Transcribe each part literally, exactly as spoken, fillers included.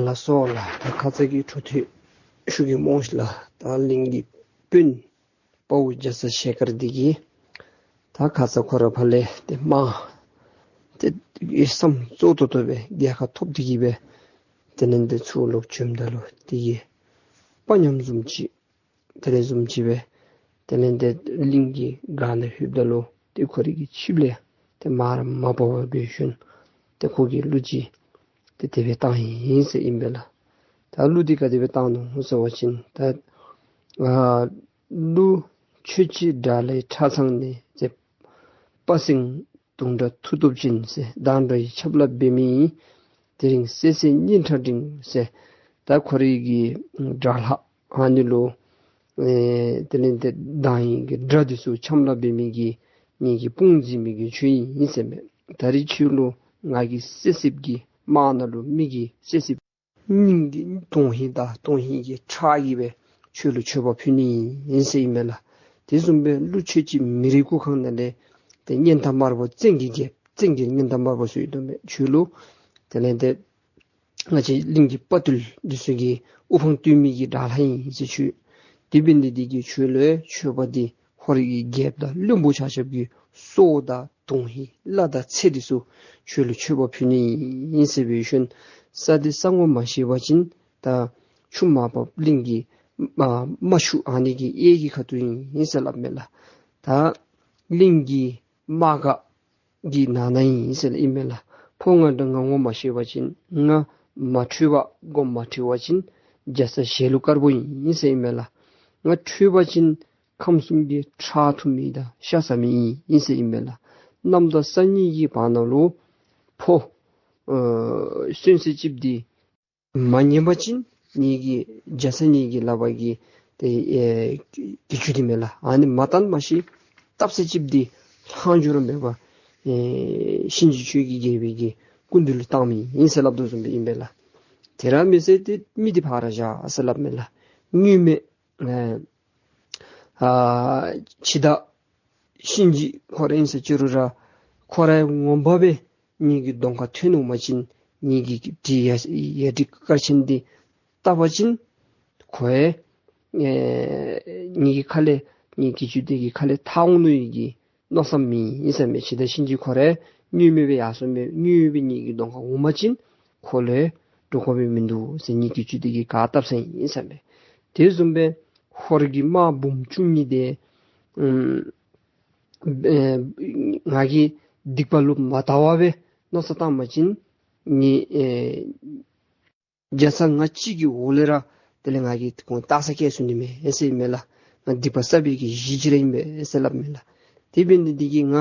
ལགས་སོ་ལགས། ད་ཁ་ཙ་གི་འཕྲོ་མཐུད་ཞུ་གེ་སྨོ་ཤིག་ལགས། ད་གླིང་གི་དཔོན་དཔའ་བོ་རྒྱ་ཚ་ཞལ་དཀར་འདི་གིས་ད་ཁ་ཙ་ཁོ་ར་ཕར་ལས་ཏེ་དམག་ཏེ་བསམ་རྩོག་ཏོག་ཏོ་སྦེ་རྒྱལ་ཁ་ཐོབ་སྟེ་གི་སྦེ་དེ་ལས་ཏེ་ཚུར་ལོག་བྱོནམ་ད་ལུ་དེ་གི་དཔའ་ཉམས་བཟུམ་ཅིག་དེ་ལས་བཟུམ་ཅིག་སྦེ་དེ་ལས་ཏེ་གླིང་གི་སྒར་ནང་ལྷོདཔ་ད་ལུ་ཏེ་ཁོ་རའི་གི་ཆིབས་ལས་ཏེ་མར་མ་བབས་པར་སྦེ་ཞིནམ་ཏེ་ཁོ་གིས་གླུ་ཅིག་ཏེ་དེ་སྦེ་བཏང་ཡི་ཟེར་ཨིན་པས་ལགས། ད་གླུ་འདི་ག་དེ་སྦེ་བཏང་ནུག་ཟེར་བ་ཅིན་ད་ཨ་གླུ་ཆོས་ཀྱི་དགྲ་ལྷའི་ཁྲག་ཚང་ནས་ཟེར། དཔའ་སེང་དུང་འདྲ་མཐུ་སྟོབས་ཅན་ཟེར། སྡང་དགྲ་ཡི་ཆབ་ལ་འབད་མི་ཡིས། དེ་རིང་བསད་བསད་སྙིང་ཁྲག་འབྲིང་ཟེར། ད་ཁོ་རའི་གི་དགྲ་ལྷ་ཨ་ནི་ལུ་ཨེ་དེ་ལས་ཏེ་སྡང་ཡི་གི་དགྲ་འདི་ཚུ་ཆམ་ལ་འབད་མི་གི་ངེ་གི་དཔུང་འཛིན་མི་གི་ཁྱོད་ཨིན་ཟེར་མས། ད་རིས་ཁྱོད་ལུ་ང་གིས་བསད་བསདཔ་གི་དམག་ནང་ལུ་མི་གི་བསད་བསདཔ་སྙིང་གི་དོན་ཧིང་དང་དོན་ཧིང་གི་ཁྲག་གིས་སྦེ་ཁྱོད་ལུ་མཆོད་པ་ཕུལ་ནི་ཨིན་ཟེར་ཨིན་མས་ལགས། དེ་བཟུམ་སྦེ་ཀླུ་ཆོས་ཀྱི་མི་རིགས་སྐུ་ཁམས་ནང་ལས་ཏེ་གཉན་ཐང་དམར་པོ་བཙན་གྱི་རྒྱལཔོ་བཙན་གྱི་གཉན་ཐང་དམར་པོ་ཟེར་ཡོད་དོ་མས། ཁྱོད་ལུ་དེ་ལས་ཏེ་ང་བཅས་གླིང་གི་དཔའ་བརྟུལ་འདི་ཚུ་གི་དབུ་འཕང་བསྟོད་མི་གི་དགྲ་ལྷ་ཨིན་ཟེར་ཁྱོད། དེ་འབད་ནི་འདི་གིས་ཁྱོད་ལུ་མཆོད་པ་འདི་ཧོར་གྱི་རྒྱལཔོ་དང་བློན་པོ་ཆ་ཁྱབ་ཀྱི་སྲོག་དང་དོན་ཧིང་བླ་དང་ཚེ་འདི་ཚུ་ཁྱོད་ལུ་མཆོད་པ་ཕུལ་ནི་ཨིན་ཟེར་སྦེ་ཞིནམ་ས་འདི་ས་ངོ་མ་ཤེས་པ་ཅིན་ད་ཆུ་མར་ཕབ་གླིང་གི་ཨ་རྨ་ཆུ་ཨ་ནི་གི་གཡས་ཀྱི་ཁ་ཐུག་ཨིན་ཟེར་སླབ་མས་ལགས། ད་གླིང་གི་དམག་སྒར་གི་ནང་ན་ཨིན་ཟེར་ཨིན་མས་ལགས། ཕོ་ང་འདྲ་ང་ངོ་མ་ཤེས་པ་ཅིན་ང་མ་ཁྲོས་པར་མགོ་མ་ཁྲོས་པ་ཅིན་རྒྱ་ཚ་ཞལ་ལུ་དཀར་པོ་ཨིན་ཟེར་ཨིན་མས་ལགས། ང་ཁྲོས་པ་ཅིན་ཁམས་གསུམ་གྱི་ཁྲག་འཐུང་མི་དང་ཤ་ཟ་མི་ཨིན་ཟེར་ཨིན་མས་ལགས། གནམ་དང་ས་གཉིས་ཀྱི་བར་ན་ལུ་ཕོ་ཨ་གསོན་ཟེར་ཅིག་འདི་མ་ཉན་པ་ཅིན་ངེ་གི་རྒྱ་ཚ་ངེ་གི་ལག་པར་གྱི་ཏེ་ཨེ་གྱི་ཅུང་འདི་མས་ལགས། ཨ་ནི་མ་བཏང་མ་ཤེས་བཏབ་ཟེར་ཅིག་འདི་ལྷག་འགྱོ་ར་མེད་པར་ཨེ་གཤིན་རྗེ་ཆོས་ཀྱི་རྒྱལ་པོའི་གི་སྐུ་མདུན་ལུ་བཏང་མི་ཨིན་ཟེར་སླབ་དོ་བཟུམ་སྦེ་ཨིན་པས་ལགས། དེ་ར་མི་ཟེར་ཏེ་མི་འདི་ཕར་བཞག་ཟེར་སླབ་མས་ལགས། དངོས་མེད་ཨེ་ཨ་འཆི་བདག་གཤིན་རྗེ་ཁོ་ར་ཨིན་ཟེར་ཅི་རུང་ར་ཁོ་ར་ངོ་མ་སྦེ་ངེ་གི་གདོང་ཁར་ཐོན་ནུག་མ་ཅིན་ངེ་གི་གྲི་ཡ་ཡ་གྲི་དཀར་ཆེན་འདི་བཏབ་པ་ཅིན་ཁོ་ཡང་ཨེ་ངེ་གི་ཁ་ལས་ངེ་གི་གྱི་ཅུང་འདི་གི་ཁ་ལས་ཐར་འོང་ནི་གི་མནོ་བསམ་མེད་ཨིན་ཟེར་མས། འཆི་བདག་གཤིན་རྗེ་ཁོ་ར་དངོས་མེད་སྦེ་ཡར་སོང་མི་དངོས་མེད་སྦེ་ངེ་གི་གདོང་ཁར་འོང་མ་ཅིན་ཁོ་ལུ་འདྲོག་དགོ་པའི་མིན་འདུག་ཟེར་ངེ་གི་གྱི་ཅུང་འདི་གི་ག་བཏབ་ཟེར་ཨིན་ཟེར་མས། དེ་བཟུམ་སྦེ་ཧོར་གྱི་དམག་འབུམ་བཅུ་གཉིས་དེ་ཨམ་ཨེ་ང་གིས་སྡིག་པ་ལུ་མ་བལྟ་བར་སྦེ་མནོ་བསམ་བཏང་མ་ཅིན་ངེ་ཨེ་རྒྱ་ཚ་ང་གཅིག་གི་འོག་ལས་ར་དེ་ལས་ང་གིས་ཁོང་བཏགས་ས་བསྐྱལ་ཚུགས་ནི་མས་ཟེར་ཨིན་མས་ལགས། ང་སྡིག་པ་བསགས་པའི་གི་གཞི་ཅིག་ར་ཨིན་པས་ཟེར་སླབ་མས་ལགས། དེ་འབད་ནི་འདི་གིས་ང་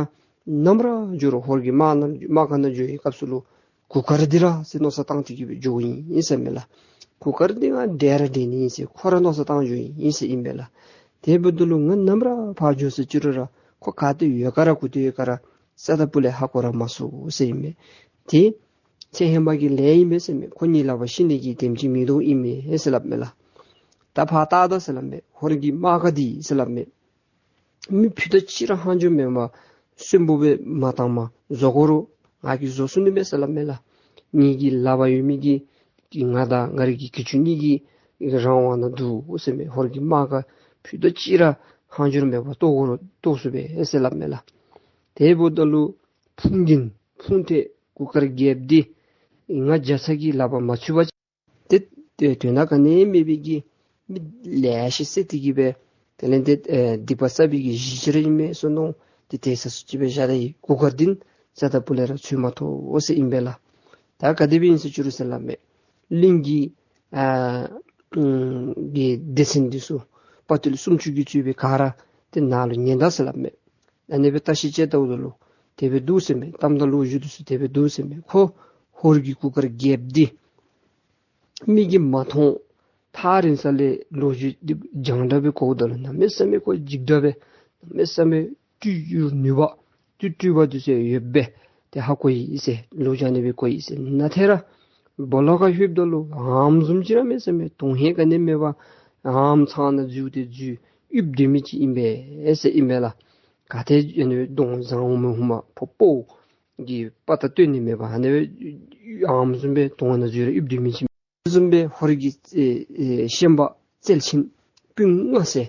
ནམ་ར་འགྱོ་རུང་ཧོར་གྱི་དམག་ནང་དམག་སྒར་ནང་འགྱོ་བའི་སྐབས་སུ་ལུ་གུར་དཀར་འདི་ར་ཟེར་མནོ་བསམ་བཏང་སྟེ་གི་སྦེ་འགྱོཝ་ཨིན་ཟེར་མས་ལགས། གུར་དཀར་འདི་ང་འདྲེན་ར་འདྲེན་ནི་ཨིན་ཟེར་ཁོ་ར་མནོ་བསམ་བཏང་འགྱོཝ་ཨིན་ཟེར་ཨིན་པས་ལགས། དེ་འབདཝ་ད་ལུ་ང་ནམ་ར་ཕར་འགྱོ་ཟེར་ཅི་རུང་ར་ཁོ་ག་ཏེ་ཡོད་ག་ར་གུ་ཏེ་ཡོད་ག་ར་རྩ་དང་སྤུ་ལས་ཧ་གོ་ར་མ་ཚུགས་ཟེར་ཨིན་མས། དེ་ཚེ་ཧེ་མ་གི་ལས་ཨིན་མས་ཟེར་མས། ཁོ་ངེའི་ལག་པར་ཤི་ནི་གི་དེམ་ཅིག་མིན་འདུག་ཨིན་མས་ཟེར་སླབ་མས་ལགས། ད་ཕར་བལྟ་ད་ཟེར་སླབ་མས། ཧོར་གྱི་དམག་སྒར་འདི་ཟེར་སླབ་མས། མི་ཕུད་རྡོག་གཅིག་ར་ལྷག་འགྱོ་མེད་པར་གསོན་པོ་སྦེ་མ་བཏང་མ་བཟོ་དགོ་རུང་ང་གིས་བཟོ་ཚུགས་ནི་མས་ཟེར་སླབ་མས་ལགས། ངེ་གི་ལག་པར་ཡོད་མི་གི་གི་ང་དང་ང་རའི་གི་གྱི་ཅུང་གཉིས་ཀྱི་རང་དབང་ནང་འདུག་ཟེར་མས། ཧོར་གྱི་དམག་སྒར་ཕུད་རྡོག་གཅིག་ར་ལྷག་འགྱོ་མེད་པར་གཏོར་དགོ་རུང་གཏོར་ཚུགས་པས་ཟེར་སླབ་མས་ལགས། དེ་འབདཝ་ད་ལུ་ཕུང་རྒྱན་ཕུང་ཐད་གུར་དཀར་རྒྱལཔོ་འདི་ང་རྒྱ་ཚ་གི་ལག་པར་མ་ཚུད་པ་ཅིན་ཏེ་ཏེ་དོན་དག་ག་ནི་མེད་པའི་གི་མི་ལེ་ཤ་བསད་དེ་གི་སྦེ་དེ་ལས་ཏེ་ཨེ་སྡིག་པ་བསགས་པའི་གི་གཞི་ཅིག་ར་ཨིན་མས་ཟེར་མནོ་སྟེ་དེ་ས་སུ་ཅིག་སྦེ་བཞག་ད་ཡི། གུར་དཀར་འདི་རྩ་དང་སྤུ་ལས་ར་འཚོལ་མ་ཐོབ་ཟེར་ཨིན་པས་ལགས། ད་ག་དེ་སྦེ་ཨིན་ཟེར་ཅི་རུང་ཟེར་སླབ་མས། གླིང་གི་ཨ་ཨམ་གི་སྡེ་ཚན་འདི་ཚུ་དཔའ་བརྟུལ་སུམ་ཅུ་གིས་གཙོས་པའི་ག་ར་ཏེ་ནཱ་ལུ་ཉན་ད་ཟེར་སླབ་མས། ཨ་ནི་སྦེ་བརྟག་ཞིབ་དཔྱད་ལྟཝ་ད་ལུ་དེ་སྦེ་འདུག་ཟེར་མས། གཏམ་དང་ལོ་རྒྱུས་འདི་ཚུ་དེ་སྦེ་འདུག་ཟེར་མས། ཁོ་ཧོར་གྱི་གུར་དཀར་རྒྱལཔོ་འདི་མིག་གིས་མ་མཐོང་། ཐག་རིང་ས་ལས་ལོ་རྒྱུས་འདི་རྒྱང་བསྒྲགས་སྦེ་གོཝ་ད་ལུ་གནམ་མེད་ས་མེད་ཁོ་འཇིགས་སྐྲག་སྦེ་གནམ་མེད་ས་མེད་སྤྲུལ་ཡུལ་ནུས་པ་སྤྲུལ་སྤྲུལ་པ་འདི་ཚུ་ཡོདཔ་སྦེ་ཏེ་ཧ་གོ་ཡི་ཟེར། ལོ་རྒྱུས་ཨ་ནི་སྦེ་གོ་ཡི་ཟེར། ནཱ་ཏེ་ར་སྦོ་ལོགས་ཁར་ལྷོདཔ་ད་ལུ་ཨམ་བཟུམ་ཅིག་ར་མེད་ཟེར་མས། དོན་ཧིང་ག་ནི་མེད་པར་ཨམ་ཚང་ནང་འཛུལ་ཏེ་འཛུལ་ཡིབ་སྡོད་མི་ཅིག་ཨིན་པས་ཟེར་ཨིན་པས་ལགས། ག་ཏེ་ཨ་ནི་སྦེ་གདོང་བཟང་འོང་མི་ཧུ་མ་ཕོ་དཔའ་བོ་གི་དཔའ་རྟགས་སྟོན་ནི་མེད་པར་ཨ་ནི་སྦེ་ཨམ་བཟུམ་སྦེ་དོང་ནང་འཛུལ་ར་ཡིབ་སྡོད་མི་ཅིག་ བཟུམ་སྦེ་ཧོར་གྱི་ཨེ་ཨེ་ཤན་པ་རྩལ་ཆེན་སྤུན་ལྔ་ཟེར།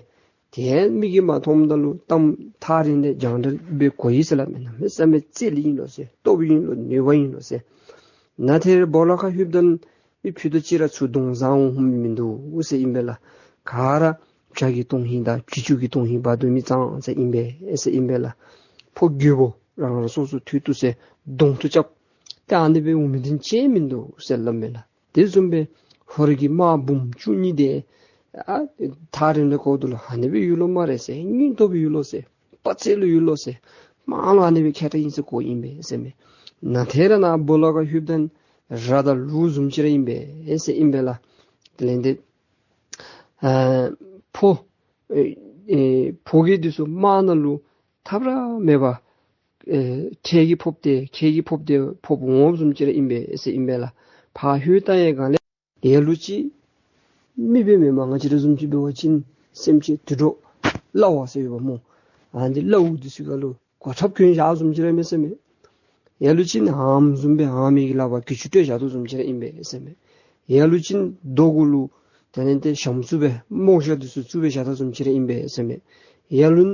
དེ་མིག་གིས་མ་མཐོངམ་ད་ལུ་གཏམ་ཐག་རིང་ལས་རྒྱང་འདྲེན་སྦེ་གོ་ཡི་ཟེར་སླབ་མས། གནམ་མེད་ས་མེད་རྩལ་ཨིན་ལོ་ཟེར། སྟོབས་ཨིན་ལོ། ནུས་པ་ཨིན་ལོ་ཟེར། ན་ཐེར་སྦོ་ལོགས་ཁར་ལྷོདཔ་ད་མི་ཕུད་རྡོག་གཅིག་ར་ཚུར་གདོང་བཟང་འོང་མི་མིན་འདུག་ཟེར་ཨིན་པས་ལགས། ག་ར་བྱ་གི་དོན་ཧིང་དང་བྱི་ཅུང་གི་དོན་ཧིང་འབག་སྡོད་མི་ཙང་ཙ་ཨིན་པས་ཟེར་ཨིན་པས་ལགས། ཕོ་རྒོད་པོ་རང་རང་སོ་སོ་ཐུག་ཐུག་ཟེར་གདོང་ཐུག་རྐྱབ་སྟེ་ཨ་ནི་སྦེ་འོང་མི་འདི་ཅིག་མིན་འདུག་ཟེར་སླབ་མས་ལགས། དེ་བཟུམ་སྦེ་ཧོར་གྱི་དམག་འབུམ་བཅུ་གཉིས་དེ་ཨ་ཐག་རིང་ལས་གོཝ་ད་ལུ་ཨ་ནི་སྦེ་ཡོད་ལོ་སྨ་རེ་ཟེར། སྙིང་སྟོབས་ཡོད་ལོ་ཟེར། དཔའ་རྩལ་ལུ་ཡོད་ལོ་ཟེར། དམག་ལུ་ཨ་ནི་སྦེ་མཁས་དྲགས་ཨིན་ཟེར་གོཝ་ཨིན་པས་ཟེར་མས། ན་ཐེར་ནཱ་སྦོ་ལོགས་ཁར་ལྷོདཔ་ད་ར་དང་ལུག་བཟུམ་ཅིག་ར་ཨིན་པས་ཟེར་ཨིན་པས་ལགས། དེ་ལས་འདི་ཨ་ཕོ་ཨེ་ཨེ་ཕོ་རྒྱས་འདི་ཚུ་དམག་ནང་ལུ་ཐབས་ར་མེད་པར་ཨེ་ཁྲལ་གྱིས་ཕབ་སྟེ་ཁྲལ་གྱིས་ཕབ་སྟེ་ཕབ་འོངམ་བཟུམ་ཅིག་ར་ཨིན་པས་ཟེར་ཨིན་པས་ལགས། ཕར་ལྷོད་བལྟ་བའི་སྒང་ལས་ལ་ལུ་ཅིག་མི་སྦེ་མེན་པར་ང་བཅས་ར་བཟུམ་ཅིག་འབད་བ་ཅིན་སེམས་ཅན་དུད་འགྲོ་གླཝ་ཟེར་ཡོདཔ་སྨོ། ཨ་ནི་གླཝ་འདི་ཚུ་ག་ལུ་གོ་ཁྲབ་གྱོན་བཞགཔ་བཟུམ་ཅིག་ར་མས་ཟེར་མས། ལ་ལུ་ཅིག་ཨམ་བཟུམ་སྦེ་ཨ་མི་གི་ལག་པར་གྱི་ཅུ་སྤྲོད་བཞག་དོ་བཟུམ་ཅིག་ར་ཨིན་པས་ཟེར་མས། ལ་ལུ་ཅིག་རྡོ་གུ་ལུ་དེ་ལས་ཏེ་ཞྭམོ་བཙུགས་སྦེ་རྨོག་ཞྭ་འདི་ཚུ་བཙུགས་སྦེ་བཞག་དོ་བཟུམ་ཅིག་ར་ཨིན་པས་ཟེར་མས། ལ་ལུ་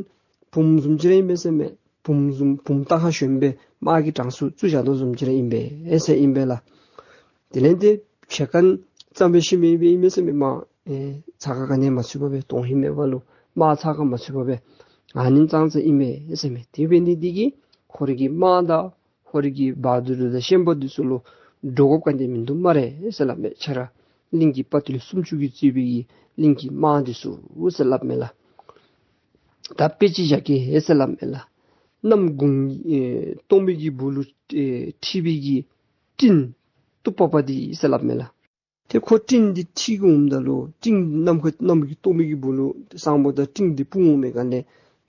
བུམོ་བཟུམ་ཅིག་ར་ཨིན་པས་ཟེར་མས། བུམོ་བཟུམ་བུམོ་རྟ་ཁར་ཞོན་སྦེ་དམག་གི་གྲངས་སུ་བཙུགས་བཞག་དོ་བཟུམ་ཅིག་ར་ཨིན་པས་ཟེར་ཨིན་པས་ལགས། དེ་ལས་ཏེ་ཕྱེད་ཀ་ཙམ་སྦེ་ཤི་མི་ཨིན་པས་ཟེར་མས། དམག་ཨེ་ཚ་ཁ་ག་ནི་ཡང་མ་ཚུད་པར་སྦེ་དོན་ཧིང་མེད་པ་ལུ་དམག་ཚ་ཁ་མ་ཚུད་པར་སྦེ་ཨ་ནི་ཙང་ཙ་ཨིན་པས་ཟེར་མས། དེ་འབད་ནི་འདི་གིས་ཧོར་གྱི་དམག་དང་ཧོར་གྱི་བ་དུར་དང་ཤན་པ་འདི་ཚུ་ལུ་འདྲོག་དགོཔ་ག་ནི་ཡང་མིན་འདུག་སྨ་རེ་ཟེར་སླབ་མས། ཁྱེད་ར་གླིང་གི་དཔའ་བརྟུལ་སུམ་ཅུ་གིས་གཙོས་པའི་གླིང་གི་དམག་འདི་ཚུ་ཟེར་སླབ་མས་ལགས། ད་དཔེ་ཅིག་བཞག་གེ་ཟེར་སླབ་མས་ལགས། གནམ་དགུང་ཨེ་སྟོང་པའི་གི་སྦུག་ལུ་ཨེ་འཁྲིགས་པའི་གི་སྤྲིན་གཏུབ་པ་པ་འདི་ཟེར་སླབ་མས་ལགས། ཏེ་ཁོ་སྤྲིན་འདི་འཁྲིགས་འོངམ་ད་ལུ་སྤྲིན་གནམ་ཁ་གནམ་གྱི་སྟོང་པའི་གི་སྦུག་ལུ་ས་སྨུག་དང་སྤྲིན་འདི་སྤུངས་འོང་མི་ག་ལས་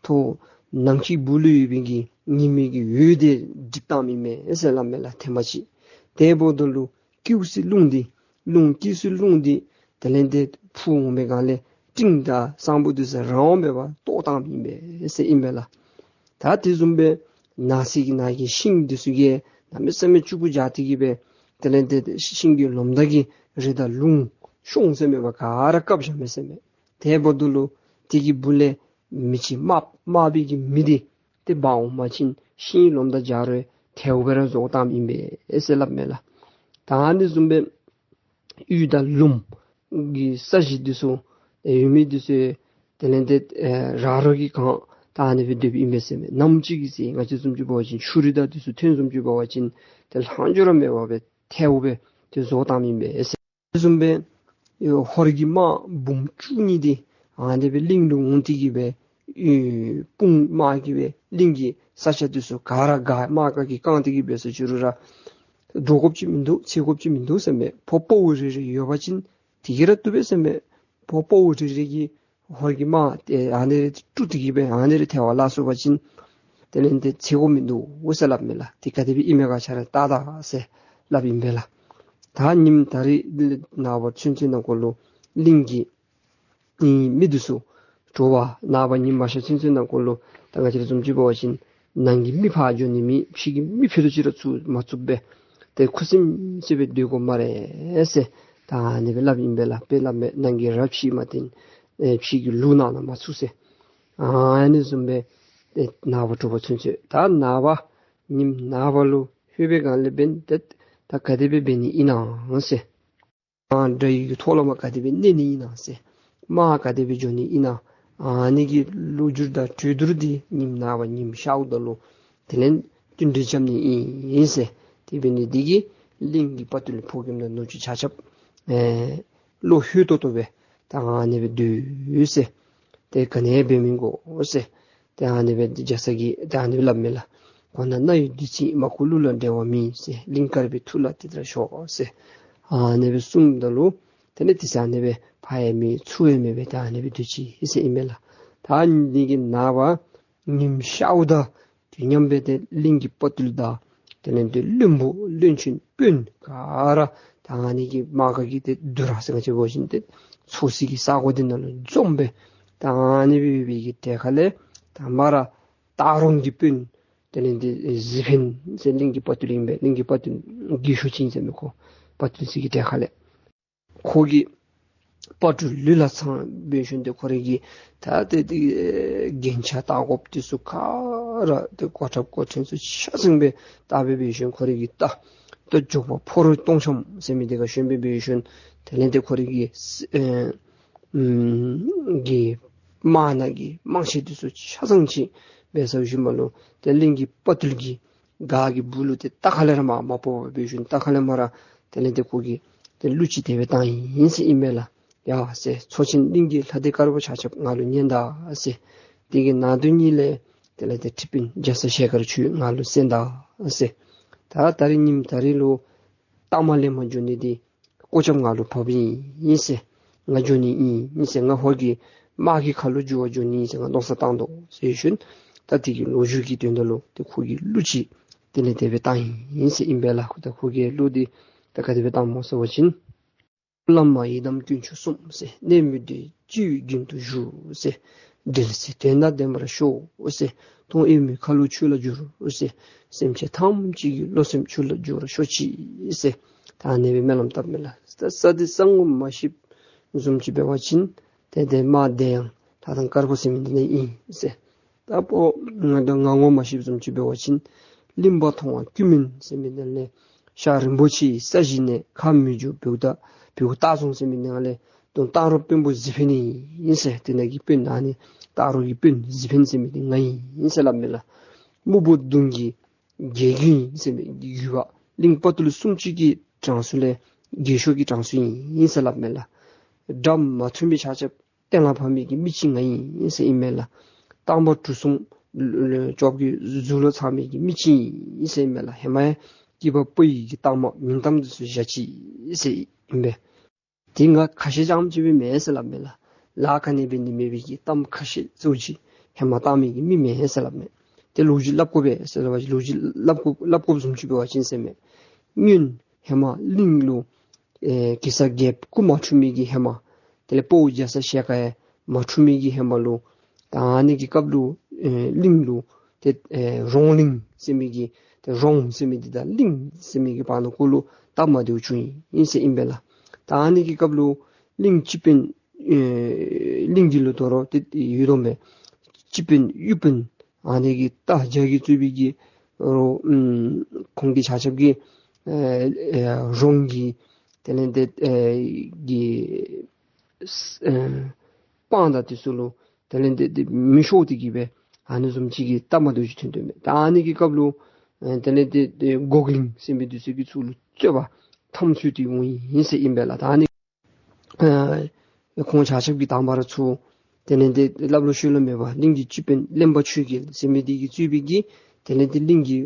ཐོག་ནམ་མཁའི་སྦུག་ལུ་ཡོད་པའི་གི་ཉི་མའི་གི་འོད་དེ་འགྲིབ་བཏངམ་ཨིན་མས་ཟེར་སླབ་མས་ལགས། ཐེངས་མ་ཅིག་དེ་འབདཝ་ད་ལུ་ཀེའུ་སི་རླུང་འདི་རླུང་ཀེའུ་སི་རླུང་འདི་དེ་ལས་ཏེ་འཕུ་འོང་མི་ག་ལས་སྤྲིན་དང་ས་སྨུག་འདི་ཚུ་རང་དབང་མེད་པར་གཏོར་བཏངམ་ཨིན་པས་ཟེར་ཨིན་པས་ལགས། ད་དེ་བཟུམ་སྦེ་ནགས་ཚལ་གྱི་ནང་གི་ཤིང་འདི་ཚུ་གིས་གནམ་མེད་ས་མེད་ལྕུག་པོ་རྒྱག་སྟེ་གི་སྦེ་དེ་ལས་ཏེ་ཤིང་གི་ལོ་མདའ་གིས་རི་དང་ལུང་གཤོང་ས་མེད་པར་ག་ར་བཀབ་བཞག་མས་ཟེར་མས། དེ་འབདཝ་ད་ལུ་དེ་གི་སྦུག་ལས་མི་ཅིག་དམར་དམར་པོའི་གི་མི་འདི་ཏེ་འབག་འོང་པ་ཅིན་ཤིང་ལོ་མདའ་རྒྱག་རུང་ཐལཝ་སྦེ་ར་བཟོ་བཏངམ་ཨིན་པས་ཟེར་སླབ་མས་ལགས། ད་ཨ་ནི་བཟུམ་སྦེ་གཡུ་དང་ལུངམ་གི་ས་གཞི་འདི་ཚུ་ཨེ་ཡོད་མི་འདི་ཚུ་དེ་ལས་ཏེ་ཨེ་ར་རོ་གིས་གང་ད་ཨ་ནི་སྦེ་སྡོདཔ་ཨིན་པས་ཟེར་མས། ནམ་ཅིག་གི་ཚེ་ང་བཅས་བཟུམ་ཅིག་འབད་བ་ཅིན་ཆུ་རུད་དང་འདི་ཚུ་ཐོན་བཟུམ་ཅིག་འབད་བ་ཅིན་ཏེ་ལྷག་འཕྲོ་ར་མེད་པར་སྦེ་ཐལཝ་སྦེ་ཏེ་བཟོ་བཏངམ་ཨིན་པས་ཟེར། དེ་བཟུམ་སྦེ་ཧོར་གྱི་དམག་འབུམ་བཅུ་གཉིས་འདི་ཨ་ནི་སྦེ་གླིང་ལུ་འོང་སྟེ་གི་སྦེ་ཨེ་དཔུང་དམག་གིས་སྦེ་གླིང་གི་ས་ཆ་འདི་ཚུ་ག་ར་དགའ་དམག་སྒར་གྱིས་བཀང་སྟེ་གི་སྦེ་ཟེར་ཞུ་རུང་ར་འདྲོག་དགོཔ་ཅིག་མིན་འདུག། འཚེར་དགོཔ་ཅིག་མིན་འདུག་ཟེར་མས། ཕོ་དཔའ་བོ་རེ་རེ་ཡོད་པ་ཅིན་དེ་གིས་ར་བཏུབ་པས་ཟེར་མས། ཕོ་དཔའ་བོ་རེ་རེ་གིས་ཧོར་གྱི་དམག་དེ་ཨ་ནི་རེ་དཀྲུགས་ཏེ་གི་སྦེ་ཨ་ནི་རེ་ཐལ་བར་བརླག་ཚུགས་པ་ཅིན་དེ་ལས་ཏེ་འཚེར་དགོཔ་མིན་འདུག་ཟེར་སླབ་མས་ལགས། དེ་ག་དེ་སྦེ་ཨིན་མས་ག་ཁྱེད་ར་བལྟ་ད་ཟེར་སླབ་ཨིན་པས་ལགས། ད་ཉིནམ་ད་རིས་ནངས་པ་ཚུན་ཚོད་ནང་འཁོད་ལུ་གླིང་གི་ཨེ་མི་འདི་ཚུ་དྲོ་པ་ནངས་པ་ཉིམ་མ་ཤར་ཚུན་ཚོད་ནང་འཁོད་ལུ་ད་ང་བཅས་ར་བཟུམ་ཅིག་འབད་བ་ཅིན་ནང་གི་མི་ཕར་འགྱོ་ནི་མེད། ཕྱི་གི་མི་ཕུད་རྡོག་གཅིག་ར་ཚུར་མ་བཙུགས་པར་ཏེ་ཁུ་སིམ་སི་སྦེ་སྡོད་དགོ་སྨ་རེ་ཟེར་ད་ཨ་ནི་སྦེ་སླབ་ཨིན་པས་ལགས། དཔེ་སླབ་མས། ནང་གི་ར་ཕྱི་མ་བཏོན་ཨེ་ཕྱི་གི་ལུག་ནང་ན་མ་ཚུད་ཟེར། ཨ་ནི་བཟུམ་སྦེ་ཏེ་ནངས་པ་དྲོ་པ་ཚུན་ཚོད་ད་ནངས་པ་ཉིམ་ནངས་པ་ལུ་ལྷོད་པའི་སྒང་ལས་འབདན་ཏེ་ད་ག་དེ་སྦེ་འབད་ནི་ཨིན་ན་ཟེར། དམག་དགྲ་ཡི་གི་ཐོག་ལུ་མར་ག་དེ་སྦེ་གནོན་ནི་ཨིན་ན་ཟེར། དམག་ག་དེ་སྦེ་འགྱོ་ནི་ཨིན་ན། ཨ་ནི་གི་ལོ་རྒྱུས་དང་གྲོས་བསྡུར་འདི་ཉིམ་ནངས་པ་ཉིམ་ཤརཝ་ད་ལུ་དེ་ལས་བསྟུན་གྲོས་རྐྱབ་ནི་ཨིན་ཟེར། དེ་འབད་ནི་འདི་གིས་གླིང་གི་དཔའ་བརྟུལ་ཕོ་རྒནམ་དང་ནུ་གཅུང་ཆ་ཁྱབ་ཨེ་བློ་ལྷོད་ཏོག་ཏོ་སྦེ་ད་ཨ་ནི་སྦེ་སྡོད་ཟེར། ཏེ་ག་ནི་ཡང་འབད་མི་དགོ་ཟེར། ཏེ་ཨ་ནི་སྦེ་རྒྱ་ཚ་གིས་ཏེ་ཨ་ནི་སྦེ་སླབ་མས་ལགས། གོ་ན་རྣ་ཡི་བདུད་རྩི་མར་ཁུ་གླུ་ལ་འགྲེལ་བ་མེད་ཟེར། གླིང་དཀར་པོའི་ཐུགས་ལ་དེ་ལྟར་ཞོག་ཟེར། ཨ་ནི་སྦེ་གསུངམ་ད་ལུ་དེ་ལས་དེ་ཚེ་ཨ་ནི་སྦེ་ཕར་ཡང་མེད་ཚུར་ཡང་མེད་སྦེ་ཏེ་ཨ་ནི་སྦེ་སྡོད་ཅི་ཟེར་ཨིན་མས་ལགས། ད་ཨ་ནི་གི་ནངས་པ་ཉིམ་ཤརཝ་ད་དུས་མཉམ་སྦེ་ཏེ་གླིང་གི་དཔའ་བརྟུལ་དང་དེ་ལས་ཏེ་བློན་པོ་བློན་ཆེན་དཔོན་ག་ར་ད་ཨ་ནི་གི་དམག་སྒར་གྱི་ཏེ་འདུ་ར་ཟེར་ང་བཅས་འབད་བ་ཅིན་ཏེ་ཚོགས་སའི་གི་ས་གོ་འདི་ནང་ལུ་འཛོམས་སྦེ་ད་ཨ་ནི་སྦེ་འབད་བའི་གི་གྲལ་ཁ་ལས་ད་མར་སྟག་རོང་གི་དཔོན་དེ་ལས་ཏེ་གཟིག་འཕེན་ཟེར་གླིང་གི་དཔའ་བརྟུལ་ཨིན་པས། གླིང་གི་དཔའ་བརྟུལ་རྒས་ཤོས་ཅིག་ཨིན་ཟེར་མས། ཁོ་དཔའ་བརྟུལ་ཚུ་གི་གྲལ་ཁ་ལས་ ཁོ་གིས་དཔའ་བརྟུལ་ལུས་ལ་ཚང་འབད་ཞིནམ་ཏེ་ཁོ་རའི་གི་ད་ཏེ་ཏེ་རྒྱན་ཆ་ལྟག་སྒོ་འདི་ཚུ་ག་ར་ཏེ་གོ་ཁྲབ་གོ་ཕྲེང་ཚུ་ཆ་ཚང་སྦེ་བཏགས་སྦེ་འབད་ཞིནམ་ཁོ་རའི་གི་ད་ད་འཇོག་པ་ཕོ་རོག་སྟོང་ཆམ་ཟེར་མི་འདི་ཁར་ཞོན་སྦེ་འབད་ཞིནམ་དེ་ལས་ཏེ་ཁོ་རའི་གི་ཨེ་ཨམ་གི་དམག་ནང་གི་དམག་ཆས་འདི་ཚུ་ཆ་ཚང་ཅིག་འབད་ཚར་ཞིནམ་ལུ་ཏེ་གླིང་གི་དཔའ་བརྟུལ་གྱི་ག་གི་སྦུག་ལུ་ཏེ་རྟ་ཁ་ལས་ར་མར་མ་ཕོག་པར་འབད་ཞིནམ་རྟ་ཁ་ལས་མར་ར་དེ་ལས་ཏེ་ཁོ་གིས་ཏེ་གླུ་ཅིག་དེ་སྦེ་བཏང་ཡི་ཟེར་ཨིན་མས་ལགས། ཡ་ཟེར། མཚོ་ཆེན་གླིང་གི་ལྷ་སྡེ་དཀར་པོ་ཆ་ཁྱབ་ང་ལུ་ཉན་ད་ཟེར། དེ་གི་ནང་དོན་ཉིད་ལས་དེ་ལས་ཏེ་ཁྲི་དཔོན་རྒྱ་ཚ་ཞལ་དཀར་ཁྱོད་ང་ལུ་གསན་ད་ཟེར། ད་ད་རིས་ཉིནམ་ད་རིས་ལུ་རྟ་དམག་ལེན་པར་འགྱོ་ནི་འདི་སྐུ་ཚབ་ང་ལུ་ཕོགཔ་ཨིན་ཟེར། ང་འགྱོ་ནི་ཨིན་ཟེར། ང་ཧོར་གྱི་དམག་གི་ཁ་ལུ་འགྱུར་བར་འགྱོ་ནི་ཨིན་ཟེར། ང་གདོང་བསུ་བཏང་དོ་ཟེར་ཞིནམ་ད་དེ་གི་ལོ་རྒྱུས་ཀྱི་དོན་དག་ལུ་ཏེ་ཁོ་གིས་གླུ་ཅིག་དེ་ལས་དེ་སྦེ་བཏང་ཡི་ཟེར་ཨིན་པས་ལགས། ཁོ་ད་ཁོ་གིས་གླུ་འདི་ད་ག་དེ་སྦེ་བཏངམ་སྨོ་ཟེར་བ་ཅིན། བླ་མ་ཡི་དམ་དཀོན་མཆོག་གསུམ་ཟེར། གནས་མི་བདེ་སྤྱི་བོའི་རྒྱན་དུ་བཞུགས་ཟེར། འབྲེལ་ཚད་དོན་དང་ལྡན་པར་ཤོག་ཟེར། དོན་ཡོད་མི་ཁ་ལོ་ཆོས་ལ་བསྒྱུར་ཟེར། སེམས་ཅན་ཐམས་ཅད་ཀྱི་བློ་སེམས་ཆོས་ལ་བསྒྱུར་ཤོག་ཅིག་ཟེར། ད་ཨ་ནི་སྦེ་སྨོན་ལམ་བཏབ་མས་ལགས། ད་ས་འདི་ས་ངོ་མ་ཤེསཔ་བཟུམ་ཅིག་འབད་བ་ཅིན་ཏེ་དེ་མ་བདེ་ཡང་ལྷ་དང་དཀར་པོ་ཟེར་མི་འདི་ནང་ཨིན་ཟེར། ད་ཕོ་ང་དང་ང་ངོ་མ་ཤེསཔ་བཟུམ་ཅིག་འབད་བ་ཅིན་གླིང་པ་མཐོང་བ་ཀུན་སྨོན་ཟེར་མི་འདི་ལས་ཤར་རིན་པོ་ཆེའི་ས་གཞི་ནས། ཁ་མི་བསྒྱུར་བེའུ་ད་བེའུ་སྟག་རྫོང་ཟེར་མི་འདི་ནང་ལས་དོན་སྟག་རོང་དཔོན་པོ་གཟིག་འཕེན་ཨིན་ཟེར། དེ་ནང་གི་དཔོན་ཨ་ནི་སྟག་རོང་གི་དཔོན་གཟིག་འཕེན་ཟེར་མི་འདི་ང་ཨིན་ཟེར་སླབ་མས་ལགས། སྨུག་པོ་གདོང་གི་རྒྱལ་རྒྱུད་ཨིན་ཟེར་མས། རྒྱུད་པ་གླིང་དཔའ་བརྟུལ་སུམ་ཅུ་གི་གྲངས་སུ་ལས་རྒྱལ་ཤོས་ཀྱི་གྲངས་སུ་ཨིན་ཟེར་སླབ་མས་ལགས། དགྲ་མ་ཐུབ་མི་ཆ་ཁྱབ་གཏན་ལ་ཕབ་མི་གི་མི་ཅིག་ང་ཨིན་ཟེར་ཨིན་མས་ལགས། རྟགས་མ་གྲུ་གསུམ་ལྕོག་གི་གཟུགས་ལུ་ཚང་མི་གི་མི་ཅིག་ཨིན་ཟེར་ཨིན་མས་ལགས། ཧེ་མ་ཡང་སྐྱེས་པ་ཕོ་ཡི་གི་རྟགས་མ་མིང་གཏམ་འདི་ཚུ་བཞག་ཅི་ཟེར་ཨིན་པས། དེ་ང་ཁ་བཤད་རྐྱངམ་ཅིག་སྦེ་མེན་ཟེར་སླབ་མས་ལགས། ལཱ་ག་ནི་འབད་ནི་མེད་པའི་གི་གཏམ་ཁ་བཤད་ཚུ་ཅིག་ཧེ་མ་བཏང་མི་གི་མི་མེན་ཟེར་སླབ་མས། ཏེ་ལོ་རྒྱུས་སླབ་དགོ་པས་ཟེར་སླབ་པ་ཅིན་ལོ་རྒྱུས་སླབ་དགོ་སླབ་དགོཔ་བཟུམ་ཅིག་འབད་བ་ཅིན་ཟེར་མས། སྔོན་ཧེ་མ་གླིང་ལུ་ཨེ་གེ་སར་རྒྱལཔོ་སྐུ་མ་འཁྲུངས་མི་གི་ཧེ་མ་དེ་ལས་དཔའ་བོ་རྒྱ་ཚ་ཞལ་དཀར་ཡང་མ་འཁྲུངས་མི་གི་ཧེ་མ་ལུ་ད་ཨ་ནི་གི་སྐབས་ལུ་ཨེ་གླིང་ལུ་ཏེ་ཨེ་རོང་གླིང་ཟེར་མི་གི་ཏེ་རོང་ཟེར་མི་འདི་དང་གླིང་ཟེར་མི་གི་བར་ན་ཁོ་ལུ་སྟབས་མ་བདེཝ་བྱུང་ཡི་ཟེར་ཨིན་པས་ལགས། ད་ཨ་ནི་གི་སྐབས་ལུ་གླིང་སྤྱི་དཔོན་ཨེ་གླིང་གི་ལུ་དོ་རུང་ཏེ་ཡོད་དོ་མས། སྤྱི་དཔོན་གཡུ་དཔོན་ཨ་ནི་གི་རྟ་རྒྱ་གིས་གཙོས་པའི་གི་རོ་ཨམ་ཁོང་གི་ཆ་ཁྱབ་ཀྱིས་ཨེ་ཨེ་རོང་གི་དེ་ལས་ཏེ་ཨེ་གི་ཨེ་སྤང་དང་དེ་ཚུ་ལུ་དེ་ལས་ཏེ་ཏེ་མེ་ཤོར་ཏེ་གི་སྦེ་ཨ་ནི་བཟུམ་ཅིག་གི་སྟབས་མ་བདེཝ་ཅིག་ཐོན་དོ་མས། ད་ཨ་ནི་གི་སྐབས་ལུ་ཨེ་དེ་ལས་ཏེ་ཏེ་འགོག་གླིང་ཟེར་མི་འདི་ཚུ་གིས་ཚུར་ལུ་རྩོད་པ་འཐབ་ཚུགས་ཏེ་འོང་ཡི་ཟེར་ཨིན་པས་ལགས། ད་ཨ་ནི་ཨེ་ཁོང་ཆ་ཁྱབ་ཀྱིས་དང་པ་ར་ཚུར་དེ་ལས་ཏེ་སླབ་ལོ་ཤོད་ལོ་མེད་པར་གླིང་གི་སྤྱི་དཔོན་གླེན་པ་ཆོས་རྒྱལ་ཟེར་མི་འདི་གིས་གཙོས་པའི་གི་དེ་ལས་ཏེ་གླིང་གི་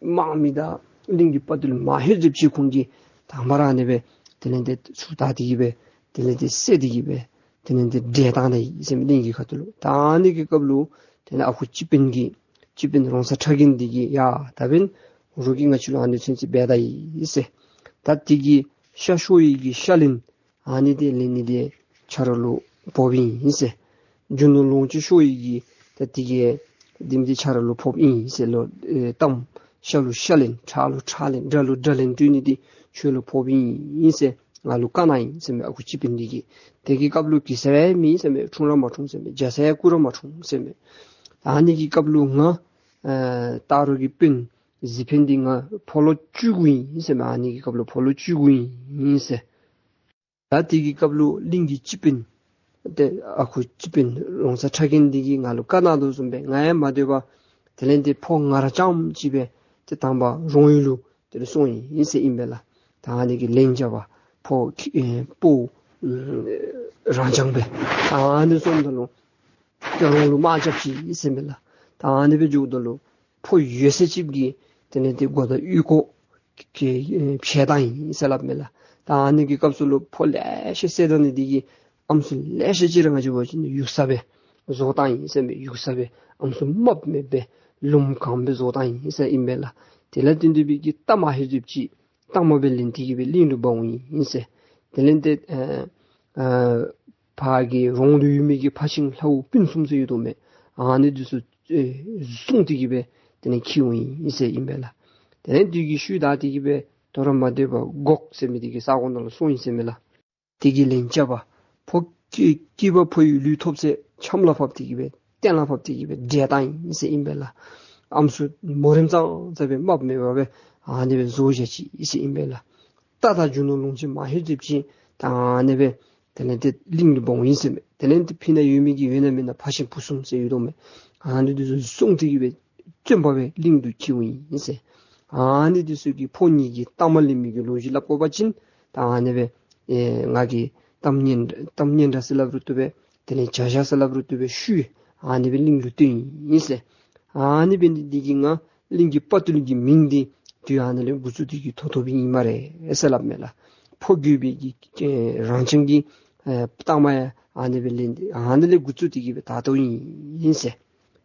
དམག་མི་དང་གླིང་གི་དཔའ་བརྟུལ་མ་ཧེ་ཟེབ་ཅིག་ཁོང་གིས་དང་པ་ར་ཨ་ནི་སྦེ་དེ་ལས་ཏེ་ཚུར་བདའ་སྟེ་གི་སྦེ་དེ་ལས་ཏེ་བསད་དེ་གི་སྦེ་དེ་ལས་ཏེ་བསྒྲལ་བཏང་ད་ཡི་ཟེར་མས་གླིང་གི་ཁ་ཐུག་ལུ། ད་ཨ་ནི་གི་སྐབས་ལུ་དེ་ལས་ཨ་ཁུ་སྤྱི་དཔོན་གྱིས་སྤྱི་དཔོན་རོང་ཚ་ཁྲ་རྒན་འདི་གིས་ཡ་ད་འབདན་རོགས་ཀྱིས་ང་བཅས་ལུ་ཨ་ནི་ཚུན་ཚོད་འབད་ད་ཡི་ཟེར། ད་དེ་གི་ཤ་ཤོར་ཡི་གི་ཤ་ལན་ཨ་ནི་འདི་ལེན་ནི་འདི་ཁྱོད་ར་ལུ་ཕོགཔ་ཨིན་ཟེར། རྒྱུ་ནོར་ལོངས་སྤྱོད་ཤོར་ཡི་གི་ད་དེ་གི་དེམ་འདི་ཁྱོད་ར་ལུ་ཕོགཔ་ཨིན་ཟེར་ལོ། ཨེ་གཏམ་ཤ་ལུ་ཤ་ལན་ཁྲག་ལུ་ཁྲག་ལན་དགྲ་ལུ་དགྲ་ལན་སྤྲོད་ནི་འདི་ཁྱོད་ལུ་ཕོགཔ་ཨིན་ཟེར་ང་ལུ་བཀའ་གནང་ཡི་ཟེར་མས་ཨ་ཁུ་སྤྱི་དཔོན་འདི་གིས། དེ་གི་སྐབས་ལུ་གེ་སར་ཡང་མེད་ཟེར་མས། འཁྲུངས་ར་མ་འཁྲུངས་ཟེར་མས། རྒྱ་ཚ་ཡང་སྐུ་ར་མ་འཁྲུངས་ཟེར་མས། ཨ་ནི་གི་སྐབས་ལུ་ང་ཨེ་སྟག་རོང་གི་དཔོན་གཟིག་འཕེན་འདི་ང་ཕོ་ལོ་བཅུ་དགུ་ཨིན་ཟེར་མས། ཨ་ནི་གི་སྐབས་ལུ་ཕོ་ལོ་བཅུ་དགུ་ཨིན་ཟེར། ད་དེ་གི་སྐབས་ལུ་གླིང་གི་སྤྱི་དཔོན་ཏེ་ཨ་ཁུ་སྤྱི་དཔོན་རོང་ཚ་ཁྲ་རྒན་འདི་གིས་ང་ལུ་བཀའ་གནང་དོ་བཟུམ་སྦེ་ང་ཡང་མ་སྡོད་པར་དེ་ལས་ཏེ་ཕོ་ང་ར་རྐྱངམ་ཅིག་སྦེ་ཏེ་དང་པ་རོང་ཡུལ་ལུ་དེ་ལུ་སོང་ཡི་ཟེར་ཨིན་པས་ལགས། ད་ཨ་ནི་གི་ལན་རྐྱབ་པར་ཕོ་ཨེ་སྤོ་ཨེ་རང་རྐྱང་སྦེ་ད་ཨ་ནི་སོངམ་ད་ལུ་ཏེ་རོང་ལུ་དམག་རྐྱབ་ཅི་ཟེར་མས་ལགས། ད་ཨ་ནི་སྦེ་འགྱོཝ་ད་ལུ་ཕོ་ཡོད་ཚད་ཅིག་གིས་དེ་ལས་ཏེ་མགོ་དང་ཨོལ་ལྐོག་གི་ཨེ་ཕྱེ་བཏང་ཡི་ཟེར་སླབ་མས་ལགས། ད་ཨ་ནི་གི་སྐབས་སུ་ལུ་ཕོ་ལེ་ཤ་བསད་བཏང་ནི་འདི་གིས་ཨམ་སྲུ་ལེ་ཤ་ཅིག་ར་ང་བཅས་འབད་བ་ཅིན་ཡུགས་ས་སྦེ་བཟོ་བཏང་ཡི་ཟེར་མས། ཡུགས་ས་སྦེ་ཨམ་སྲུ་དམརཔོ་མེདཔ་སྦེ་ལུངམ་གངམ་སྦེ་བཟོ་བཏང་ཡི་ཟེར་ཨིན་པས་ལགས། དེ་ལས་བརྟེན་ཏེ་སྦེ་གི་རྟ་མ་ཧེ་ཟེབ་ཅིག་རྟ་མ་སྦེ་ལེན་ཏེ་གི་སྦེ་གླིང་ལུ་འབག་འོང་ཡི་ཟེར། དེ་ལས་ཏེ་ཨ་ཨ་ཕར་གི་རོང་ལུ་ཡོད་མི་གི་ཕར་ཕྱིན་ལྷ་བུ་སྤུན་གསུམ་ཚུ་ཡོད་དོ་མས། ཨ་ནི་འདི་ཚུ་ཨེ་བཟུང་སྟེ་གི་སྦེ་དེ་ལས་འཁྱིད་འོང་ཡི་ཟེར་ཨིན་པས་ལགས། དེ་ལས་དེ་གི་ཤུལ་ད་དེ་གི་སྦེ་དོ་རུང་མ་སྡོད་པར་འགོག་ཟེར་མི་དེ་གི་ས་གོ་ནང་ལུ་སོང་ཡི་ཟེར་མས་ལགས། དེ་གིས་ལན་རྐྱབ་པ། ཕོ་སྐྱེ་སྐྱེས་པ་ཕོ་ཡི་ལུས་ཐོབ་ཚེ་ཆམ་ལ་ཕབ་སྟེ་གི་སྦེ་གཏན་ལ་ཕབ་སྟེ་གི་སྦེ་བསྒྲལ་བཏང་ཡི་ཟེར་ཨིན་པས་ལགས། ཨམ་སྲུ་མོ་རེངམ་ཙང་ཙ་སྦེ་རྨགཔ་མེད་པར་སྦེ་ཨ་ནི་སྦེ་བཟོ་བཞག་ཅི་ཟེར་ཨིན་པས་ལགས། རྟ་དང་རྒྱུ་ནོར་ལོངས་སྤྱོད་མ་ལྷོད་ཅིག་ད་ཨ་ནི་སྦེ་དེ་ལས་ཏེ་གླིང་ལུ་འབག་འོང་ཡི་ཟེར་མས། དེ་ལས་ཏེ་ཕི་ན་ཡོད་མི་གི་ཡོད་ན་མེད་ན་ཕ་ཆེན་བུ་གསུམ་ཟེར་ཡོད་དོ་མས། ཨ་ནི་འདི་ཚུ་བཟུང་སྟེ་གི་སྦེ་བཙོན་པ་སྦེ་གླིང་དུ་འཁྱིད་འོང་ཡི་ཟེར། ཨ་ནི་འདི་ཚུ་གིས་ཕོ་ངེ་གི་གཏའ་མ་ལེན་མི་གི་ལོ་རྒྱུས་སླབ་དགོ་པ་ཅིན་ད་ཨ་ནི་སྦེ་ཨེ་ང་གིས་གཏམ་སྙན་གཏམ་སྙན་གྲགས་ཟེར་སླབ་རུང་བཏུབ་པས། དེ་ལས་བྱ་བཞག་ཟེར་སླབ་རུང་བཏུབ་པས། ཤུལ་ཨ་ནི་སྦེ་གླིང་ལུ་བཏོན་ཡི་ཟེར། ཨ་ནི་འབད་ནི་འདི་གིས་ང་གླིང་གི་དཔའ་བརྟུལ་གྱི་མིང་འདི་དུས་ཨ་ནི་ལས་འགོ་བཙུགས་ཏེ་གི་ཐོབ་ཐོབཔ་ཨིན་སྨ་རེ་ཟེར་སླབ་མས་ལགས། ཕོ་རྒོད་པའི་གི་ཨེ་རང་བྱུང་གི་ཨེ་གཏའ་མ་ཡང་ཨ་ནི་སྦེ་ལེན་ཏེ་ཨ་ནི་ལས་འགོ་བཙུགས་ཏེ་གི་སྦེ་ད་ལྟོ་ཨིན་ཟེར།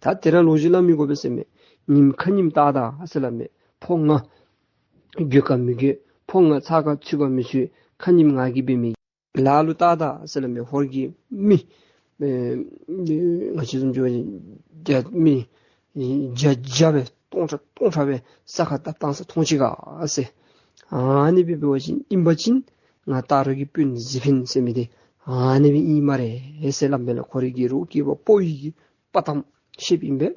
ད་དེ་ར་ལོ་རྒྱུས་སླབ་མི་དགོ་པས་ཟེར་མས། ཉིནམ་ཁ་ཉིནམ་ཏག་ཏག་ཟེར་སླབ་མས། ཕོ་ང་རྒོད་ག་མི་རྒོད། ཕོ་ང་ཚ་ག་ཚུད་ག་མི་ཚུད། ཁ་ཉིནམ་ང་གིས་འབད་མི་ལ་ལུ་ཏག་ཏག་ཟེར་སླབ་མས། ཧོར་གྱི་མི་ཨེ་ང་བཅས་བཟུམ་ཅིག་འབད་བ་ཅིན་རྒྱ་མི་བརྒྱ་བརྒྱ་སྦེ་སྟོང་ཕྲག་སྟོང་ཕྲག་སྦེ་ས་ཁར་བརྡབ་བཏང་ས་མཐོང་ཅི་ག་ཟེར། ཨ་ནི་སྦེ་འབད་བ་ཅིན་ཨིན་པ་ཅིན་ང་སྟག་རོང་གི་དཔོན་གཟིག་འཕེན་ཟེར་མི་འདི་ཨ་ནི་སྦེ་ཨིན་སྨ་རེ་ཟེར་སླབ་མས་ལགས། ཁོ་རའི་གི་རོགས་སྐྱེས་པ་ཕོ་ཡི་གི་དཔའ་གཏམ་བཤདཔ་ཨིན་པས།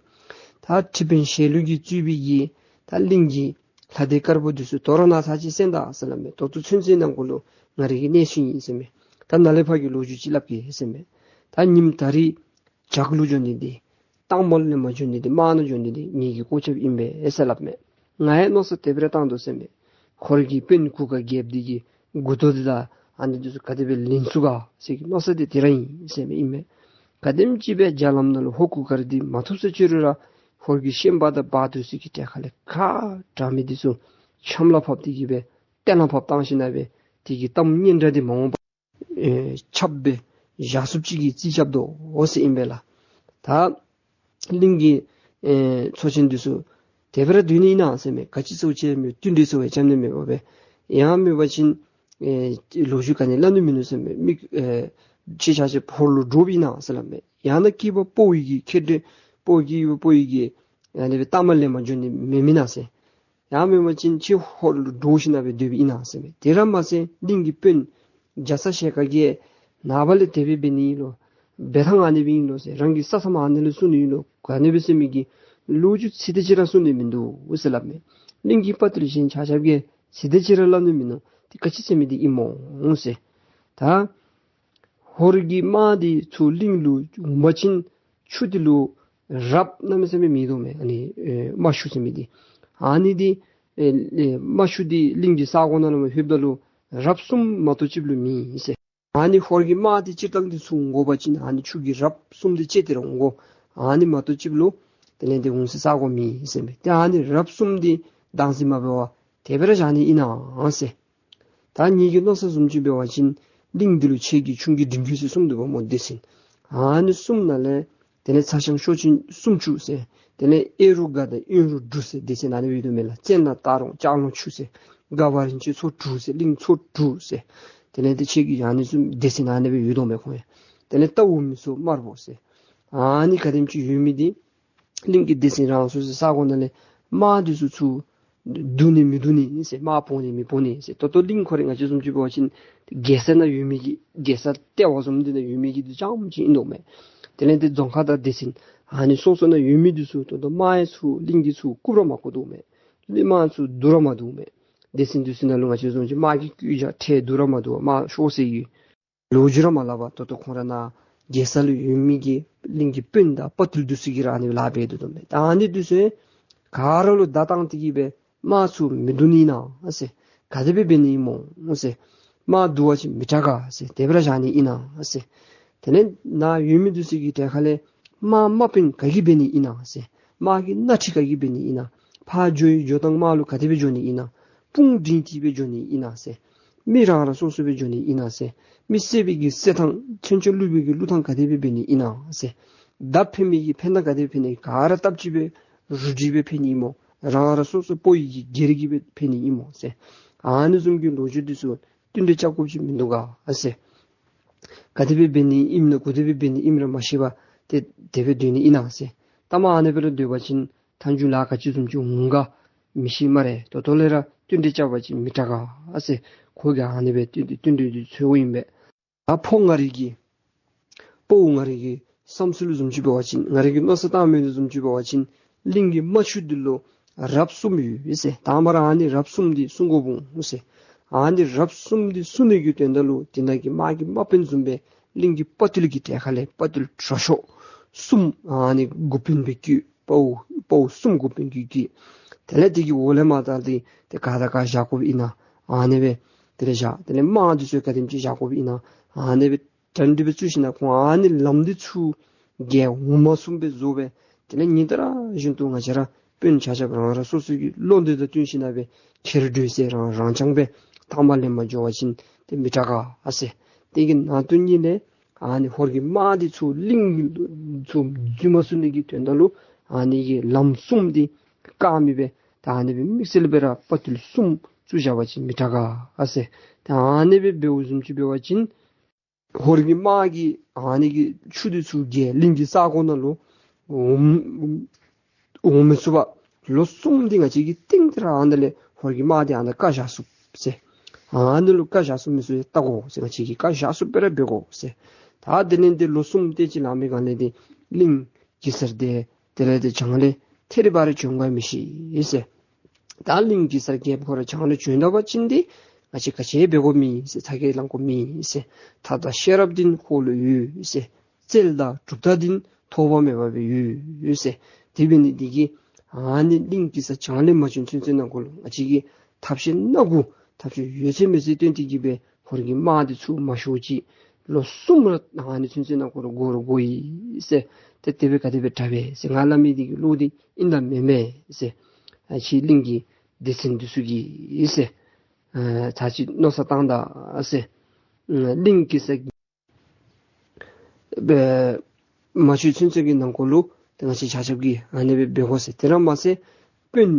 ད་ཁྲི་དཔོན་ཞལ་ལུ་གིས་གཙོས་པའི་གི་ད་གླིང་གི་ལྷ་སྡེ་དཀར་པོ་འདི་ཚུ་དོ་རུང་ནཱ་ཚར་ཅིག་གསན་ད་ཟེར་སླབ་མས། ད་ལྟོ་ཚུན་ཚོད་ནང་འཁོད་ལུ་ང་རའི་གི་གནས་ཚུལ་ཨིན་ཟེར་མས། ད་ནཱ་ལས་ཕར་གྱི་ལོ་རྒྱུས་ཅིག་སླབ་གེ་ཟེར་མས། ད་ཉིནམ་ད་རིས་བྱག་ལུ་འགྱོ་ནི་འདི་གཏའ་མ་ལེན་པར་འགྱོ་ནི་འདི་དམག་ནང་འགྱོ་ནི་འདི་ངེ་གི་བཀོད་ཁྱབ་ཨིན་པས་ཟེར་སླབ་མས། ང་ཡང་མནོ་བསམ་དེ་སྦེ་ར་བཏང་དོ་ཟེར་མས། ཁོ་རའི་གི་དཔོན་གུར་དཀར་རྒྱལཔོ་འདི་གི་མགུ་ཏོ་འདི་དང་ཨ་ནི་འདི་ཚུ་ག་དེ་སྦེ་ལེན་ཚུགས་ག་ཟེར་གྱི་མནོ་བསམ་འདི་དེ་ར་ཨིན་ཟེར་མས་ཨིན་མས། ག་དེམ་ཅིག་སྦེ་རྒྱ་ལམ་ནང་ལུ་ཧོར་གུར་དཀར་འདི་མ་ཐུབ་ས་ཅིག་རུང་ར་ཧོར་གྱི་ཤན་པ་དང་བ་དུར་ཚུ་གི་གྲལ་ཁ་ལས་ཁ་དྲག་མི་འདི་ཚུ་ཆམ་ལ་ཕབ་སྟེ་གི་སྦེ་གཏན་ལ་ཕབ་བཏང་ཞིནམ་ལས་སྦེ་དེ་གི་གཏམ་སྙན་གྲགས་འདི་མ་འོངས་པར་ཨེ་ཁྱབ་སྦེ་བཞག་ཚུགསཔ་ཅིག་གི་རྩིས་རྐྱབ་དོ་འོ་ཟེར་ཨིན་པས་ལགས། ད་གླིང་གི་ཨེ་ཚོ་ཆེན་འདི་ཚུ་དེ་སྦེ་ར་སྡོད་ནི་ཨིན་ན་ཟེར་མས། ག་ཅི་ཚུ་ཅིག་མི་བསྟུན་གྲོས་ཚུ་འབད་རྐྱབ་ནི་མེད་པར་སྦེ་ཡང་མེད་པ་ཅིན་ཨེ་ལོ་རྒྱུས་ག་ནི་སླབ་ནི་མིན་ནུག་ཟེར་མས། མི་ཨེ་ཁྱེད་ཆ་ཁྱབ་ཧོར་ལུ་འདྲོགཔ་ཨིན་ན་ཟེར་སླབ་མས། ཡང་ན་སྐྱེས་པ་ཕོ་ཡི་གི་ཁེ་འདྲེན་ཕོ་སྐྱེས་པ་ཕོ་ཡི་གི་ཨ་ནི་སྦེ་གཏའ་མ་ལེན་པར་འགྱོ་ནི་མེད་མི་ན་ཟེར། ཡང་མེན་པ་ཅིན་ཁྱེད་ཧོར་ལུ་འདྲོག་ཞིནམ་ལས་སྦེ་སྡོདཔ་ཨིན་ན་ཟེར་མས། དེ་ར་མ་ཚད་གླིང་གི་དཔོན་རྒྱ་ཚ་ཞལ་དཀར་གྱིས་ནངས་པ་ལས་དེ་སྦེ་འབད་ནི་ཨིན་ལོ། འབད་ཐངས་ཨ་ནི་སྦེ་ཨིན་ལོ་ཟེར། རང་གི་ས་མཚམས་ཨ་ནི་ལས་སྲུང་ནི་ཨིན་ལོ། ག་ནི་སྦེ་ཟེར་མི་གི་ལོ་རྒྱུས་ཚིག་དེ་ཅིག་ར་གསུང་ནི་མིན་འདུག་ཟེར་སླབ་མས། གླིང་གི་དཔའ་བརྟུལ་གཞན་ཆ་ཁྱབ་ཀྱིས་ཚིག་དེ་ཅིག་ར་སླབ་ནི་མིན་ནུག། དེ་ག་ཅི་ཟེར་མི་འདི་ཨིན་མོ་ཟེར། ད་ཧོར་གྱི་དམག་འདི་ཚུར་གླིང་ལུ་འོང་པ་ཅིན་ཆུ་འདི་ལུ་རབ་གནམ་མེད་ས་མེད་མེད་དོ་མས། ཨ་ནི་ཨེ་རྨ་ཆུ་ཟེར་མི་འདི་ཨ་ནི་འདི་ཨེ་ཨེ་རྨ་ཆུ་འདི་གླིང་གི་ས་གོ་ནང་ལུ་ལྷོདཔ་ད་ལུ་རབ་གསུམ་མ་གཏོགས་ཅིག་ལུ་མེད་ཟེར། ཨ་ནི་ཧོར་གྱི་དམག་འདི་སྤྱིར་བཏང་འདི་ཚུར་འོང་དགོ་པ་ཅིན་ཨ་ནི་ཆུ་གི་རབ་གསུམ་འདི་བཅད་དེ་ར་འོང་དགོ། ཨ་ནི་མ་གཏོགས་ཅིག་ལུ་དེ་ལས་འདི་འོང་སའི་ས་གོ་མེད་ཟེར་མས། ཏེ་ཨ་ནི་རབ་གསུམ་འདི་བདག་འཛིན་མ་འབད་བར་དེ་སྦེ་ར་བཞག་ནི་ཨིན་ན་ཟེར། ད་ངེ་གི་མནོ་བསམ་བཟུམ་ཅིག་འབད་བ་ཅིན་གླིང་འདི་ལུ་ཆེ་གི་ཆུང་གི་འབྲིང་རྒྱུད་ཟེར་གསུམ་འདུག་པ་སྨོ་སྡེ་ཚན། ཨ་ནི་གསུམ་ནང་ལས་དེ་ལས་ཚ་ཞང་ཤོ་ཆེན་སུམ་ཅུ་ཟེར། དེ་ལས་ཨེ་རུ་དགའ་དང་ཨེ་རུ་འབྲུག་ཟེར་སྡེ་ཚན་ཨ་ནི་སྦེ་ཡོད་དོ་མས་ལགས། བཙན་ལ་སྟག་རོང་ལྕང་ལོ་ཆུ་ཟེར། དགའ་བ་རིན་ཆེན་ཚོ་དྲུག་ཟེར། གླིང་ཚོ་དྲུག་ཟེར། དེ་ལས་དེ་ཆེ་གི་ཨ་ནི་གསུམ་སྡེ་ཚན་ཨ་ནི་སྦེ་ཡོད་དོ་མས་ཁོང་ཡང་། དེ་ལས་རྟ་འུར་མི་སོ་དམར་པོ་ཟེར། ཨ་ནི་ག་དེམ་ཅིག་ཡོད་མི་འདི་གླིང་གི་སྡེ་ཚན་རང་སོ་སོའི་ས་གོ་ནང་ལས་དམག་འདི་ཚུ་ཚུར་བསྡུ་ནི་མི་བསྡུ་ནི་ཟེར། དམག་འབོ་ནི་མི་འབོ་ནི་ཟེར། ད་ལྟོ་གླིང་ཁོ་རའི་ང་བཅས་བཟུམ་ཅིག་འབད་བ་ཅིན་རྒྱལ་ས་ནང་ཡོད་མི་གི་རྒྱལ་ས་ལྟེ་བ་བཟུམ་འདི་ནང་ཡོད་མི་གི་འདི་རྐྱངམ་ཅིག་ཨིན་དོ་མས། དེ་ལས་འདི་རྫོང་ཁག་དང་སྡེ་ཚན་ཨ་ནི་སོ་སོ་ནང་ཡོད་མི་འདི་ཚུ་ད་ལྟོ་དམག་ཡང་ཚུར་གླིང་གིས་ཚུར་བཀུག་ར་མ་བཀུག་དོ་མས། གླིང་དམག་ཚུར་བསྡུ་ར་མ་བསྡུ་མས། སྡེ་ཚན་འདི་ཚུ་ནང་ལུ་ང་བཅས་བཟུམ་ཅིག་དམག་གི་བཀོད་རྒྱ་ཁྲལ་བསྡུ་ར་མ་བསྡུ་བར་དམག་ཤོར་སོ་ཡི། ལོ་རྒྱུས་ར་མ་སླབ་པར་ད་ལྟོ་ཁོང་ར་ནཱ་རྒྱལ་ས་ལུ་ཡོད་མི་གི་གླིང་གི་དཔོན་དང་དཔའ་བརྟུལ་འདི་ཚུ་གིས་ར་ཨ་ནི་སྦེ་ལཱ་འབད་དོ་དོ་མས། ད་ཨ་ནི་འདི་ཚུ་ག་ར་ལུ་བརྡ་བཏང་སྟེ་གི་སྦེ་དམག་ཚུར་མི་བསྡུ་ནི་ཨིན་ན་ཟེར། ག་དེ་སྦེ་འབད་ནི་ཨིན་མོ་ཟེར། དམག་བསྡུ་བ་ཅིན་མི་དྲག་ག་ཟེར། དེ་སྦེ་ར་བཞག་ནི་ཨིན་ན་ཟེར། དེ་ལས་ནཱ་ཡོད་མི་འདི་ཚུ་གི་གྲལ་ཁ་ལས་དམག་དམག་དཔོན་ག་གིས་འབད་ནི་ཨིན་ན་ཟེར། དམག་གི་སྣ་ཁྲིད་ག་གིས་འབད་ནི་ཨིན་ན། ཕར་འགྱོ་ཡི་འགྱོ་ཐངས་དམག་ལུ་ག་དེ་སྦེ་འགྱོ་ནི་ཨིན་ན། དཔུང་སྒྲིང་སྟེ་སྦེ་འགྱོ་ནི་ཨིན་ན་ཟེར། མི་རང་རང་སོ་སོ་སྦེ་འགྱོ་ནི་ཨིན་ན་ཟེར། མི་བསད་པའི་གི་བསད་ཐངས་མཚོན་ཆ་བླུགས་པའི་གི་བླུགས་ཐངས་ག་དེ་སྦེ་འབད་ནི་ཨིན་ན་ཟེར། མདའ་འཕེན་མི་གི་འཕེན་ཐངས་ག་དེ་སྦེ་འཕེན་ནི། ག་ར་སྟབས་གཅིག་སྦེ་རུ་སྒྲིག་སྦེ་འཕེན་ནི་ཨིན་མོ། རང་རང་སོ་སོ་ཕོ་ཡི་གི་སྒེར་གྱི་སྦེ་འཕེན་ནི་ཨིན་མོ་ཟེར། ཨ་ནི་བཟུམ་གྱི་ལོ་རྒྱུས་འདི་ཚུ་བསྟུན་གྲོས་རྐྱབ་དགོཔ་ཅིག་མིན་འདུག་ག་ཟེར། ག་དེ་སྦེ་འབད་ནི་ཨིནམ་ན་ག་དེ་སྦེ་འབད་ནི་ཨིནམ་ར་མ་ཤེས་པར་ཏེ་དེ་སྦེ་སྡོད་ནི་ཨིན་ན་ཟེར། ད་མ་ཨ་ནི་སྦེ་ར་སྡོད་པ་ཅིན་མཐའ་མཇུག་ལཱ་ག་ཅི་བཟུམ་ཅིག་འོང་ག་མི་ཤེས་སྨ་རེ། ད་ལྟོ་ལས་ར་བསྟུན་གྲོས་རྐྱབ་པ་ཅིན་མི་དྲག་ག་ཟེར། ཁོ་གིས་ཨ་ནི་སྦེ་བསྟུན་བསྟུན་གྲོས་འདི་འཚོལཝ་ཨིན་པས། ད་ཕོ་ང་རའི་གི་དཔའ་བོ་ང་རའི་གི་བསམ་ཚུལ་བཟུམ་ཅིག་འབད་བ་ཅིན་ང་རའི་གི་མནོ་བསམ་བཏང་མི་བཟུམ་ཅིག་འབད་བ་ཅིན་གླིང་གི་རྨ་ཆུ་འདི་ལུ་རབས་གསུམ་ཡོད་ཟེར། དང་པ་ར་ཨ་ནི་རབས་གསུམ་འདི་སྲུང་དགོཔ་འོང་ཟེར། ཨ་ནི་རབས་གསུམ་འདི་སྲུང་ནི་གི་དོན་དག་ལུ་དེ་ནང་གི་དམག་གི་དམག་དཔོན་བཟུམ་སྦེ་གླིང་གི་དཔའ་བརྟུལ་གྱི་གྲལ་ཁ་ལས་དཔའ་བརྟུལ་དྲག་ཤོས་གསུམ་ཨ་ནི་འགོ་དཔོན་སྦེ་བསྐོས། དཔའ་བོ་དཔའ་བོ་གསུམ་འགོ་དཔོན་གྱིས་བསྐོས། དེ་ལས་དེ་གི་འོག་ལས་མར་ད་དེ་དེ་ག་དང་ག་བཞག་དགོཔ་ཨིན་ན་ཨ་ནི་སྦེ་དེ་ལས་བཞག། དེ་ལས་དམག་འདི་ཚུ་ག་དེམ་ཅིག་བཞག་དགོཔ་ཨིན་ན་ཨ་ནི་སྦེ་གྲ་སྒྲིག་སྦེ་བཙུགས་ཞིནམ་ལས་ཁོང་ཨ་ནི་ལམ་འདི་ཚུ་རྒྱལ་འོག་མ་གསུམ་སྦེ་བཟོ་སྦེ་དེ་ལས་ཉིན་ལྟར་བཞིན་དུ་ང་བཅས་ར་དཔོན་ཆ་ཁྱབ་རང་རང་སོ་སོ་གི་བློ་འདོད་དང་བསྟུན་ཞིནམ་ལས་སྦེ་ཁྱེར་འགྱོ་ཟེར། རང་རང་རྐྱང་སྦེ་ཐ་མ་ལས་མར་འགྱོ་བ་ཅིན་དེ་མི་དྲག་ག་ཟེར། དེ་གི་ནང་དོན་ཉིད་ལས་ཨ་ནི་ཧོར་གྱི་དམག་འདི་ཚུ་གླིང་ཚུ་འཛུལ་མ་ཚུགས་ནི་གི་དོན་དག་ལུ་ཨ་ནི་གི་ལམ་གསུམ་འདི་བཀག་མི་སྦེ་ད་ཨ་ནི་སྦེ་དམིགས་བསལ་སྦེ་ར་དཔའ་བརྟུལ་གསུམ་བཙུགས་བཞག་པ་ཅིན་མི་དྲག་ག་ཟེར། ད་ཨ་ནི་སྦེ་འབདཝ་བཟུམ་ཅིག་འབད་བ་ཅིན་ཧོར་གྱི་དམག་གིས་ཨ་ནི་གི་ཆུ་འདི་ཚུ་བརྒལ་གླིང་གི་ས་གོ་ནང་ལུ་འོང་འོང་མི་ཚུགས་པར་ལོ་གསུམ་འདི་ང་བཅས་ཀྱིས་གཏིང་དེ་ར་ཨ་ནཱ་ལས་ཧོར་གྱི་དམག་འདི་ཨ་ནཱ་བཀག་བཞག་ཚུགས་ཟེར། ཨ་ནཱ་ལུ་བཀག་བཞག་ཚུགས་མི་ཚུགས་ལྟ་དགོ་ཟེར། ང་བཅས་ཀྱིས་བཀག་བཞག་ཚུགསཔ་སྦེ་ར་འབད་དགོ་ཟེར། ད་དེ་ལས་དེ་ལོ་གསུམ་དེ་ཅིག་ལང་པའི་སྒང་ལས་དེ་གླིང་གེ་སར་དེ་དེ་ལས་དེ་བྱང་ལས་ཐད་རི་བ་རི་བྱོན་དགོ་མི་ཤེས་ཟེར། ད་གླིང་གེ་སར་རྒྱལཔོ་ཁོ་ར་བྱང་ལས་བྱོན་ད་པ་ཅིན་དེ་ང་བཅས་ག་ཅི་འབད་དགོཔ་མེད་ཟེར། ཚ་གྱང་ལང་དགོཔ་མེད་ཟེར། ཐབས་དང་ཤེས་རབ་འདི་ཁོ་ལུ་ཡོད་ཟེར། རྩལ་དང་གྲུབ་རྟགས་འདི་ཐོགས་པ་མེད་པ་སྦེ་ཡོད་ཟེར། དེ་འབད་ནི་འདི་གིས་ཨ་ནི་གླིང་གེ་སར་བྱང་ལས་མ་བྱོན་ཚུན་ཚོད་ནང་འཁོད་ལུ་ང་བཅས་ཀྱིས་ཐབས་ཤེས་སྣ་དགུ་ཐབས་ཤེས་ཡོད་ཚད་མེད་ཚད་བཏོན་ཏེ་གི་སྦེ་ཧོར་གྱི་དམག་འདི་ཚུ་མ་ཤོར་ཅིག་ལོ་གསུམ་ར་ཨ་ནི་ཚུན་ཚོད་ནང་འཁོད་ལུ་འགོར་དགོ་ཡི་ཟེར། ཏེ་དེ་སྦེ་ག་དེ་སྦེ་དྲག་པས་ཟེར། ང་སླབ་མི་འདི་གི་བློ་འདི་ཨིན་ན་མེན་མས་ཟེར། ཨ་ཁྱེད་གླིང་གི་སྡེ་ཚན་འདི་ཚུ་གིས་ཟེར། ཨ་ཚར་ཅིག་མནོ་བསམ་བཏང་ད་ཟེར། ཨ་གླིང་གེ་སར་སྦེ་མ་བྱོན་ཚུན་ཚོད་ཀྱི་ནང་འཁོད་ལུ་ཏེ་ང་བཅས་ཆ་ཁྱབ་ཀྱིས་ཨ་ནི་སྦེ་འབད་དགོ་ཟེར། དེ་ར་མ་ཚད་དཔོན་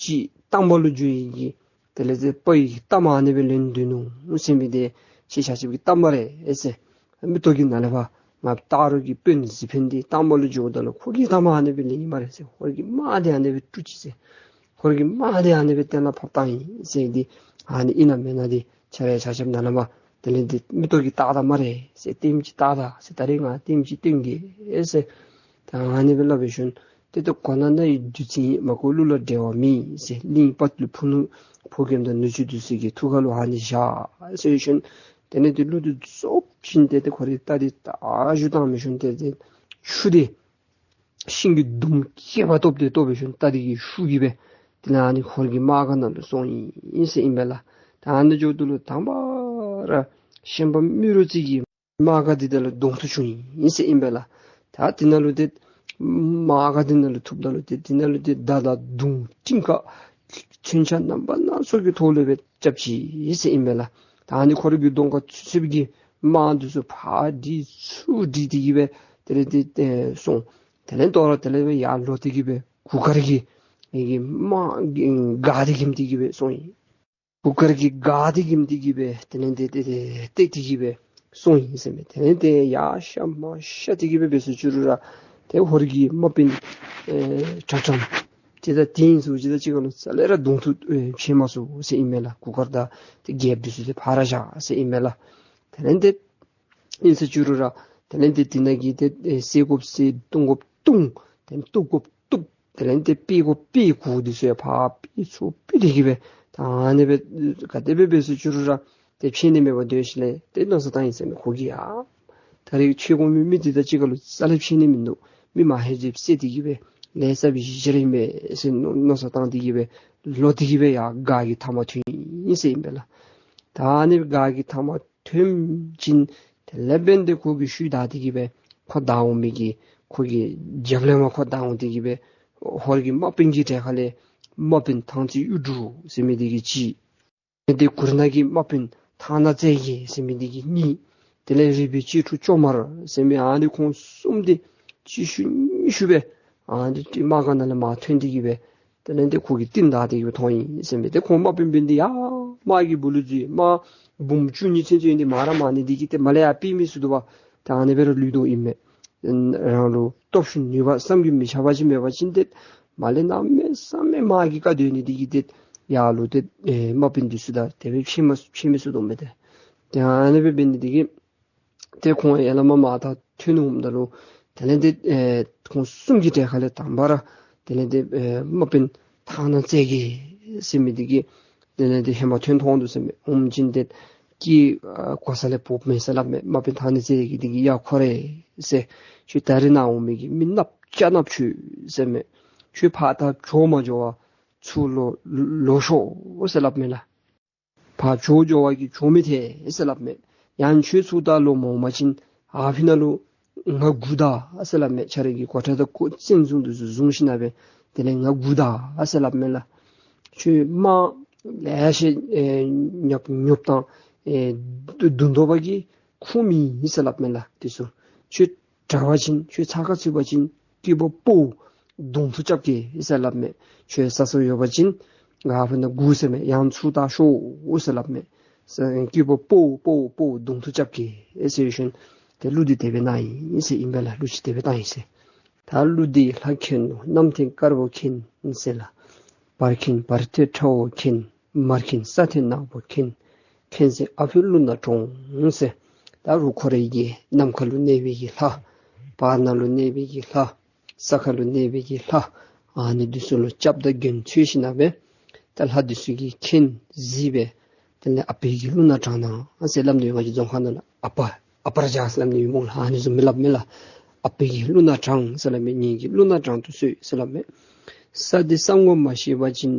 ཅིག་དང་པ་ལུ་འགྱོ་ནི་གི་དེ་ལས་དེ་དཔའ་བོའི་གི་གཏའ་མ་ཨ་ནི་སྦེ་ལེན་སྡོད་ནུག་ཟེར་མི་འདི་ཁྱེད་ཆ་ཁྱབ་ཀྱི་གཏའ་མ་རེ་ཟེར། མིག་ཏོ་གི་ནང་ལས་ཕར་ང་སྟག་རོང་གི་དཔོན་གཟིག་འཕེན་འདི་དང་པ་ལུ་འགྱོཝ་ད་ལུ་ཁོ་གི་གཏའ་མ་ཨ་ནི་སྦེ་ལེན་ནི་སྨ་རེ་ཟེར། ཧོར་གྱི་དམག་འདི་ཨ་ནི་སྦེ་དཀྲུག་ཅི་ཟེར། ཧོར་གྱི་དམག་འདི་ཨ་ནི་སྦེ་གཏན་ལ་ཕབ་བཏང་ཡི་ཟེར་འདི་ཨ་ནི་ཨིན་ན་མེན་ན་འདི་ཁྱེད་ར་ཆ་ཁྱབ་ནཱ་ལས་མར་དེ་ལས་འདི་མིག་ཏོ་གིས་བལྟ་ད་སྨ་རེ་ཟེར། ལྟདམོ་ཅིག་བལྟ་ད་ཟེར། ད་རིས་ང་ལྟདམོ་ཅིག་སྟོན་གེ་ཟེར། ད་ཨ་ནི་སྦེ་སླབ་པའི་ཤུལ་ཏེ་ཏེ་གོ་ན་ན་ཡི་བདུད་རྩི་ཡིན། མ་གོ་གླུ་ལ་འགྲེལ་བ་མེད་ཟེར། གླིང་དཔའ་བརྟུལ་ཕུ་ནུ་ཕོ་རྒནམ་དང་ནུ་གཅུང་འདི་ཚུ་གི་ཐུགས་ཁ་ལུ་ཨ་ནི་བཞག་ཟེར་བའི་ཤུལ་དེ་ལས་དེ་གླུ་འདི་རྫོགས་ཞིནམ་ཏེ་ཏེ་ཁོ་རའི་རྟ་འདི་ད་ཞུ་བཏང་མི་ཤུལ་ཏེ་ཏེ་ཆུ་འདི་ཤིང་གི་དུམ་སྐེད་པ་ཐོབ་སྟེ་ཐོབ་པའི་ཤུལ་རྟ་འདི་གིས་ཤུགས་ཀྱིས་སྦེ་དེ་ལས་ཨ་ནི་ཧོར་གྱི་དམག་སྒར་ནང་ལུ་སོང་ཡི་ཟེར་ཨིན་པས་ལགས། ད་ཨ་ནི་འགྱོཝ་ད་ལུ་དང་པ་ར་ཤན་པ་རྨེ་རུ་རྩེ་གི་དམག་སྒར་འདི་དང་ལུ་གདོང་ཐུག་བྱུང་ཡི་ཟེར་ཨིན་པས་ལགས། ད་དེ་ནང་ལུ་ཏེ་དམག་སྒར་འདི་ནང་ལུ་ཐུགཔ་ད་ལུ་ཏེ་དེ་ནང་ལུ་ཏེ་མདའ་དང་མདུང་གྲི་ཁ་མཚོན་ཆ་རྣམ་པ་སྣ་ཚོགས་ཀྱི་ཐོག་ལུ་སྦེ་རྐྱབ་ཅི་ཟེར་ཨིན་པས་ལགས། ད་ཨ་ནི་ཁོ་རའི་གི་གདོང་ཁར་ཚུད་ཚུདཔ་གི་དམག་འདི་ཚུ་ཕར་འདྲིས་ཚུར་འདྲིས་ཏེ་གི་སྦེ་དེ་ལས་དེ་ཨེ་སོང་། དེ་ལས་དོ་རུང་དེ་ལས་སྦེ་ཡར་ལོག་སྟེ་གི་སྦེ་གུར་དཀར་གྱི་ཨེ་གི་དམག་གི་སྒར་འདི་འགེམས་ཏེ་གི་སྦེ་སོང་ཡི། གུར་དཀར་གྱི་སྒར་འདི་འགེམས་ཏེ་གི་སྦེ་དེ་ལས་དེ་དེ་དེ་བཏེག་སྟེ་གི་སྦེ་སོང་ཡི་ཟེར་མས། དེ་ལས་དེ་ཡར་ཤ་མར་ཤ་སྟེ་གི་སྦེ་འབད་སོང་ཅི་རུང་ར་ཏེ་ཧོར་གྱི་དམག་དཔོན་ཨེ་དྲག་དྲགམ་ཅིག་དང་དེ་ཚུ་ཅིག་དང་གཅིག་ཁར་ལུ་རྩ་ལས་ར་གདོང་ཐུག་ཨེ་བྱིན་མ་ཚུགས་ཟེར་ཨིན་མས་ལགས། གུར་དཀར་དང་ཏེ་རྒྱལཔོ་འདི་ཚུ་ཏེ་ཕར་བཞག་ཟེར་ཨིན་མས་ལགས། དེ་ལས་དེ་ཨིན་ཟེར་ཅི་རུང་ར་དེ་ལས་དེ་དེ་ནང་གི་ཏེ་ཨེ་བསད་དགོཔ་བསད་བརྡུང་དགོཔ་བརྡུང་། ཏེ་གཏུབ་དགོཔ་གཏུབ། དེ་ལས་དེ་ཕུད་དགོཔ་ཕུད། གུར་འདི་ཚུ་ཡང་ཕར་ཕུད་ཚུར་ཕུད་དེ་གི་སྦེ་ད་ཨ་ནི་སྦེ་ག་དེ་སྦེ་འབད་སོང་ཅི་རུང་ར་ཏེ་ཕྱད་ནི་མེད་པར་སྡོད་ཞིནམ་ལས་ཏེ་མནོ་བསམ་བཏང་ཡི་ཟེར་མས། ཁོ་གིས་ཡ་ད་རིས་ཆོས་གོང་མའི་མི་འདི་དང་གཅིག་ཁར་ལུ་རྩ་ལས་ཕྱད་ནི་མིན་འདུག། མི་མ་ཧེ་ཅིག་བསད་དེ་གི་སྦེ་ལེགས་ཤོམ་སྦེ་བཞག་ར་ཨིན་པས་ཟེར་མནོ་མནོ་བསམ་བཏང་སྟེ་གི་སྦེ་ལོག་སྟེ་གི་སྦེ་ཡར་སྒར་གྱི་མཐའ་མར་ཐོན་ཡི་ཟེར་ཨིན་པས་ལགས། ད་ཨ་ནི་སྒར་གྱི་མཐའ་མར་ཐོན་ཞིནམ་དེ་ལས་འབདན་ཏེ་ཁོ་གི་ཤུལ་བདའ་སྟེ་གི་སྦེ་ཁོ་བདའ་འོང་མི་གི་ཁོ་གི་རྒྱབ་ལས་མར་ཁོ་བདའ་འོང་སྟེ་གི་སྦེ་ཧོར་གྱི་དམག་དཔོན་གྱི་གྲལ་ཁ་ལས་དམག་དཔོན་ཐང་རྩེ་གཡུ་འབྲུག་ཟེར་མི་འདི་གིས་གཅིག། ཏེ་གུར་ནག་གི་དམག་དཔོན་ཐང་ནག་རྩེ་རྒྱལ་ཟེར་མི་འདི་གིས་གཉིས། དེ་ལས་རིག་པའི་གཅེས་ཕྲུག་ཅོ་མར་ཟེར་མི་ཨ་ནི་ཁོང་གསུམ་འདི་གཅིག་ཤུལ་གཉིས་ཤུལ་སྦེ་ཨ་ནི་དམག་སྒར་ནང་ལས་མར་ཐོན་ཏེ་གི་སྦེ་དེ་ལས་ཏེ་ཁོ་གིས་རྟིང་བདའ་སྟེ་གི་སྦེ་ཐོན་ཡི་ཟེར་མས། ཏེ་ཁོང་དམག་དཔོན་འབད་ནི་འདི་ཡ་དམག་གི་སྦུག་ལུ་འཛུལ། དམག་འབུམ་བཅུ་གཉིས་ཚུན་ཚོད་ཨིན་ཏེ་མ་ར་མ་ནི་འདི་གིས་ཏེ་མར་ལས་ཡར་ཕུད་མི་ཚུགས་དོ་བ། ད་ཨ་ནི་སྦེ་ར་ལུས་དོ་ཨིན་མས། རང་ལུ་སྟོབས་ཤུགས་ནུས་པ་བསམ་གྱིས་མི་ཁྱབ་པ་ཅིག་མེད་པ་ཅིན་ཏེ་མར་ལས་གནམ་མེད་ས་མེད་དམག་གིས་བཀག་སྡོད་ནི་འདི་གིས་ཏེ་ཡར་ལུ་ཏེ་ཨེ་དམག་དཔོན་འདི་ཚུ་དང་དེ་སྦེ་ཕྱད་མ་ཕྱད་མི་ཚུགས་དོ་མས་ཏེ། ཏེ་ཨ་ནི་སྦེ་འབད་ནི་འདི་གིས་ ཏེ་ཁོང་ཡར་ལས་མར་མར་ད་ཐོན་འོངམ་ད་ལུ་དེ་ལས་ཏེ་ཨེ་ཁོང་གསུམ་གྱི་གྲལ་ཁ་ལས་དང་པ་ར་དེ་ལས་ཏེ་ཨེ་དམག་དཔོན་ཐང་ནག་རྩེ་རྒྱལ་ཟེར་མི་འདི་གིས་དེ་ལས་ཏེ་ཧེ་མ་ཐོན་ཐོན་འདུག་ཟེར་མས། འོངམ་ཅིག་ཏེ་སྐད་ཨ་གོ་ས་ལས་བོབ་མས་ཟེར་སླབ་མས། དམག་དཔོན་ཐང་ནག་རྩེ་རྒྱལ་འདི་གིས་ཡ་ཁོ་རེ་ཟེར། ཁྱོད་ད་རིས་ནཱ་འོང་མི་གི་མི་གནགཔོ་སྐྱ་གནགཔོ་ཁྱོད་ཟེར་མས། ཁྱོད་ཕར་ད་འགྱོ་མ་འགྱོ་བར་ཚུར་ལོག་ལོག་ཤོག་ཟེར་སླབ་མས་ལགས། ཕར་འགྱོ་འགྱོ་བ་གིས་འགྱོ་མི་ཐེག་ཟེར་སླབ་མས། ཡང་ཁྱོད་ཚུར་ད་ལོག་མ་འོང་པ་ཅིན་ཨ་ཕི་ནང་ལུ་ང་སྒུག་ད་ཟེར་སླབ་མས། ཁྱོད་རའི་གི་གོ་ཁྲབ་དང་གོ་བཙན་བཟུང་དེ་ཚུ་བཟུང་ཞིནམ་ལས་དེ་ལས་ང་སྒུག་ད་ཟེར་སླབ་མས་ལགས། ཁྱོད་དམག་ལེ་ཤ་ཨེ་ཉོབ་ཉོབ་དང་ཨེ་དུ་དུང་དོ་པ་གིས་ཁུངས་མེད་ཟེར་སླབ་མས་ལགས། དེ་ཚུ་ཁྱོད་དྲག་པ་ཅིན་ཁྱོད་ཚ་ཁ་ཚུད་པ་ཅིན་སྐྱེས་བུ་ཕོ་གདོང་ཐུག་རྐྱབ་གེ་ཟེར་སླབ་མས། ཁྱོད་ས་སོ་ཡོད་པ་ཅིན་ང་ཕར་ནང་སྒུག་ཟེར་མས། ཡང་ཚུར་ད་ཤོག་ཟེར་སླབ་མས། སྐྱེས་བུ་ཕོ་ཕོ་ཕོ་གདོང་ཐུག་རྐྱབ་གེ་ཟེར་ཞིནམ་ཏེ་གླུ་འདི་དེ་སྦེ་གནང་ཡི་ཟེར་ཨིན་པས་ལགས། གླུ་ཅིག་དེ་སྦེ་བཏང་ཡི་ཟེར། ད་གླུ་འདི་ལྷ་མཁྱེན་ནོ་གནམ་མཁྱེན་དཀར་པོ་མཁྱེན་ཟེར་ལགས། བར་མཁྱེན་བར་ཐོད་ཁྲ་བོ་མཁྱེན། མར་མཁྱེན་ས་ཐོད་ནག་པོ་མཁྱེན། མཁྱེན་ཟེར་ཨ་ཕི་ཀླུ་ནག་གྲོང་ཟེར། ད་རུང་ཁོ་རའི་གི་ནམ་མཁའ་ལུ་གནས་པའི་གི་ལྷ། བར་སྣང་ལུ་གནས་པའི་གི་ལྷ། ས་ཁ་ལུ་གནས་པའི་གི་ལྷ། ཨ་ནི་འདི་ཚུ་ལུ་སྐྱབས་དང་མགོན་འཚོལ་ཞིནམ་ལས་ད་ལྷ་འདི་ཚུ་གིས་མཁྱེན་གཟིགས་སྦེ་དེ་ལས་ཨ་པའི་གི་ཀླུ་ནག་དྲངས་གནང་ཟེར་སླབ་ནི་ཡོད། ང་བཅས་རྫོང་ཁ་ནང་ལུ་ཨ་པ་ཨ་པར་བྱ་ཟེར་སླབ་ནི་ཡོད་སྨོ་ལགས། ཨ་ནི་བཟུམ་སྦེ་སླབ་མས་ལགས། ཨ་པའི་གི་ཀླུ་ནག་དྲངས་ཟེར་སླབ་མས། ངེ་གི་ཀླུ་ནག་དྲངས་ཏེ་གསོལ་ཟེར་སླབ་མས། ས་འདི་ས་ངོ་མ་ཤེས་པ་ཅིན་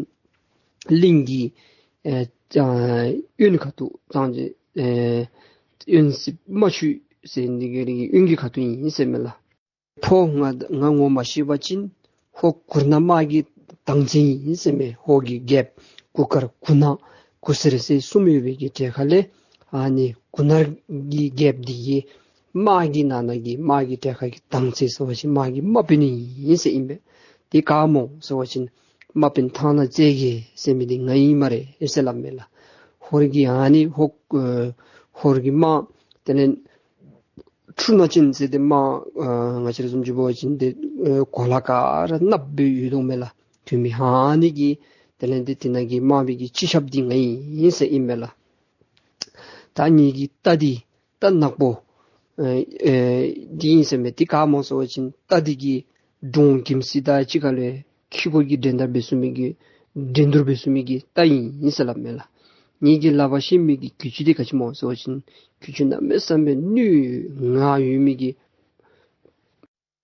གླིང་གི་ཨེ་གཡོན་ཁ་ཐུག་དང་ཨེ་གཡོན་སྲིབ་རྨ་ཆུ་ཟེར་འདི་གི་གཡོན་གྱི་ཁ་ཐུག་ཨིན་ཟེར་མས་ལགས། ཕོ་ང་ང་ངོ་མ་ཤེས་པ་ཅིན་ཧོར་གུར་ནག་དམག་གི་དང་ཚད་ཨིན་ཟེར་མས། ཧོར་གྱི་རྒྱལཔོ་གུར་དཀར་གུར་ནག་གུར་སེར་ཟེར་གསུམ་ཡོད་པའི་གི་གྲལ་ཁ་ལས་ཨ་ནི་གུར་ནག་གི་རྒྱལཔོ་འདི་གིས་དམག་གི་ནང་ན་གི་དམག་གི་གྲལ་ཁ་གི་དང་ཚད་ཟེར་བ་ཅིན་དམག་གི་དམག་དཔོན་ཨིན་ཟེར་ཨིན་པས། དེ་ག་སྨོ་ཟེར་བ་ཅིན་དམག་དཔོན་ཐང་ནག་རྩེ་རྒྱལ་ཟེར་མི་འདི་ང་ཨིན་སྨ་རེ་ཟེར་སླབ་མས་ལགས། ཧོར་གྱི་ཨ་ནི་ཧོར་ཨེ་ཧོར་གྱི་དམག་དེ་ལས་ཁྲུ་ནག་ཅན་ཟེར་ཏེ་དམག་ཨ་ང་བཅས་ར་བཟུམ་ཅིག་འབད་བ་ཅིན་ཏེ་ཨེ་གོ་ལ་ག་ར་གནགཔོ་སྦེ་ཡོད་དོ་མས་ལགས། དུས་མི་ཨ་ནི་གི་དེ་ལས་ཏེ་དེ་ནང་གི་དམག་མི་གི་སྤྱི་ཁྱབ་འདི་ང་ཨིན་ཟེར་ཨིན་པས་ལགས། ད་ངེ་གི་རྟ་འདི་རྟ་ནག་པོ་ཨེ་ཨེ་འདི་ཨིན་ཟེར་མས། དེ་ག་སྨོ་ཟེར་བ་ཅིན་རྟ་འདི་གིས་འབྲོང་གེམ་སྲི་དང་གཅིག་ཁར་ལུ་ཁྱི་གོ་གི་འགྲན་ཟླ་འབད་ཚུགས་མི་གི་འགྲན་བསྡུར་འབད་ཚུགས་མི་གི་རྟ་ཨིན་ཟེར་སླབ་མས་ལགས། ངེ་གི་ལག་པར་བཤེད་མི་གི་གྱི་ཅུང་འདི་ག་ཅི་སྨོ་ཟེར་བ་ཅིན་གྱི་ཅུང་གནམ་མེད་ས་མེད་ནུས་ངར་ཡོད་མི་གི་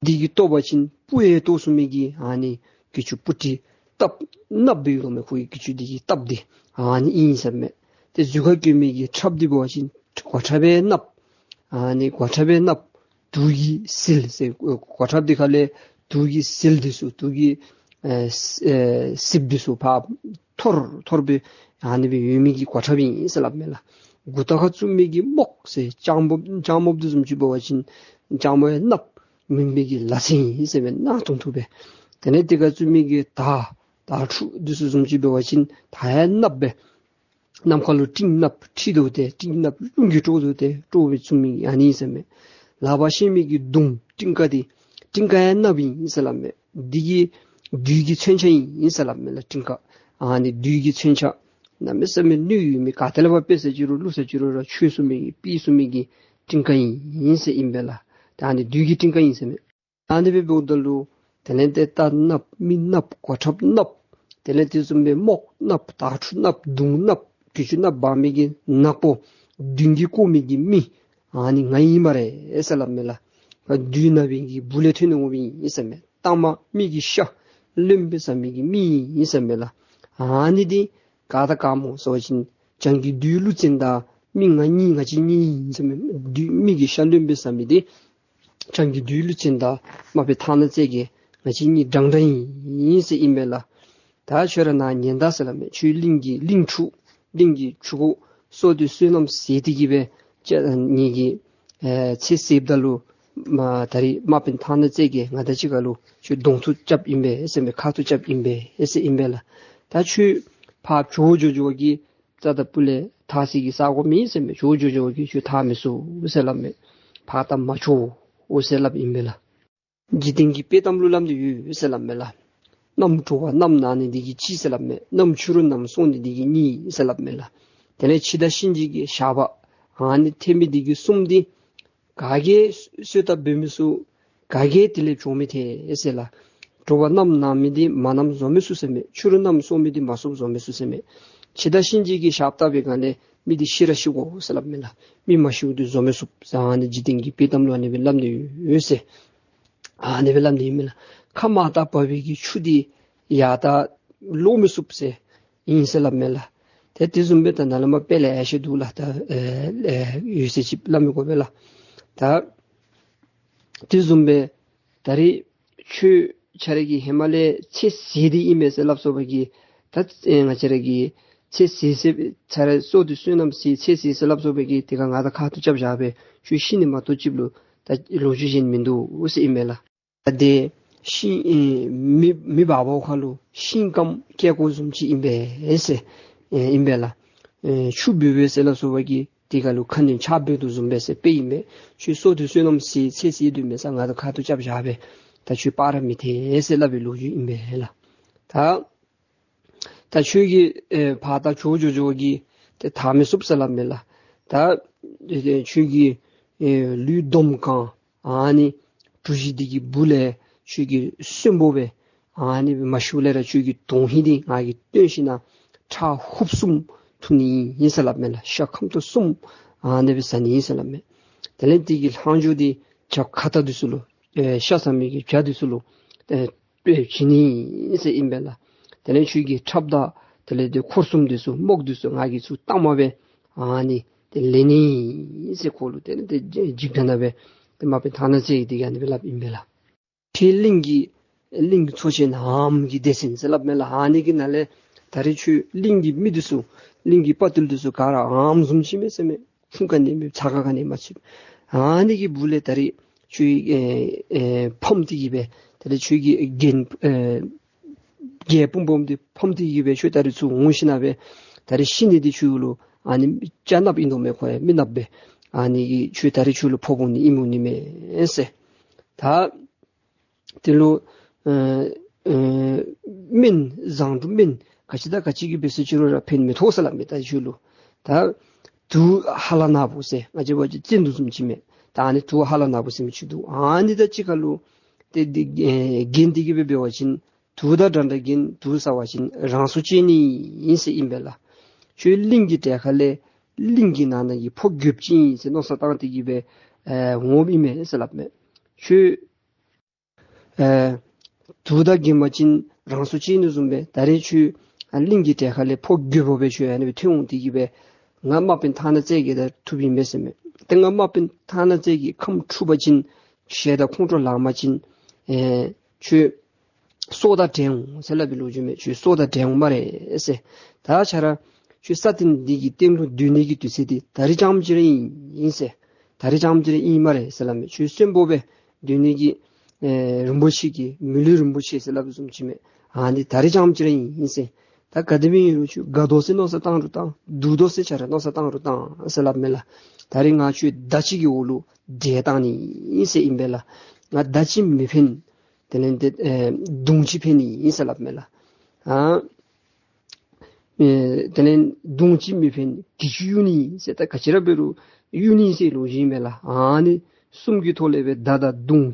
འདི་གིས་བཏོག་པ་ཅིན་སྤུ་ཡང་བཏོག་ཚུགས་མི་གི་ཨ་ནི་གྱི་ཅུང་སྤུ་གྲི་སྟབས་གནགཔོ་སྦེ་ཡོད་དོ་མས། ཁོ་གི་གྱི་ཅུང་འདི་གི་སྟབས་འདི་ཨ་ནི་ཨིན་ཟེར་མས། ཏེ་གཟུགས་ཁར་གྱོན་མི་གི་ཁྲབ་འདི་འབད་བ་ཅིན་གོ་ཁྲབ་ཡང་གནགཔོ། ཨ་ནི་གོ་ཁྲབ་ཡང་གནགཔོ། དུག་གི་ཟིལ་ཟེར་གོ་ཁྲབ་འདི་ཁ་ལས་དུག་གི་ཟིལ་འདི་ཚུ་དུག་གི་ཨེ་ཨེ་སྲིབ་འདི་ཚུ་ཕར་འཐོར་འཐོར་སྦེ་ཨ་ནི་སྦེ་ཡོད་མི་གི་གོ་ཁྲབ་ཨིན་ཟེར་སླབ་མས་ལགས། མགུ་ཏོ་ཁར་བཙུགས་མི་གི་རྨོག་ཟེར་ལྕགས་རྨོག་ལྕགས་རྨོག་འདི་བཟུམ་ཅིག་འབད་བ་ཅིན་ལྕགས་རྨོག་ཡང་གནགཔོ། མུན་པའི་གི་ལ་ཚན་ཨིན་ཟེར་མས། གནག་ཐུང་ཐུང་སྦེ། དེ་ལས་དེ་ཁར་བཙུགས་མི་གི་དར་དར་ཕྲུག་འདི་ཚུ་བཟུམ་ཅིག་འབད་བ་ཅིན་དར་ཡང་གནགཔོ་སྦེ། ནམ་མཁའ་ལུ་སྤྲིན་གནགཔོ་འཁྲིགས་དོ་ཏེ་སྤྲིན་གནགཔོ་རླུང་གིས་དཀྲོགས་དོ་ཏེ་དཀྲོགས་སྦེ་བཙུགས་མི་གི་ཨ་ནི་ཨིན་ཟེར་མས། ལག་པར་བཤེད་མི་གི་མདུང་སྤྲིན་དཀར་འདི་སྤྲིན་དཀར་ཡང་གནགཔོ་ཨིན་ཟེར་སླབ་མས། འདི་གིས་བདུད་ཀྱི་མཚོན་ཆ་ཨིན་ཟེར་སླབ་མས་ལགས། སྤྲིན་དཀར་ཨ་ནི་བདུད་ཀྱི་མཚོན་ཆ་གནམ་མེད་ས་མེད་ནུས་ཡོད་མི་ག་ཏེ་ལས་ཕར་འབད་ཟེར་ཅི་རུང་བླུག་ཟེར་ཅི་རུང་ར་ཆོད་ཚུགས་མི་གི་ཕུད་ཚུགས་མི་གི་སྤྲིན་དཀར་ཨིན་ཟེར་ཨིན་པས་ལགས། ད་ཨ་ནི་བདུད་ཀྱི་སྤྲིན་དཀར་ཨིན་ཟེར་མས། ཨ་ནི་སྦེ་འབདཝ་ད་ལུ་དེ་ལས་ཏེ་རྟ་གནགཔོ་མི་གནགཔོ་གོ་ཁྲབ་གནགཔོ་དེ་ལས་དེ་བཟུམ་སྦེ་རྨོག་གནགཔོ་དར་ཕྲུག་གནགཔོ་མདུང་གནགཔོ་གྱི་ཅུང་གནགཔོ་འབག་མི་གི་ནག་པོ་བདུད་ཀྱིས་བསྐོར་མི་གི་མི་ཨ་ནི་ང་ཨིན་སྨ་རེ་ཟེར་སླབ་མས་ལགས། བདུད་ནག་པོའི་གི་སྦུག་ལས་ཐོན་འོང་མི་ཨིན་ཟེར་མས། གཏའ་མ་མི་གི་ཤ་རློན་སྦེ་ཟ་མི་གི་མི་ཨིན་ཟེར་མས་ལགས། ཨ་ནི་འདི་ག་དང་ག་སྨོ་ཟེར་བ་ཅིན་བྱང་གི་བདུད་ཀླུ་བཙན་དང་མི་ང་གཉིས་ང་བཅས་གཉིས་ཨིན་ཟེར་མས། བདུད་མི་གི་ཤ་རློན་སྦེ་ཟ་མི་འདི་བྱང་གི་བདུད་ཀླུ་བཙན་དང་དམག་དཔོན་ཐང་ནག་རྩེ་རྒྱལ་ང་བཅས་གཉིས་འདྲན་འདྲ་ཨིན་ཟེར་ཨིན་པས་ལགས། ད་ཁྱོད་ར་ནཱ་ཉན་ད་ཟེར་སླབ་མས། ཁྱོད་གླིང་གི་གླིང་ཕྲུག་གླིང་གི་ཕྲུ་གུ་བསོད་སྡེ་བསོད་ནམས་ཟད་དེ་གི་སྦེ་ཁྱོད་ངེ་གི་ཨེ་ཚེ་ཟད་ད་ལུ་མ་ད་རིས་དམག་དཔོན་ཐང་ནག་རྩེ་རྒྱལ་ང་དང་གཅིག་ཁར་ལུ་ཁྱོད་གདོང་ཐུག་རྐྱབ་ཨིན་པས་ཟེར་མས། ཁ་ཐུག་རྐྱབ་ཨིན་པས་ཟེར་ཨིན་པས་ལགས། ད་ཁྱོད་ཕར་འགྱོ་འགྱོ་འགྱོ་གི་རྩ་དང་སྤུ་ལས་ཐར་སའི་གི་ས་གོ་མེད་ཟེར་མས། འགྱོ་འགྱོ་འགྱོ་གི་ཁྱོད་ཐར་མི་ཚུགས་ཟེར་སླབ་མས། ཕར་ད་མ་འགྱོ་འོ་ཟེར་སླབ་ཨིན་པས་ལགས། འཇིག་རྟེན་གྱི་དཔེ་གཏམ་ལུ་སླབ་ནི་ཡོད་ཟེར་སླབ་མས་ལགས། གནམ་དྲོ་པ་གནམ་ནངས་ནི་འདི་གིས་གཅིག་ཟེར་སླབ་མས། གནམ་ཕྱི་རུ་གནམ་སྲོ་ནི་འདི་གིས་གཉིས་ཟེར་སླབ་མས་ལགས། དེ་ལས་འཆི་བདག་གཤིན་རྗེ་གི་ཞགས་པ་ཨ་ནི་ཐེབས་མི་འདི་གིས་གསུམ་འདི་ ག་གིས་གསོལ་བཏབ་འབད་མི་ཚུགས། ག་གིས་དེ་ལས་བྱོག་མི་ཐལ་ཟེར་ལགས། དྲོ་པ་གནམ་ནངས་མི་འདི་མ་གནམ་བཟོ་མི་ཚུགས་ཟེར་མས། ཕྱི་རུ་གནམ་སྲོ་མི་འདི་མ་སྲོ་བཟོ་མི་ཚུགས་ཟེར་མས། འཆི་བདག་གཤིན་རྗེ་གི་ཞབས་བཏབ་པའི་སྒང་ལས་མི་འདི་ཤི་ར་ཤི་དགོ་ཟེར་སླབ་མས་ལགས། མི་མ་ཤིཝ་འདི་བཟོ་མི་ཚུགས་ཟེར་ཨ་ནི་འཇིག་རྟེན་གྱི་དཔྱེ་གཏམ་ལུ་ཨ་ནི་སྦེ་སླབ་ནི་ཡོད་ཟེར། ཨ་ནི་སྦེ་སླབ་ནི་ཨིན་མས་ལགས། ཁ་མར་བཏབ་པའི་གི་ཆུ་འདི་ཡར་ལྟ་སློག་མི་ཚུགས་ཟེར་ཨིན་ཟེར་སླབ་མས་ལགས། ཏེ་དེ་བཟུམ་སྦེ་ད་ནཱ་ལས་མར་དཔེ་ལེ་ཤ་འདུག་ལགས། ད་ཨེ་ཨེ་ཡོད་ཟེར་ཅིག་སླབ་མི་དགོ་པས་ལགས། ད་དེ་བཟུམ་སྦེ་ད་རེས་ཁྱོད་ཁྱོད་ར་གི་ཧེ་མ་ལས་ཚེ་ཟད་དེ་ཨིན་མས་ཟེར་སླབ་སོང་བའི་གི་ད་ཨེ་ང་བཅས་ར་གི་ཚེ་ཟད་ཟེར་ཁྱོད་ར་སྲོག་འདི་བསོད་ནམས་ཟད་ཚེ་ཟད་ཟེར་སླབ་སོང་བའི་གི་དེ་ཁར་ང་དང་ཁ་ཐུག་རྐྱབ་བཞག་སྦེ་ཁྱོད་ཤི་ནི་མ་གཏོགས་ཅིག་ལུ་ད་ལོ་རྒྱུས་གཞན་མིན་འདུག་ཟེར་ཨིན་མས་ལགས། ད་དེ་ཤི་ཨེ་མེ་མེ་འབར་བའི་ཁར་ལུ་ཤིང་སྐམ་སྐྱེ་དགོཔ་བཟུམ་ཅིག་ཨིན་པས་ཟེར་ཨེ་ཨིན་པས་ལགས། ཨེ་ཆུ་འབོལ་བའི་ཟེར་སླབ་སོང་བའི་གི་དེ་ཁར་ལུ་ཁ་གནོན་ཆརཔ་འབོལ་དོ་བཟུམ་སྦེ་ཟེར་དཔེ་ཨིན་པས། ཁྱོད་སྲོག་འདི་བསོད་ནམས་ཟད་ཚེ་ཟད་དོ་མས་ཟེར་ང་དང་ཁ་ཐུག་རྐྱབ་བཞག་སྦེ་ད་ཁྱོད་སྤར་ར་མི་ཐལ་ཟེར་སླབ་པའི་ལོ་རྒྱུས་ཨིན་པས་ལགས། ད་ད་ཁྱོད་ཀྱིས་ཨེ་ཕར་ད་བྱོག་བྱོག་བྱོག་གི་ཏེ་ཐར་མི་ཚུགས་ཟེར་སླབ་མས་ལགས། ད་ཨེ་ཁྱོད་ཀྱི་ཨེ་ལུས་འདོམ་གང་ཨ་ནི་གྲུ་བཞི་འདི་གི་སྦུག་ལས་ཁྱོད་ཀྱི་གསོན་པོ་སྦེ་ཨ་ནི་མ་ཤིཝ་ལས་ར་ཁྱོད་ཀྱི་དོན་ཧིང་འདི་ང་གིས་བཏོན་ཞིན་ན་ཁྲག་ཧུབ་གསུམ་འཐུང་ནི་ཨིན་ཟེར་སླབ་མས་ལགས། ཤ་ཁམ་ཏོག་གསུམ་ཨ་ནི་སྦེ་ཟ་ནི་ཨིན་ཟེར་སླབ་མས། དེ་ལས་དེ་གི་ལྷག་མཇུག་འདི་བྱ་ཁྭ་ཏ་འདི་ཚུ་ལུ་ཨེ་ཤ་ཟ་མི་གི་བྱ་འདི་ཚུ་ལུ་ཨེ་སྤེལ་བྱིན་ནི་ཨིན་ཟེར་ཨིན་པས་ལགས། དེ་ལས་ཁྱོད་ཀྱི་ཁྲབ་དང་དེ་ལས་དེ་འཁོར་གསུམ་འདི་ཚུ་རྨོག་འདི་ཚུ་ང་གིས་ཚུར་བཏང་མ་སྦེ་ཨ་ནི་དེ་ལེན་ནི་ཨིན་ཟེར་ཁོ་ལུ་དེ་ལས་དེ་འཇིགས་སྒྲ་ནང་སྦེ་དེ་མ་པའི་ཐ་ན་ཚེ་གི་དེ་ག་ནི་སྦེ་སླབ་ཨིན་པས་ལགས། ཁྱེད་གླིང་གི་གླིང་གི་ཚོ་ཆེན་ཨམ་གི་སྡེ་ཚན་ཟེར་སླབ་མས་ལགས། ཨ་ནི་གི་ནང་ལས་ད་རེས་ཁྱོད་གླིང་གི་མི་འདི་ཚུ་གླིང་གི་དཔའ་རྟུལ་འདི་ཚུ་ག་ར་ཨམ་བཟུམ་ཅིག་མས་ཟེར་མས། ཁུངས་ག་ནི་མེད་ཚ་ག་ག་ནི་མ་ཚུད། ཨ་ནི་གི་སྦུག་ལས་ད་རེས་ཁྱོད་ཨེ་ཨེ་ཕམ་སྟེ་གི་སྦེ་ད་རེས་ཁྱོད་ཀྱི་རྒྱན་ཨེ་རྒྱན་སྤུངས་སྤུངསམ་འདི་ཕམ་སྟེ་གི་སྦེ་ཁྱོད་ད་རེས་ཚུར་འོང་ཞིན་ན་སྦེ་ད་རེས་ཤི་ནི་འདི་ཁྱོད་ལུ་ཨ་ནི་བྱ་ནགཔོ་ཨིན་དོ་མས། ཁོ་ཡང་མི་ནགཔོ་སྦེ་ཨ་ནི་གིས་ཁྱོད་ད་རེས་ཁྱོད་ལུ་ཕོག་འོང་ནི་ཨིནམ་འོང་ནི་མས་ཟེར། ད་དེ་ལུ་ཨེ་ཨེ་སྨན་བཟང་དྲུག་སྨན་ག་ཅི་དང་ག་ཅི་གིས་འབད་ཟེར་ཅི་རུང་ར་ཕན་མི་ཐོགས་ཟེར་སླབ་མས། ད་ཁྱོད་ལུ་ད་དུག་ཧ་ལམ་ནག་པོ་ཟེར་ང་བཅས་འབད་བ་ཅིན་བཙན་དུག་བཟུམ་ཅིག་མས། ད་ཨ་ནི་དུག་ཧ་ལམ་ནག་པོ་ཟེར་མི་ཅིག་འདུག། ཨ་ནི་དང་གཅིག་ཁར་ལུ་ཏེ་འདི་ཨེ་རྒྱན་འདི་གིས་འབད་བ་ཅིན་དུག་དང་འདྲ་འདྲ་རྒྱན་དུག་ཟ་བ་ཅིན་རང་སྲོག་བཅད་ནི་ཨིན་ཟེར་ཨིན་པས་ལགས། ཁྱོད་གླིང་གི་གྲལ་ཁ་ལས་གླིང་གི་ནང་ན་གི་ཕོ་རྒོདཔོ་ཅིག་ཨིན་ཟེར་མནོ་བསམ་བཏང་སྟེ་གི་སྦེ་ཨེ་འོངམ་ཨིན་མས་ཟེར་སླབ་མས། ཁྱོད་ཨེ་དུག་དང་རྒྱན་པ་ཅིན་རང་སྲོག་བཅད་ནི་བཟུམ་སྦེ་ད་རེས་ཁྱོད་ཨ་གླིང་གི་གྲལ་ཁ་ལས་ཕོ་རྒོདཔོ་སྦེ་ཁྱོད་ཨ་ནི་སྦེ་ཐོན་འོང་སྟེ་གི་སྦེ་ང་དམག་དཔོན་ཐ་ན་ཚེ་གི་དང་ཐུགཔ་ཨིན་མས་ཟེར་མས། ཏེ་ང་དམག་དཔོན་ཐ་ན་ཚེ་གི་ཁམས་འཁྲུགས་པ་ཅིན་ཞལ་དང་ཁོང་ཁྲོ་ལངས་པ་ཅིན་ཨེ་ཁྱོད་སྲོག་དང་བྲལ་འོང་ཟེར་སླབ་པའི་ལོ་རྒྱུས་མས། ཁྱོད་སྲོག་དང་བྲལ་འོང་སྨ་རེ་ཟེར། ད་ཁྱོད་ར་ཁྱོད་ས་སྟེང་འདི་གི་སྟེང་ལུ་སྡོད་ནི་གི་དུས་ཚོད་འདི་ད་རིས་རྐྱངམ་ཅིག་ར་ཨིན་ཟེར། ད་རིས་རྐྱངམ་ཅིག་ར་ཨིན་སྨ་རེ་ཟེར་སླབ་མས། ཁྱོད་གསོན་པོ་སྦེ་སྡོད་ནི་གི་ཨེ་རིན་པོ་ཆེ་གི་མི་ལུས་རིན་པོ་ཆེ་ཟེར་སླབ་བཟུམ་ཅིག་མས། ཨ་ནི་ད་རིས་རྐྱངམ་ཅིག་ར་ཨིན་ཟེར། ད་ག་དེ་སྦེ་ཨིན་རུང་ཁྱོད་དགའ་དོ་ཟེར་མནོ་བསམ་བཏང་རུང་བཏང་། སྡུག་དོ་ཟེར་ཁྱོད་ར་མནོ་བསམ་བཏང་རུང་བཏང་ཟེར་སླབ་མས་ལགས། ད་རིས་ང་ཁྱོད་མདའ་གཅིག་གི་འོག་ལུ་བསྒྲལ་བཏང་ནི་ཨིན་ཟེར་ཨིན་པས་ལགས། ང་མདའ་གཅིག་མི་ཕན། དེ་ལས་དེ་ཨེ་མདུང་གཅིག་ཕན་ནི་ཨིན་ཟེར་སླབ་མས་ལགས། ཨ་ཨེ་དེ་ལས་མདུང་གཅིག་མི་ཕན་གྱི་ཅུ་གཡུག་ནི་ཨིན་ཟེར། ད་ག་ཅི་ར་འབད་རུང་གཡུག་ནི་ཨིན་ཟེར་ལོ་རྒྱུས་ཨིན་མས་ལགས། ཨ་ནི་གསུམ་གྱི་ཐོག་ལས་སྦེ་མདའ་དང་མདུང་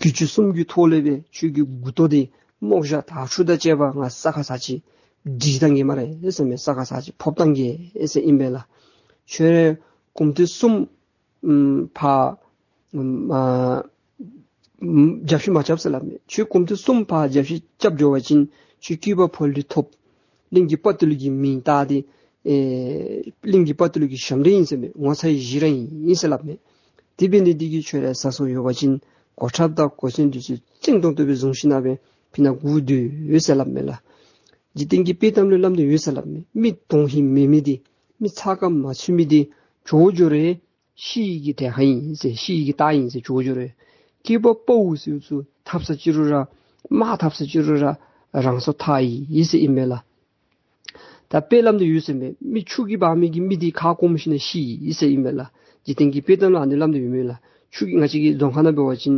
གྱི་ཅུ་གསུམ་གྱི་ཐོག་ལས་སྦེ་ཁྱོད་ཀྱི་མགུ་ཏོ་འདི་རྨོག་ཞྭ་དར་ཕྱུག་དང་བཅས་པ་ང་ས་ཁར་ཟག་ཅིག་འདྲིལ་བཏང་གེ་སྨ་རེ་ཟེར་མས། ས་ཁར་ཟག་ཅིག་ཕབ་བཏང་གེ་ཟེར་ཨིན་པས་ལགས། ཁྱོད་ར་གོམ་ཏེ་གསུམ་ཨམ་ཕར་ཨམ་ཨ་ཨམ་རྒྱབ་བཤུད་མ་རྐྱབ་ཟེར་སླབ་མས། ཁྱོད་གོམ་ཏེ་གསུམ་ཕར་རྒྱབ་བཤུད་རྐྱབ་འགྱོ་བ་ཅིན་ཁྱོད་སྐྱེས་པ་ཕོ་ལུས་ཐོབ། གླིང་གི་དཔའ་རྟུལ་གྱི་མིང་བཏགས་ཏེ་ཨེ་གླིང་གི་དཔའ་རྟུལ་གྱི་ཞབས་འདྲེན་ཨིན་ཟེར་མས། ངོ་ཚ་བའི་གཞི་ར་ཨིན་ཟེར་སླབ་མས། དེ་འབད་ནི་འདི་གིས་ཁྱོད་ར་ཟ་སྲོལ་ཡོད་པ་ཅིན་གོ་ཁྲབ་དང་གོ་མཚོན་འདི་ཚུ་བརྟན་ཏོག་ཏོ་སྦེ་བཟུང་ཞིན་ན་སྦེ་ཕི་ནཱ་སྒུག་སྡོད་ཟེར་སླབ་མས་ལགས། འཇིག་རྟེན་གྱི་དཔྱེ་གཏམ་ལུ་སླབ་ནི་ཡོད་ཟེར་སླབ་མས། མི་དོན་ཧིང་མེད་མི་འདི་མི་ཚ་ག་མ་ཚུད་མི་འདི་ཇོ་ཇོ་རེ་ཤི་ཡི་གི་གྲལ་ཁར་ཨིན་ཟེར། ཤི་ཡི་གི་རྟགས་ཨིན་ཟེར་ཇོ་ཇོ་རེ། སྐྱེས་པ་དཔའ་བོ་ཟེར་ཚུ་འཐབ་ས་ཅི་རུང་ར་དམག་འཐབ་ས་ཅི་རུང་ར་རང་སྲོག་ཐར་ཡི་ཟེར་ཨིན་མས་ལགས། ད་དཔེ་སླབ་ནི་ཡོད་ཟེར་མས། མི་ཆུ་གིས་འབག་མི་གི་མི་འདི་ཁ་སྐོམ་ཞིན་ན་ཤི་ཡི་ཟེར་ཨིན་མས་ལགས། འཇིག་རྟེན་གྱི་དཔྱེ་གཏམ་ལུ་ཨ་ནི་སླབ་ནི་ཡོད་མས་ལགས། ཆུ་གིས་ང་བཅས་ཀྱི་རྫོང་ཁ་ནང་འབད་བ་ཅིན་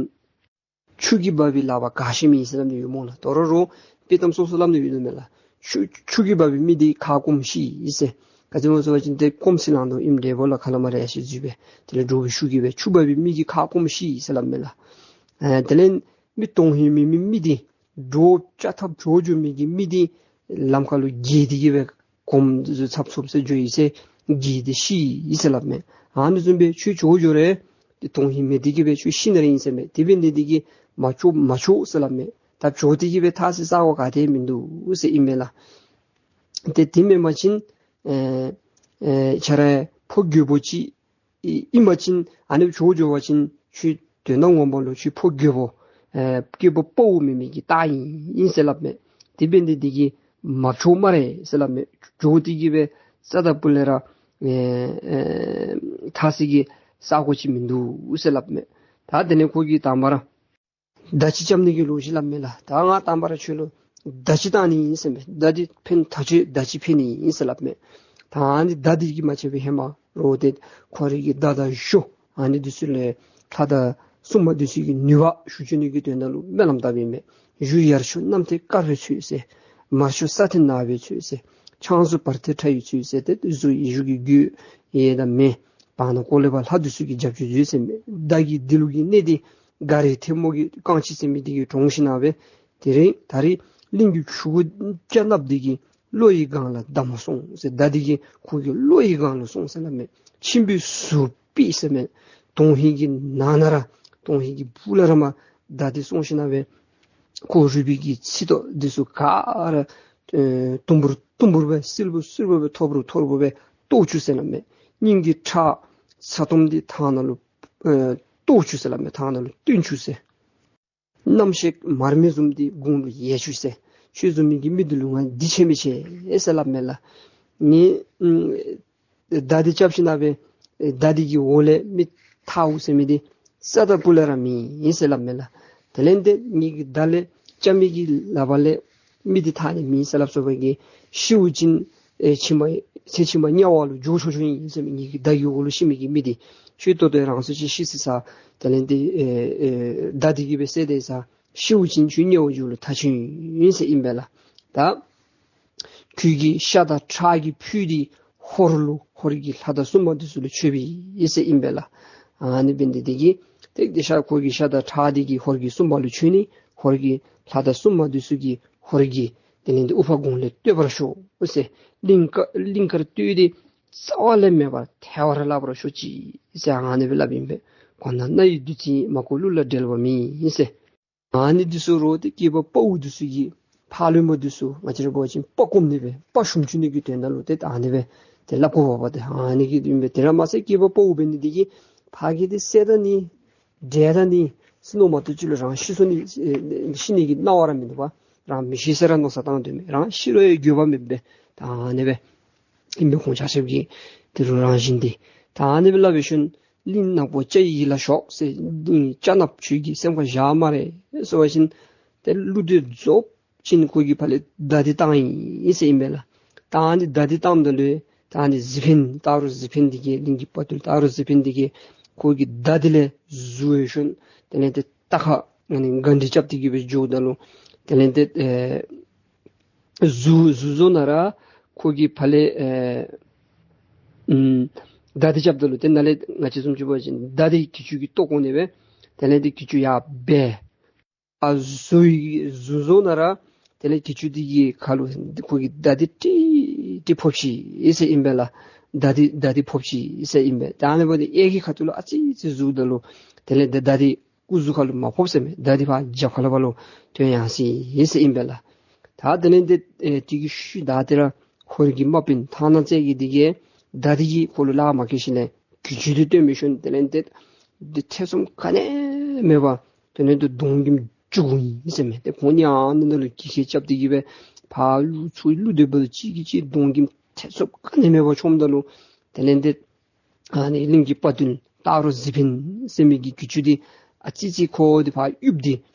ཆུ་གིས་འབག་པའི་ལག་པ་ག་ཤེས་མི་ཨིན་ཟེར་སླབ་ནི་ཡོད་སྨོ་ལགས། དོ་རུང་རོགས་དཔྱེ་གཏམ་སོ་སོ་སླབ་ནི་ཡོད་ནི་མས་ལགས། ཆུ་ཆུ་གིས་འབག་པའི་མི་འདི་ཁ་སྐོམ་ཤི་ཡི་ཟེར། ག་ཅི་སྨོ་ཟེར་བ་ཅིན་ཏེ་སྐོམ་སྲི་ལང་དོ་ཨིནམ་འདྲས་པོ་ལགས། ཁ་ལས་མར་ཡར་ཞུ་ཞུ་སྦེ་དེ་ལས་འདྲོག་པའི་ཤུགས་ཀྱིས་སྦེ་ཕྱུག་པོ་འབད་བའི་མི་གི་ཁ་སྐོམ་ཤི་ཟེར་སླབ་མས་ལགས། ཨེ་དེ་ལས་མི་དོན་ཧིང་མེད་མི་མི་འདི་འདྲོག་ཅ་ཐབས་འགྱོ་འགྱོ་མི་གི་མི་འདི་ལམ་ཁ་ལུ་འགྱེལ་ཏེ་གི་སྦེ་གོམ་འདི་ཚུ་ཚབ་ཚུབ་ཟེར་འགྱོ་ཡི་ཟེར། འགྱེལ་ཏེ་ཤི་ཡི་ཟེར་སླབ་མས། ཨ་ནི་བཟུམ་སྦེ་ཁྱོད་འགྱོ་འགྱོ་རུང་ཏེ་དོན་ཧིང་མེད་དེ་གི་སྦེ་ཁྱོད་ཤི་ནི་ར་ཨིན་ཟེར་མས། དེ་འབད་ནི་འདི་གིས་མ་འགྱོ་མ་འགྱོ་ཟེར་སླབ་མས། ད་འགྱོ་སྟེ་གི་སྦེ་ཐར་སའི་ས་གོ་ག་ཏེ་མིན་འདུག་ཟེར་ཨིན་མས་ལགས། ཏེ་དེ་མེན་པ་ཅིན་ཨེ་ཨེ་ཁྱོད་ར་ཕོ་རྒོད་པོ་ཅིག་ཨིན་པ་ཅིན་ཨ་ནི་འགྱོ་འགྱོ་བ་ཅིན་ཁྱོད་དོན་དག་ངོ་མ་ལུ་ཁྱོད་ཕོ་རྒོད་པོ་ཨེ་སྐྱེས་པ་དཔའ་བོ་མེན་མི་གི་རྟགས་ཨིན་ཨིན་ཟེར་སླབ་མས། དེ་འབད་ནི་འདི་གིས་མ་འགྱོ་སྨ་རེ་ཟེར་སླབ་མས། འགྱོ་སྟེ་གི་སྦེ་རྩ་དང་སྤུ་ལས་ར་ཨེ་ཨེ་ཐར་སའི་གི་ས་གོ་ཅིག་མིན་འདུག་ཟེར་སླབ་མས། ད་དེ་ལས་ཁོ་གིས་དང་པ་ར་མདའ་ཅིག་རྐྱབ་ནི་གི་ལོ་རྒྱུས་སླབ་མས་ལགས། ད་ང་དང་པ་ར་ཁྱོད་ལུ་མདའ་ཅིག་བཏང་ནི་ཨིན་ཟེར་མས། མདའ་འདི་འཕེན་ད་ཁྱོད་མདའ་ཅིག་འཕེན་ནི་ཨིན་ཟེར་སླབ་མས། ད་ཨ་ནི་མདའ་འདི་གིས་མ་ཚད་པའི་ཧེ་མ་རོགས་ཏེ་ཁོ་རའི་གི་མདའ་དང་གཞུ་ཨ་ནི་འདི་ཚུ་ལས་ལྷ་དང་སྲུང་མ་འདི་ཚུ་གི་ནུས་པ་ཞུ་བཅུག་ནི་གི་དོན་དག་ལུ་སྨོན་ལམ་བཏབ་ཨིན་མས། གཞུ་ཡར་གཞུ་གནམ་ཐེལ་དཀར་པོའི་ཚུལ་ཟེར། མར་གཞུ་ས་ཐེལ་ནག་པོའི་ཚུལ་ཟེར། ཕྱང་གཞུ་བར་ཐེལ་ཁྲ་ཡི་ཚུལ་ཟེར། ཏེ་གཞུ་གཞུ་གི་རྒྱུད་ཡེ་དང་མེ་བར་ན་ཀོ་ལེ་བ་ལྷ་འདི་ཚུ་གིས་རྒྱབ་སྐྱོར་མཛོད་ཟེར་མས། མདའ་གི་འདི་ལུ་གི་གནད་འདི་ག་རི་ཐལ་མོ་གི་རྐང་ཅིག་ཟེར་མི་འདི་གིས་དྲངས་ཞིནམ་ལས་དེ་རིང་ད་རིས་གླིང་གི་ཕྲུ་གུ་སྐྱ་ནགཔོ་འདི་གི་བློ་ཡི་སྒང་ལ་མདའ་མོ་སོང་ཟེར། མདའ་འདི་གིས་ཁོ་གི་བློ་ཡི་སྒང་ལ་སོང་ཟེར་སླབ་མས། མཆིན་པའི་ཟུར་ཕུད་ཟེར་མས། དོན་ཧིང་གི་ནང་ན་ར་དོན་ཧིང་གི་སྦུག་ལས་ར་མར་མདའ་འདི་སོང་ཞིནམ་ལས་ཁོ་རུས་པའི་གི་ཚིགས་ཏོ་འདི་ཚུ་ག་ར་ཨེ་དུམ་བུར་དུམ་བུར་སྦེ་སིལ་བུར་སིལ་བུར་སྦེ་ཐོར་བུར་ཐོར་བུར་སྦེ་བཏོག་བཅུག་ཟེར་སླབ་མས། སྙིང་གི་ཁྲག་ཚ་ཏོམ་འདི་ཐང་ནང་ལུ་ཨེ་བཏོག་བཅུག་ཟེར་སླབ་མས། ཐང་ནང་ལུ་བཏོན་བཅུག་ཟེར། རྣམ་ཤེས་མར་མེ་བཟུམ་འདི་དགུང་ལུ་ཡལ་བཅུག་ཟེར། ཁྱོད་བཟུམ་མའི་གི་མི་འདི་ལུ་ང་འདི་བྱེད་མི་ཤེས་ཟེར་སླབ་མས་ལགས། ངེ་ཨམ་མདའ་འདི་རྐྱབ་ཞིནམ་ལས་མདའ་འདི་གི་འོག་ལས་མི་ཐར་འོང་ཟེར་མི་འདི་རྩ་དང་སྤུ་ལས་ར་མེད་ཟེར་སླབ་མས་ལགས། དེ་ལས་ཏེ་ངེ་གི་མདའ་ལས་རྐྱབ་མི་གི་ལག་པ་ལས་མི་འདི་ཐར་ནི་མེད་ཟེར་སླབ་སོང་བའི་གི། ཤིཝ་ཅིན་ཨེ་ཕྱི་མ་ཚེ་ཕྱི་མ་དམྱལ་བ་ལུ་འགྱོ་ཆོག་ཆོག་ཨིན་ཟེར་མས། ངེ་གི་མདའ་གི་འོག་ལུ་ཤི་མི་གི་མི་འདི་ཁྱོད་ད་ལྟོ་རང་སོ་ཅིག་ཤི་སི་ས་དེ་ལས་ཏེ་ཨེ་ཨེ་མདའ་འདི་གིས་སྦེ་བསད་དེ་ས་ཤིཝ་ཅིན་ཁྱོད་དམྱལ་བ་འགྱོ་ལུ་ཐག་ཆོད་ཨིན་ཟེར་ཨིན་པས་ལགས། ད་ཁྱོད་ཀྱི་ཤ་དང་ཁྲག་གི་ཕུད་འདི་ཧོར་ལུ་ཧོར་གྱི་ལྷ་དང་སྲུང་མ་འདི་ཚུ་ལུ་མཆོད་པའི་ཨིན་ཟེར་ཨིན་པས་ལགས། ཨ་ནི་འབད་ནི་འདི་གིས་ཏེ་འདི་ཤ་ཁོ་གི་ཤ་དང་ཁྲག་འདི་གིས་ཧོར་གྱི་སྲུང་མ་ལུ་མཆོད་ནི། ཧོར་གྱི་ལྷ་དང་སྲུང་མ་འདི་ཚུ་གིས་ཧོར་གྱི་དེ་ལས་ཏེ་དབུ་འཕང་དགུང་ལས་བསྟོད་པར་ཤོག་ཟེར། གླིང་དཀར་གླིང་དཀར་བསྟོད་དེ་རྩ་བ་ལས་མེད་པར་ཐལ་བར་བརླག་པར་ཤོག་ཅིག་ཟེར་ཨ་ནི་སྦེ་སླབ་ཨིན་པས། གོ་ན་རྣ་ཡི་བདུད་རྩི་མ་གོ་གླུ་ལ་འགྲེལ་བ་མེད་ཟེར། ཨ་ནི་འདི་ཚུ་རོགས་ཏེ་སྐྱེས་པ་དཔའ་བོ་འདི་ཚུ་གིས་ཕ་ལུ་མོ་འདི་ཚུ་ང་བཅས་ར་འབད་བ་ཅིན་དཔའ་སྐོམ་ནི་སྦེ་དཔའ་ཞུམ་བཅུག་ནི་གི་དོན་དག་ལུ་ཏེ་ཨ་ནི་སྦེ་ཏེ་སླབ་དགོཔ་འབད་དེ་ཨ་ནི་གི་ཨིན་པས། དེ་ར་མ་ཚད་སྐྱེས་པ་དཔའ་བོ་འབད་ནི་འདི་གིས་ཕ་གི་ཏེ་བསད་ད་ནི་བསྒྲལ་ད་ནི་ཟེར་མནོ་མ་གཏོགས་ཅིག་ལུ་རང་ཤི་སོང་ནི་ཨེ་ཤི་ནི་གི་སྣང་བ་ར་མིན་འདུག་པ། རང་མི་ཤི་ཟེར་ར་མནོ་བསམ་བཏང་དོ་མས། རང་ཤི་རུང་ཡང་འགྱོད་པ་མེདཔ་སྦེ་ད་ཨ་ནི་སྦེ་ཨིན་པས། ཁོང་ཆ་ཁྱབ་ཀྱི་དེ་རུ་རང་བཞིན་འདི་ད་ཨ་ནི་སྦེ་སླབ་པའི་ཤུལ་གླིང་ནག་པོ་སྐྱ་ཡི་ཡིད་ལ་ཞོག་ཟེར། སྐྱ་ནགཔོ་ཁྱོད་ཀྱིས་སེམས་ཁར་བཞག་སྨ་རེ་ཟེར་བ་ཅིན་ཏེ་གླུ་འདི་རྫོགས་ཅིན་ཁོ་གིས་ཕར་ལས་མདའ་འདི་བཏང་ཡི་ཟེར་ཨིན་པས་ལགས། ད་ཨ་ནི་མདའ་འདི་བཏངམ་ད་ལུ་ད་ཨ་ནི་གཟིག་འཕེན་སྟག་རོང་གཟིག་འཕེན་འདི་གིས་གླིང་གི་དཔའ་རྟུལ་སྟག་རོང་གཟིག་འཕེན་འདི་གིས་ཁོ་གི་མདའ་འདི་ལས་ཟུར་བའི་ཤུལ་དེ་ལས་ཏེ་རྟ་ཁ་ཨ་ནི་ག་འདི་རྐྱབ་སྟེ་གི་སྦེ་འགྱོཝ་ད་ལུ་དེ་ལས་ཏེ་ཨེ་ཟུར་ཟུར་བཟོ་ནང་ར་ཁོ་གིས་ཕར་ལས་ཨེ་ཨམ་མདའ་འདི་རྐྱབ་ད་ལུ་ཏེ་ནཱ་ལས་ང་བཅས་བཟུམ་ཅིག་འབད་བ་ཅིན་མདའ་འདི་གྱི་ཅུང་གིས་བཏོག་འོང་ནི་སྦེ། དེ་ལས་ཏེ་གྱི་ཅུང་ཡར་སྦེ་ཨ་ཟུར་ཡི་ཟུར་བཟོ་ནང་ར་དེ་ལས་གྱི་ཅུང་འདི་གི་ཁ་ལུ་ཁོ་གི་མདའ་འདི་ཀྲིག་ཀྲི་ཕོག་ཅི་ཟེར་ཨིན་པས་ལགས། མདའ་འདི་མདའ་འདི་ཕོག་ཅི་ཟེར་ཨིན་པས། ད་ཨ་ནི་འབདཝ་ད་གཡས་ཀྱི་ཁ་ཐུག་ལུ་ཨ་ཙི་ཙི་ཟུརཝ་ད་ལུ་དེ་ལས་ཏེ་མདའ་འདི་སྐུ་གཟུགས་ཁ་ལུ་མ་ཕོགཔ་ཟེར་མས། མདའ་འདི་ཕར་རྒྱབ་ཁ་ལས་ཕར་ལུ་ཐོན་ཡར་སོ་ཡི་ཟེར་ཨིན་པས་ལགས། ད་དེ་ལས་ཏེ་ཨེ་དེ་གི་ཤུལ་ད་དེ་ར་ཧོར་གྱི་དམག་དཔོན་ཐང་ནག་རྩེ་རྒྱལ་འདི་གིས་མདའ་འདི་གིས་ཁོ་ལུ་ལག་མ་ཁེལ་ཞིནམ་ལས་གྱི་ཅུང་འདི་བཏོན་པའི་ཤུལ་དེ་ལས་ཏེ་འདི་ཐེ་ཚོམ་ག་ནི་མེད་པར་དེ་ལས་ཏེ་གདོང་གུ་བཅུག་འོང་ཡི་ཟེར་མས། ཏེ་ཁོང་གཉིས་ཨ་ནི་ནང་ལུ་གྱི་ཁ་རྐྱབ་སྟེ་གི་སྦེ་ཕར་ལུ་ཚུར་ལུ་སྡོདཔ་ད་གཅིག་གིས་གཅིག་གདོང་གུ་ཐེ་ཚོམ་ག་ནི་མེད་པར་མཆོངམ་ད་ལུ་དེ་ལས་ཏེ་ཨ་ནི་གླིང་གི་དཔའ་རྟུལ་སྟག་རོང་གཟིག་འཕེན་ཟེར་མི་གི་གྱི་ཅུང་འདི་ཨ་ཙི་ཙི་ཁོ་འདི་ཕར་གཡུགཔ་ད་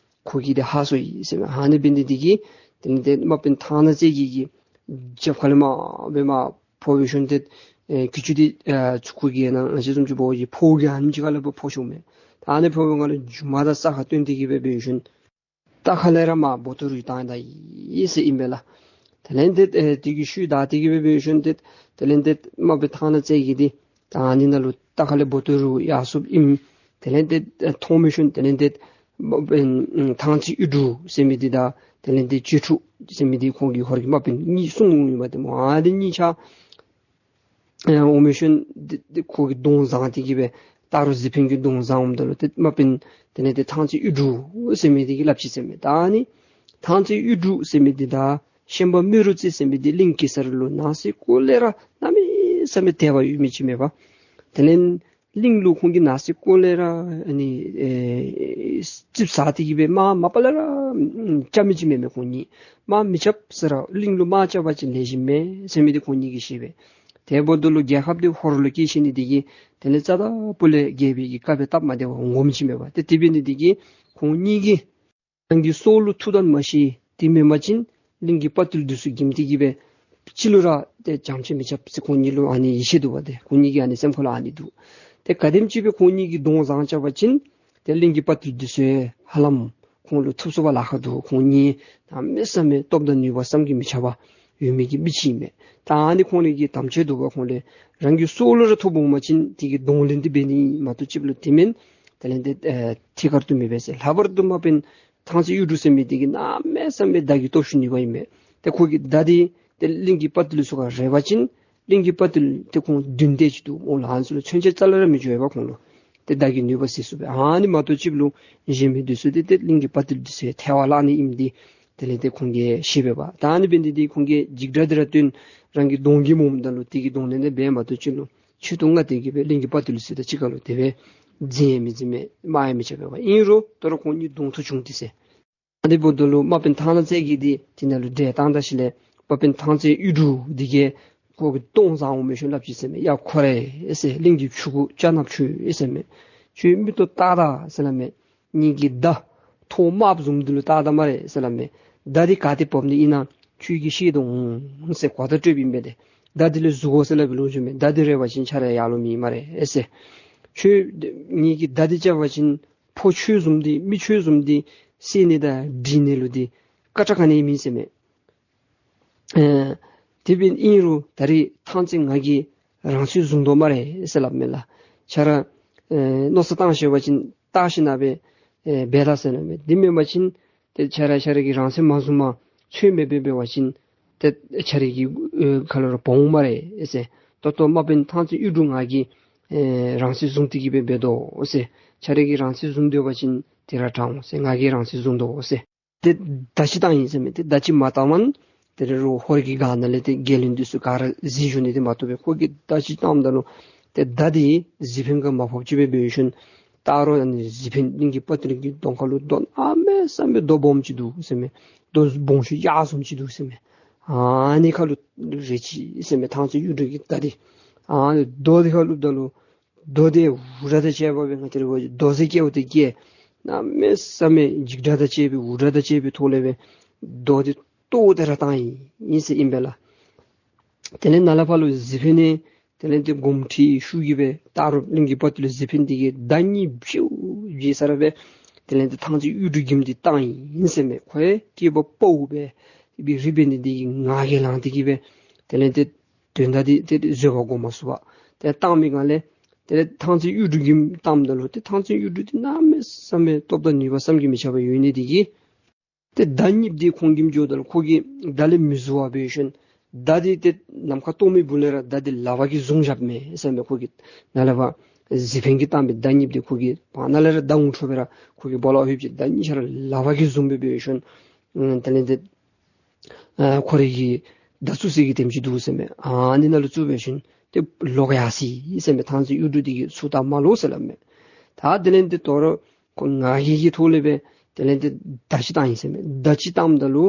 ཁོ་གིས་འདི་ཧ་སོ་ཡི་ཟེར་མས། ཨ་ནི་འབད་ནི་འདི་གིས་དེ་ལས་ཏེ་དམག་དཔོན་ཐང་ནག་རྩེ་རྒྱལ་གྱི་རྒྱབ་ཁ་ལས་མར་སྦེ་མར་ཕོག་པའི་ཤུལ་ཏེ་ཨེ་གྱི་ཅུང་འདི་ཨེ་ཚུར་ཁོ་གིས་ནཱ་ང་བཅས་བཟུམ་ཅིག་འབད་བ་ཅིན་ཕོཝ་གིས་ཨ་ནེམ་ཅིག་ཁ་ལས་ཕར་ཕོག་ཆོག་མས། ད་ཨ་ནི་ཕོག་པའི་སྒང་ལས་མཇུག་མ་དང་ས་ཁར་བསྟུན་ཏེ་གི་སྦེ་འབད་བའི་ཤུལ་རྟ་ཁ་ལས་ར་མར་སྦོ་ཏོ་རུ་བཏང་ད་ཡི་ཟེར་ཨིན་པས་ལགས། དེ་ལས་ཏེ་ཨེ་དེ་གི་ཤུལ་བདའ་སྟེ་གི་སྦེ་འབད་ཞིནམ་ཏེ་དེ་ལས་ཏེ་དམག་དཔོན་ཐང་ནག་རྩེ་གིས་འདི་ད་ཨ་ནི་ནང་ལུ་རྟ་ཁ་ལས་འབོ་ཏོ་རུ་ཡར་སོངམ་ཨིན། དེ་ལས་ཏེ་ཨེ་མཐོང་འབད་ཞིནམ་དེ་ལས་ཏེ་དམག་དཔོན་ཐང་རྩེ་གཡུ་འབྲུག་ཟེར་མི་འདི་དང་དེ་ལས་ཏེ་གཅེས་ཕྲུག་ཟེར་མི་འདི་ཁོང་གི་ཧོར་གྱི་དམག་དཔོན་གཉིས་གསུམ་འོང་ཡོདཔ་འདི་སྨོ། ཨ་འདི་གཉིས་ཆ་ཨེ་འོང་འབད་ཞིནམ་འདི་འདི་ཁོ་གི་གདོང་བཟང་སྟེ་གི་སྦེ་སྟག་རོང་གཟིག་འཕེན་གྱི་གདོང་བཟང་འོངམ་ད་ལུ་ཏེ་དམག་དཔོན་དེ་ལས་ཏེ་ཐང་རྩེ་གཡུ་འབྲུག་ཟེར་མི་འདི་གིས་སླབ་ཅི་ཟེར་མས། ད་ཨ་ནི་ཐང་རྩེ་གཡུ་འབྲུག་ཟེར་མི་འདི་དང་ཤན་པ་རྨེ་རུ་རྩེ་ཟེར་མི་འདི་གླིང་གེ་སར་ལུ་ནང་སེམས་ཁོག་ལས་ར་གནམ་མེད་ས་མེད་དད་པ་ཡོད་མི་ཅིག་མས་པ། དེ་ལས་གླིང་ལུ་ཁོང་གིས་ནང་སེམས་ཁོག་ལས་ར་ཨ་ནི་ཨེ་རྩིགཔ་ཟ་སྟེ་གི་སྦེ་དམག་མ་པ་ལས་ར་རྐྱབ་མི་ཅིག་མེན་མས་ཁོང་གཉིས། དམག་མི་རྐྱབ་ཟེར་ར་གླིང་ལུ་དམག་རྐྱབ་པ་ཅིན་ལེགས་ཤོམ་མས་ཟེར་མི་འདི་ཁོང་གཉིས་ཀྱིས་ཤེས་པས། དེ་འབདཝ་ད་ལུ་རྒྱལ་ཁབ་འདི་ཧོར་ལུ་སྐྱེས་ཞིནམ་ལས་འདི་གིས་དེ་ལས་རྩ་དང་པོ་ལས་རྒྱལ་པོའི་གི་བཀའ་སྦེ་སྟབས་མ་བདེཝ་འོང་མི་ཅིག་མས་པ། ཏེ་དེ་འབད་ནི་འདི་གིས་ཁོང་གཉིས་ཀྱིས་རང་གི་སྲོག་ལུ་ཐུག་ད་མ་ཤེས། དེ་མེན་པ་ཅིན་གླིང་གི་དཔའ་རྟུལ་འདི་ཚུ་འགྱིམ་སྟེ་གི་སྦེ་ཅིག་ལུ་ར་ཏེ་བྱང་ཆུབ་མི་ཆབ་ཟེར་ཁོང་གཉིས་ལུ་ཨ་ནི་ཡིད་ཆེས་འདུག་པ། ཏེ་ཁོང་གཉིས་ཀྱི་ཨ་ནི་སེམས་ཁ་ལུ་ཨ་ནི་འདུག། ཏེ་ག་དེམ་ཅིག་སྦེ་ཁོང་གཉིས་ཀྱིས་གདོང་བཟང་རྐྱབ་པ་ཅིན་ཏེ་གླིང་གི་དཔའ་རྟུལ་འདི་ཚུ་ཧ་ལམ་ཁོང་ལུ་ཐུབ་ཚུགས་པར་ལཱ་ཁག་འདུག། ཁོང་གཉིས་གནམ་མེད་ས་མེད་སྟོབས་དང་ནུས་པ་བསམ་གྱིས་མི་ཁྱབ་པ་ཡོད་མི་གི་མི་ཅིག་ཨིན་མས། ད་ཨ་ནི་ཁོང་རའི་གི་དམ་ཆོས་འདུག་པ། ཁོང་ལས་རང་གི་སྲོག་ལུ་ར་ཐུག་འོང་པ་ཅིན་དེ་གི་གདོང་ལེན་འདི་འབད་ནི་མ་གཏོགས་ཅིག་ལུ་དེ་མེན། དེ་ལས་ཏེ་ཨེ་ཐད་ཀར་དུ་མི་འབད་ཟེར། ལྷག་པར་དུ་དམག་དཔོན་ཐང་རྩེ་གཡུ་འབྲུག་ཟེར་མི་འདི་གིས་གནམ་མེད་ས་མེད་མདའ་གི་སྟོབས་ཤུགས་ནུས་པ་ཨིན་མས། ཏེ་ཁོ་གི་མདའ་འདི་ཏེ་གླིང་གི་དཔའ་རྟུལ་ཚུ་ག་རེག་པ་ཅིན་གླིང་གི་དཔའ་རྟུལ་ཏེ་ཁོང་བདུན་དེ་ཅིག་འདུག་སྨོ་ལགས། ཨ་ནི་ཚུ་ལུ་མཚོན་ཆ་རྩ་ལས་ར་མི་འགྱོ་བས་པ་ཁོང་ལུ། ཏེ་མདའ་གི་ནུས་པ་གཟིགས་ཚུགས་པས། ཨ་ནི་མ་གཏོགས་ཅིག་ལུ་གཞན་མི་འདི་ཚུ་ཏེ་ཏེ་གླིང་གི་དཔའ་རྟུལ་འདི་ཚུ་ཐལ་བར་བརླག་ནི་ཨིནམ་འདི་དེ་ལས་ཏེ་ཁོང་གིས་ཤེས་པས་པ། ད་ཨ་ནི་འབད་ནི་འདི་ཁོང་གིས་འཇིགས་སྐྲག་འདི་ར་བཏོན། རང་གི་གདོང་གི་མོ་འདི་ལུ་དེ་གི་གདོང་ལེན་འདི་འབད་མ་གཏོགས་ཅིག་ལུ་ཆོས་དུང་ང་སྟེ་གི་སྦེ་གླིང་གི་དཔའ་རྟུལ་ཚུ་དང་གཅིག་ཁར་ལུ་དེ་སྦེ་འཛིང་ཡང་མི་འཛིང་མས། དམག་ཡང་མི་རྐྱབ་པས་པ། ཨིན་རུང་དོ་རུང་ཁོང་གཉིས་གདོང་ཐུག་བྱུང་སྟེ་ཟེར། ཨ་ནི་འབདཝ་ད་ལུ་དམག་དཔོན་ཐང་ནག་རྩེ་གིས་འདི་དེ་ནང་ལུ་འགྲེལ་བཏང་ད་ཞིནམ་ལས་དམག་དཔོན་ཐང་རྩེ་གཡུ་འབྲུག་འདི་གིས་ཁོ་གི་གདོང་བཟང་འོང་མི་ཤུལ་སླབ་ཅི་ཟེར་མས། ཡ་ཁོ་རེ་ཟེར། གླིང་གི་ཕྲུ་གུ་སྐྱ་ནགཔོ་ཁྱོད་ཟེར་མས། ཁྱོད་མིག་ཏོ་བལྟ་ད་ཟེར་སླབ་མས། ངེ་གི་མདའ་ཐོག་དམརཔོ་བཟུམ་འདི་ལུ་བལྟ་ད་སྨ་རེ་ཟེར་སླབ་མས། མདའ་འདི་ག་ཏེ་བབས་ནི་ཨིན་ན་ཁྱོད་ཀྱིས་ཤེས་དོ་འོང་ཟེར་གོ་བརྡ་སྤྲོདཔ་ཨིན་པས་ཏེ། མདའ་འདི་ལས་ཟུག་དགོ་ཟེར་སླབ་པའི་ལོ་རྒྱུས་མས། མདའ་འདི་རེག་པ་ཅིན་ཁྱོད་ར་ཡར་ལོང་མི་སྨ་རེ་ཟེར། ཁྱོད་ངེ་གི་མདའ་འདི་རྐྱབ་པ་ཅིན་ཕོ་ཁྱོད་བཟུམ་འདི་མི་ཁྱོད་བཟུམ་འདི་བསད་ནི་དང་འདྲིལ་ནི་ལུ་འདི་སྐད་གྲགས་ག་ནི་མེད་ཟེར་མས། ཨེ་དེ་འབདཝ་ཨིན་རུང་ད་རིས་ཐང་རྩེ་ང་གིས་རང་སྲོག་བཟུང་དོ་སྨ་རེ་ཟེར་སླབ་མས་ལགས། ཁྱོད་ར་ཨེ་མནོ་བསམ་བཏང་ཤེས་པ་ཅིན་བཏང་ཞིནམ་སྦེ་ཨེ་འབད་ད་ཟེར་སླབ་མས། དེ་མེན་པ་ཅིན་ཏེ་ཁྱོད་ར་ཁྱོད་ར་གིས་རང་སྲོག་མ་བཟུངམ་ཚོད་མེད་སྦེ་འབད་བ་ཅིན་ཏེ་ཁྱོད་ར་གི་ཨེ་ཁ་ལུ་ར་བོང་སྨ་རེ་ཟེར། ད་ལྟོ་དམག་དཔོན་ཐང་རྩེ་གཡུ་འབྲུག་ང་གིས་ཨེ་རང་སྲོག་བཟུང་སྟེ་གི་སྦེ་འབད་དོ་ཟེར། ཁྱོད་ར་གིས་རང་སྲོག་བཟུང་སྡོད་པ་ཅིན་དེ་ར་དྲག་འོང་ཟེར། ང་གིས་རང་སྲོག་བཟུང་དོ་ཟེར། ཏེ་མདའ་གཅིག་བཏང་ཡི་ཟེར་མས། ཏེ་མདའ་གཅིག་མ་བཏངམ་དེ་རུང་ཧོར་གྱི་སྒར་ནང་ལས་ཏེ་རྒྱལ་བློན་འདི་ཚུ་ག་ར་གཟིགས་བཞུགས་ནི་དེ་མ་གཏོགས་སྦེ་ཁོ་གིས་མདའ་གཅིག་བཏངམ་ད་ལུ་ཏེ་མདའ་འདི་གཟིག་འཕེན་ཁར་མ་ཕོགཔ་ཅིག་སྦེ་འབད་ཞིནམ་སྟག་རོང་ཨ་ནི་གཟིག་འཕེན་གླིང་གི་དཔའ་རྟུལ་གྱི་གདོང་ཁ་ལུ་རྡོ་གནམ་མེད་ས་མེད་རྡོ་སྦོམ་ཅིག་འདུག་ཟེར་མས། རྡོ་སྦོམ་ཤོས་གཡག་བཟུམ་ཅིག་འདུག་ཟེར་མས། ཨ་ནི་ཁ་ལུ་རེག་ཅི་ཟེར་མས། ཐང་རྩེ་གཡུ་འབྲུག་གི་མདའ་འདི་ཨ་ནི་རྡོ་འདི་ཁ་ལུ་བལྟ་ལུ་རྡོ་འདི་འུར་སྒྲ་དང་བཅས་པ་སྦེ་ང་བཅས་ར་འབད་བ་ཅིན་རྡོ་ཟེར་སྐད་འོ་དེ་སྐད་གནམ་མེད་ས་མེད་འཇིགས་སྒྲ་དང་བཅས་པའི་འུར་སྒྲ་དང་བཅས་པའི་ཐོག་ལས་སྦེ་རྡོ་འདི་གཏོར་ཏེ་ར་བཏང་ཡི་ཨིན་ཟེར་ཨིན་པས་ལགས། དེ་ལས་ནཱ་ལས་ཕར་ལུ་གཟིག་འཕེན་ནི་དེ་ལས་ཏེ་དགོངསམ་ཁྲེལ་ཤུགས་ཀྱིས་སྦེ་སྟག་རོང་གླིང་གི་དཔའ་རྟུལ་གཟིག་འཕེན་འདི་གིས་མདའ་གཉིས་བྱིའུ་བྱི་ས་ར་སྦེ་དེ་ལས་ཏེ་ཐང་རྩེ་གཡུ་འབྲུག་གི་མདའ་འདི་བཏང་ཡི་ཨིན་ཟེར་མས། ཁོ་ཡང་སྐྱེས་པ་དཔའ་བོ་སྦེ་དེ་སྦེ་རིག་པའི་ནི་འདི་གིས་ང་རྒྱལ་ལངས་ཏེ་གི་སྦེ་དེ་ལས་ཏེ་དོན་དག་འདི་ཏེ་བཟོད་པ་སྒོམ་མ་ཚུགས་པར་ཏེ་བཏང་མི་སྒང་ལས་དེ་ལས་ཐང་རྩེ་གཡུ་འབྲུག་གི་མདའ་བཏངམ་ད་ལུ་ཏེ་ཐང་རྩེ་གཡུ་འབྲུག་འདི་གནམ་མེད་ས་མེད་སྟོབས་དང་ནུས་པ་བསམ་གྱིས་མི་ཁྱབ་པ་ཡོད་ནི་འདི་གིས་ཏེ་མདའ་གཉིསཔོ་འདི་ཁོང་གིས་འགྱོཝ་ད་ལུ་ཁོ་གིས་མདའ་ལས་མི་བཟོད་པར་འབད་ཞིནམ་མདའ་འདི་ཏེ་ནམ་མཁའ་སྟོང་མི་སྦུག་ལས་ར་མདའ་འདི་ལག་པ་གིས་བཟུང་བཞགཔ་མས་ཟེར་མས། ཁོ་གིས་ནཱ་ལས་ཕར་གཟིག་འཕེན་གྱིས་བཏང་མི་མདའ་གཉིསཔོ་འདི་ཁོ་གིས་བར་ན་ལས་ར་མདའ་འོང་འཕྲོ་སྦེ་ར་ཁོ་གིས་སྦོ་ལོགས་ལྷོདཔ་ཅིག་མདའ་གཉིས་ཆ་ར་ལག་པ་གིས་བཟུང་སྦེ་འབད་ཞིནམ་ཨམ་དེ་ལས་ཏེ་ཨ་ཁོ་རའི་གི་མདའ་བཙུགས་སའི་གི་དེམ་ཅིག་འདུག་ཟེར་མས། ཨ་ནི་ནང་ལུ་བཙུགས་འབད་ཞིནམ་ཏེ་ལོག་ཡར་སོ་ཡི་ཟེར་མས། ཐང་རྩེ་གཡུ་འབྲུག་འདི་གིས་ཚུར་ལྟ་མ་ལོག་ཟེར་སླབ་མས། ད་དེ་ལས་ཏེ་དོ་རུང་ཁོ་ང་རྒྱལ་གྱི་ཐོག་ལས་སྦེ་དེ་ལས་ཏེ་མདའ་གཅིག་བཏང་ཡི་ཟེར་མས། མདའ་གཅིག་བཏངམ་ད་ལུ་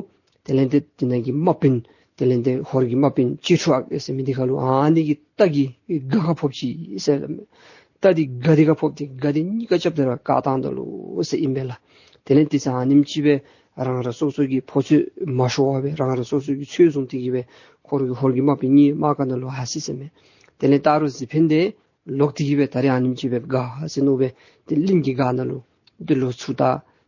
དེ་ལས་ཏེ་དེ་ནང་གི་དམག་དཔོན་དེ་ལས་ཏེ་ཧོར་གྱི་དམག་དཔོན་གཅེས་ཕྲུག་ཨ་ཟེར་མི་འདི་ཁ་ལུ་ཨ་ནི་གི་རྟ་གི་སྒ་ཁར་ཕོག་ཅི་ཟེར་སླབ་མས། རྟ་འདི་སྒ་འདི་ཁར་ཕོག་སྟེ་སྒ་འདི་གཉིས་ཀ་རྐྱབ་སྟེ་ར་བཀག་བཏང་ད་ལོ་ཟེར་ཨིན་པས་ལགས། དེ་ལས་ཏེ་ས་ཨ་ནེམ་ཅིག་སྦེ་རང་རང་སོ་སོ་གི་ཕོ་ཚོད་མ་ཤོར་བར་སྦེ་རང་རང་སོ་སོ་གི་ཚོད་བཟུང་སྟེ་གི་སྦེ་ཁོ་ར་གི་ཧོར་གྱི་དམག་དཔོན་གཉིས་དམག་སྒར་ནང་ལུ་ཡར་སོ་ཡི་ཟེར་མས། དེ་ལས་སྟག་རོང་གཟིག་འཕེན་འདི་ལོག་སྟེ་གི་སྦེ་ད་རིས་ཨ་ནེམ་ཅིག་སྦེ་དགའ་ཟེར་མནོ་སྦེ་ཏེ་གླིང་གི་སྒར་ནང་ལུ་ཏེ་ལོག་ཚུར་ལྟ་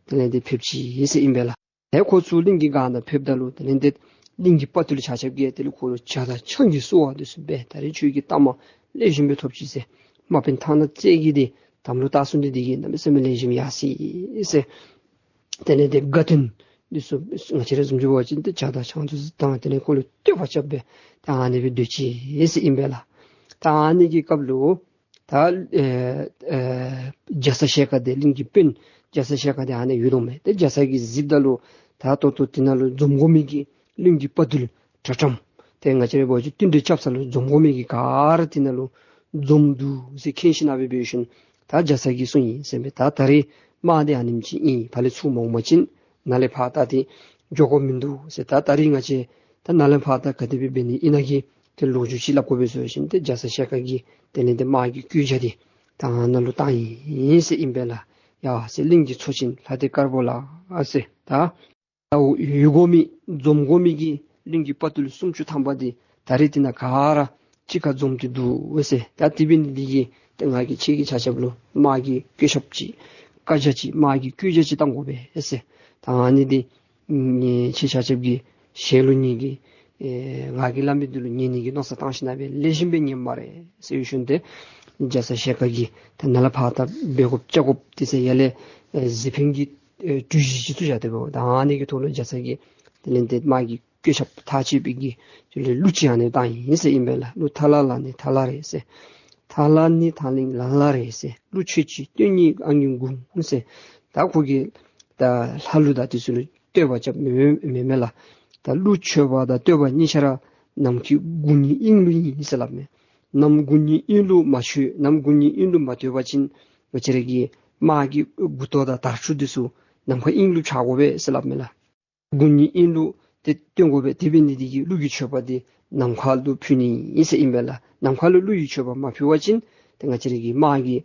དེ་ལས་ཏེ་ཕེབས་ཅི་ཟེར་ཨིན་པས་ལགས། ཏེ་ཁོ་ཚུར་གླིང་གི་སྒར་ནང་ཕེབསཔ་ད་ལུ་དེ་ལས་ཏེ་ གླིང་གི་དཔའ་ཐུལ་ཆ་ཁྱབ་ཀྱིས་དེ་ལུ་ཁོ་ལུ་ཇ་དང་ཆང་གིས་བསུ་བ་འདི་ཚུ་འབད། ད་རིས་ཁྱོད་ཀྱི་གཏའ་མ་ལེགས་ཤོམ་སྦེ་ཐོབ་ཅི་ཟེར། མ་པཎ་ཐང་ནག་རྩེ་གིས་འདི་དམ་ལུ་བཏགས་སོང་འདི་འདི་གིས་གནམ་མེད་ས་མེད་ལེགས་ཤོམ་ཡར་སོ་ཡི་ཟེར། དེ་ལས་དེ་དགའ་སྟོན་འདི་ཚུ་ང་བཅས་ར་བཟུམ་ཅིག་འབད་བ་ཅིན་ཏེ་ཇ་དང་ཆང་འདི་ཚུ་བཏང་། དེ་ལས་ཁོ་ལུ་བསྟོད་པ་རྐྱབ་སྦེ་ད་ཨ་ནི་སྦེ་སྡོད་ཅི་ཟེར་ཨིན་པས་ལགས། ད་ཨ་ནི་གི་སྐབས་ལུ་ད་ཨེ་ཨེ་རྒྱ་ཚ་ཞལ་དཀར་འདི་གླིང་གི་དཔོན་རྒྱ་ཚ་ཞལ་དཀར་འདི་ཨ་ནི་ཡོད་དོ་མས། ཏེ་རྒྱ་ཚ་གིས་གཟིགསཔ་ད་ལུ་ད་ད་ལྟོ་དེ་ནང་ལུ་འཛོམས་དགོ་མི་གི་གླིང་གི་དཔའ་ཐུལ་དྲག་དྲགམ་ཏེ་ང་བཅས་ར་འབད་བ་ཅིན་བསྟུན་གྲོས་རྐྱབ་ས་ལུ་འཛོམས་དགོ་མི་གི་ག་ར་དེ་ནང་ལུ་འཛོམས་འདུག་ཟེར་མཁྱེན་ཞིན་ན་སྦེ་འབད་ཞིནམ་ད་རྒྱ་ཚ་གིས་གསུངས་ཡི་ཟེར་མས། ད་ད་རིས་དམག་འདི་ཨ་ནེམ་ཅིག་ཨིན། ཕར་ལས་ཚུར་མ་འོང་པ་ཅིན་ནཱ་ལས་ཕར་ད་འདི་འགྱོ་དགོཔ་མིན་འདུག་ཟེར། ད་ད་རིས་ང་བཅས་ད་ནཱ་ལས་ཕར་ད་ག་དེ་སྦེ་འབད་ནི་ཨིན་ན་གི་ཏེ་ལོ་རྒྱུས་ཅིག་སླབ་དགོ་པས་ཟེར་ཞིནམ་ཏེ་རྒྱ་ཚ་ཞལ་དཀར་གྱིས་དེ་ལས་དེ་དམག་གི་བཀོད་རྒྱ་འདི་ད་ནཱ་ལུ་བཏང་ཡི་ཟེར་ཨིན་པས་ལགས། ཡ་ཟེར་གླིང་གི་ཚོ་ཆེན་ལྷ་སྡེ་དཀར་པོ་ལགས་ཟེར། ད་ད་ཡོད་དགོ་མི་འཛོམས་དགོ་མི་གི་གླིང་གི་དཔའ་ཐུལ་སུམ་ཅུ་ཐམ་པ་འདི་ད་རིས་དེ་ནང་ག་ར་གཅིག་ཁར་འཛོམས་ཏེ་འདུག་ཟེར། ད་དེ་འབད་ནི་འདི་གིས་ཏེ་ང་གིས་ཁྱེད་ཀྱི་ཆ་ཁྱབ་ལུ་དམག་གི་བཀོད་ཞབས་ཅིག་བཀའ་རྒྱ་ཅིག་དམག་གི་བཀོད་རྒྱ་ཅིག་བཏང་དགོ་པས་ཟེར། ད་ཨ་ནི་འདི་ཁྱེད་ཆ་ཁྱབ་ཀྱི་ཞལ་ལུ་ཉན་གྱི་ཨེ་ང་གིས་སླབ་མི་འདི་ལུ་ཉན་ནི་གི་མནོ་བསམ་བཏང་ཞིན་ན་སྦེ་ལེགས་ཤོམ་སྦེ་ཉནམ་སྨ་རེ་ཟེར་ཞིནམ་ཏེ་རྒྱ་ཚ་ཞལ་དཀར་གྱིས་ད་ནཱ་ལས་ཕར་ད་འབད་དགོཔ་བཅའ་དགོཔ་འདི་ཚུ་ཡར་ལས་ཨེ་གཟིགས་ཕན་གྱི་ཨེ་གྲོས་གཞི་ཅིག་བཙུགས་བཞག་སྟེ་འབདཝ་ད་ཨ་ནི་གི་ཐོག་ལུ་རྒྱ་ཚ་གིས་དེ་ལས་དེ་དམག་གི་བཀོད་ཞབས་ཐག་བཅད་པའི་གི་དེ་ལས་གླུ་ཅིག་ཨ་ནི་བཏང་ཡི་ཟེར་ཨིན་པས་ལགས། གླུ་ཐ་ལ་ལ་ནི་ཐ་ལ་རེད་ཟེར། ཐ་ལ་ནི་ཐ་ལིང་ལ་ལ་རེད་ཟེར། གླུ་ཆོས་ཀྱི་སྟོན་ཉིད་ཨ་ནི་དགུང་ཟེར། ད་ཁོ་གིས་ད་ལྷ་ཀླུ་དང་དེ་ཚུ་ལུ་བསྟོད་པ་རྐྱབ་མི་མེན་མེན་མེན་ལགས། ད་གླུ་མཆོད་པ་དང་བསྟོད་པ་གཉིས་ཆ་ར་ནམ་མཁའི་དགུང་ཉིད་དབྱིངས་ལུ་ཨིན་ཟེར་སླབ་མས། ནམ་དགུང་ཉིད་དབྱིངས་ལུ་མ་མཆོད་ནམ་དགུང་ཉིད་དབྱིངས་ལུ་མ་བསྟོད་པ་ཅིན་ང་བཅས་ར་གི་དམག་གི་མགུ་ཏོ་དང་དར་ཕྱུག་འདི་ཚུ་ནམ་མཁའ་དབྱིངས་ལུ་འཕྱར་དགོ་པས་ཟེར་སླབ་མས་ལགས། དགུང་ཉིད་དབྱིངས་ལུ་ཏེ་བསྟོད་དགོ་པས། དེ་འབད་ནི་འདི་གིས་གླུ་གི་མཆོད་པ་འདི་ནམ་མཁའ་ལུ་ཕུལ་ནི་ཨིན་ཟེར་ཨིན་པས་ལགས། ནམ་མཁའ་ལུ་གླུ་ཡི་མཆོད་པ་མ་ཕུལ་བ་ཅིན་ཏེ་ང་བཅས་ར་གི་དམག་གི་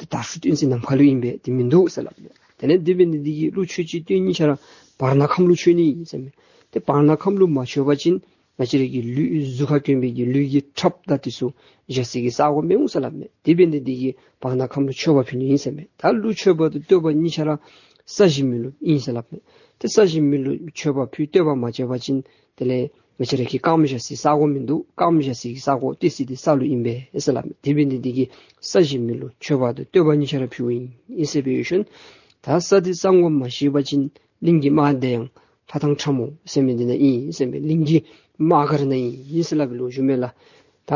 དར་ཕྱུག་སྟོན་ས་ནམ་མཁའ་ལུ་ཨིན་པས། དེ་མིན་འདུག་ཟེར་སླབ་མས། དེ་ལས་དེ་འབད་ནི་འདི་གིས་གླུ་མཆོད་ཀྱི་སྟོན་ཉིད་ཆ་ར་བར་ན་ཁམས་ལུ་མཆོད་ནི་ཨིན་ཟེར་མས། ཏེ་བར་ན་ཁམས་ལུ་མ་མཆོད་པ་ཅིན་ང་བཅས་ར་གི་ལུས་གཟུགས་ཁར་གྱོན་པའི་གི་ལུས་ཀྱི་ཁྲབ་དང་དེ་ཚུ་བཞག་སའི་གི་ས་གོ་མི་འོང་ཟེར་སླབ་མས། དེ་འབད་ནི་འདི་གིས་བར་ན་ཁམས་ལུ་མཆོད་པ་ཕུལ་ནི་ཨིན་ཟེར་མས། ད་གླུ་མཆོད་པ་དང་བསྟོད་པ་གཉིས་ཆ་ར་ས་གཞི་མི་ལུ་ཨིན་ཟེར་སླབ་མས། ཏེ་ས་གཞི་མི་ལུ་མཆོད་པ་ཕུལ་བསྟོད་པ་མ་བྱས་པ་ཅིན་དེ་ལས་ང་བཅས་ར་གི་རྐངམ་བཞག་སའི་ས་གོ་མིན་འདུག། རྐངམ་བཞག་སའི་གི་ས་གོ་བལྟ་ས་འདི་ས་ལུ་ཨིན་པས་ཟེར་སླབ་མས། དེ་འབད་ནི་འདི་གིས་ས་གཞི་མི་ལུ་མཆོད་པ་དང་བསྟོད་པ་གཉིས་ཆ་ར་ཕུལཝ་ཨིན་ཟེར་སྦེ་ཡོད་ཞིནམ་ད་ས་འདི་ས་ངོ་མ་ཤེས་པ་ཅིན་གླིང་གི་དམག་འདི་ཡང་ལྷ་ཐང་ཁྲ་མོ་ཟེར་མི་འདི་ནང་ཨིན་ཟེར་མས། གླིང་གི་དམག་སྒར་ནང་ཨིན་ཟེར་སླབ་པའི་ལོ་རྒྱུས་མས་ལགས། ད་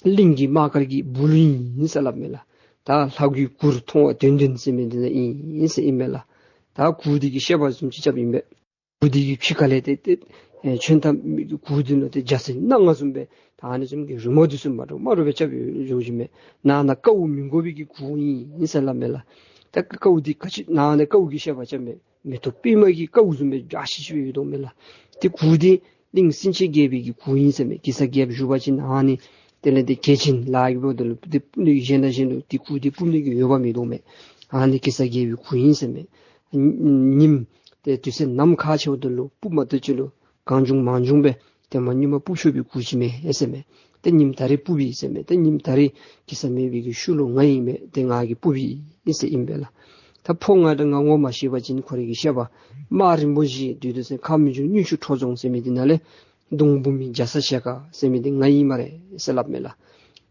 གླིང་གི་དམག་སྒར་གྱི་སྦུག་ལུ་ཨིན་ཟེར་སླབ་མས་ལགས། ད་ལྷ་གི་གུར་མཐོང་བ་དོན་ལྡན་ཟེར་མི་འདི་ནང་ཨིན་ཟེར་ཨིན་མས་ལགས། ད་གུར་འདི་གི་བཤད་པ་བཟུམ་ཅིག་རྐྱབ་ཨིན་པས། གུར་འདི་གི་ཕྱི་ཁ་ལས་ཏེ་ཏེ་ཨེ་ཆོན་ཐབ་གུར་འདི་ནང་ཏེ་རྒྱ་ཚ་གི་སྣང་བ་བཟུམ་སྦེ་ད་ཨ་ནི་བཟུམ་གྱི་རི་མོ་འདི་ཚུ་མ་འདྲཝ་མ་འདྲཝ་སྦེ་རྐྱབ་ཡོད་ཟེར་མས། ནང་ན་ཀཝ་མི་དགོ་པའི་གི་གུར་ཨིན་ཟེར་སླབ་མས་ལགས། ད་ཀཝ་འདི་ག་ཅི་ནང་ན་ཀཝ་གི་བཤད་པ་རྐྱབ་མས། མེ་ཏོག་པདྨ་གི་ཀཝ་བཟུམ་སྦེ་འཇའ་ཆི་ཆི་སྦེ་ཡོད་དོ་མས་ལགས། ཏེ་གུར་འདི་གླིང་སེང་ཆེན་རྒྱལ་པོའི་གི་གུར་ཨིན་ཟེར་མས། གེ་སར་རྒྱལཔོ་བཞུགས་པ་ཅིན་ཨ་ནི་དེ་ལས་ཏེ་གལ་ཆེན་ལཱ་གི་འབདཝ་ད་ལུ་ཏེ་སྤུབ་ནི་གི་གཞན་དང་གཞན་ལུ་ཏེ་གུར་འདི་སྤུབ་ནི་གི་འོས་འབབ་མིན་འདུག་མས། ཨ་ནི་གེ་སར་རྒྱལ་པོའི་གུར་ཨིན་ཟེར་མས། ཉིམ་ཏེ་དུས་ཚོད་ནམ་མཁའ་ཆེཝ་ད་ལུ་སྤུབ་མ་བཏུབ་ཅིག་ལུ་གང་བྱུང་མང་བྱུང་སྦེ་ཏེ་མ་ཉིམ་སྤུབ་ཆོག་པའི་གུར་ཅིག་མས་ཟེར་མས། ཏེ་ཉིམ་ད་རིས་སྤུབ་ཡི་ཟེར་མས། ཏེ་ཉིམ་ད་རིས་གེ་སར་མེད་པའི་གི་ཤུལ་ལུ་ང་ཨིན་མས། ཏེ་ང་གིས་སྤུབ་ཡི་ཟེར་ཨིན་པས་ལགས། ད་ཕོ་ང་དང་ང་ངོ་མ་ཤེས་པ་ཅིན་ཁོ་རའི་གི་བཤད་པ་དམག་རིན་པོ་བཞི་བདུད་འདུལ་ཟེར་ཁ་མི་འབྱུང་སྙུང་གཞི་ཁྲོ་རྫོང་ཟེར་མི་འདི་ནང་ལས་གདོང་འབུབ་མི་རྒྱ་ཚ་ཞལ་དཀར་ཟེར་མི་འདི་ང་ཨིན་སྨ་རེ་ཟེར་སླབ་མས་ལགས།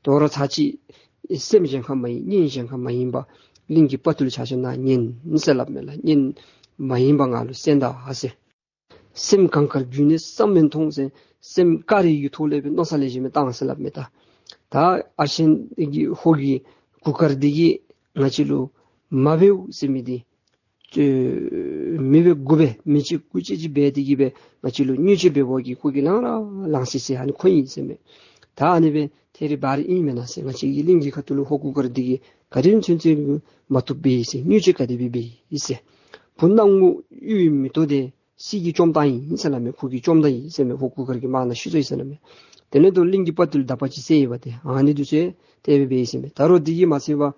དོ་རུང་ཚར་གཅིག་སེམས་གཞན་ཁར་མ་ཡེངས་གཉེན་གཞན་ཁར་མ་ཡེངས་པར་གླིང་གི་དཔའ་རྟུལ་ཆ་ཁྱབ་ནཱ་ཉན་ཟེར་སླབ་མས་ལགས། གཉེན་མ་ཡེངས་པར་ང་ལུ་གསན་ད་ཟེར། སེམས་གངས་དཀར་རྒྱུད་ནས་བསམ་མི་མཐོང་ཟེར། སེམས་དཀར་རིས་ཀྱི་ཐོག་ལས་སྦེ་མནོ་བསམ་ལེགས་ཤོམ་སྦེ་བཏང་ཟེར་སླབ་མས། ད་ད་ཨ་ཆེན་གྱི་ཧོར་གྱི་གུར་དཀར་འདི་གིས་ང་བཅས་ལུ་མ་འབདཝ་ཟེར་མི་འདི་ཨེ་མི་འབད་དགུ་འབད་མི་གཅིག་དགུ་གཅིག་གཅིག་འབད་དེ་གིས་སྦེ་ང་བཅས་ལུ་བརྙས་བཅོས་འབད་བ་གིས་ཁོ་གིས་ལང་ར་ལང་སི་སི་ཨ་ནི་ཁོ་ཨིན་ཟེར་མས། ད་ཨ་ནི་སྦེ་ཐད་རི་བ་རི་ཨིན་མེན་ན་ཟེར། ང་བཅས་ཀྱི་གླིང་གི་ཁ་ཐུག་ལུ་ཧོར་གུར་དཀར་འདི་གིས་ག་དེམ་ཅིག་ཅིག་མ་བཏུབ་འབད་ཡི་ཟེར། བརྙས་བཅོས་ག་དེ་སྦེ་འབད་ཡི་ཟེར། བུ་སྣང་ངུ་གཡུ་ཡི་མེ་ཏོག་འདི་སྲིད་ཀྱི་བཅོམ་ཐབས་ཨིན་ཟེར་སླབ་མས། ཁོ་གིས་བཅོམ་ད་ཡི་ཟེར་མས། ཧོར་གུར་དཀར་གྱིས་དམག་ནང་ཤི་སོ་ཡི་ཟེར་སླབ་མས། དེ་ལས་དོ་གླིང་གི་དཔའ་རྟུལ་དག་པ་ཅིག་བསད་ཡི་པ་ཏེ་ཨ་ནི་འདི་ཚུ་དེ་སྦེ་འབད་ཡི་ཟེར་མས། ད་རུང་འདི་གིས་མ་ཚད་པར་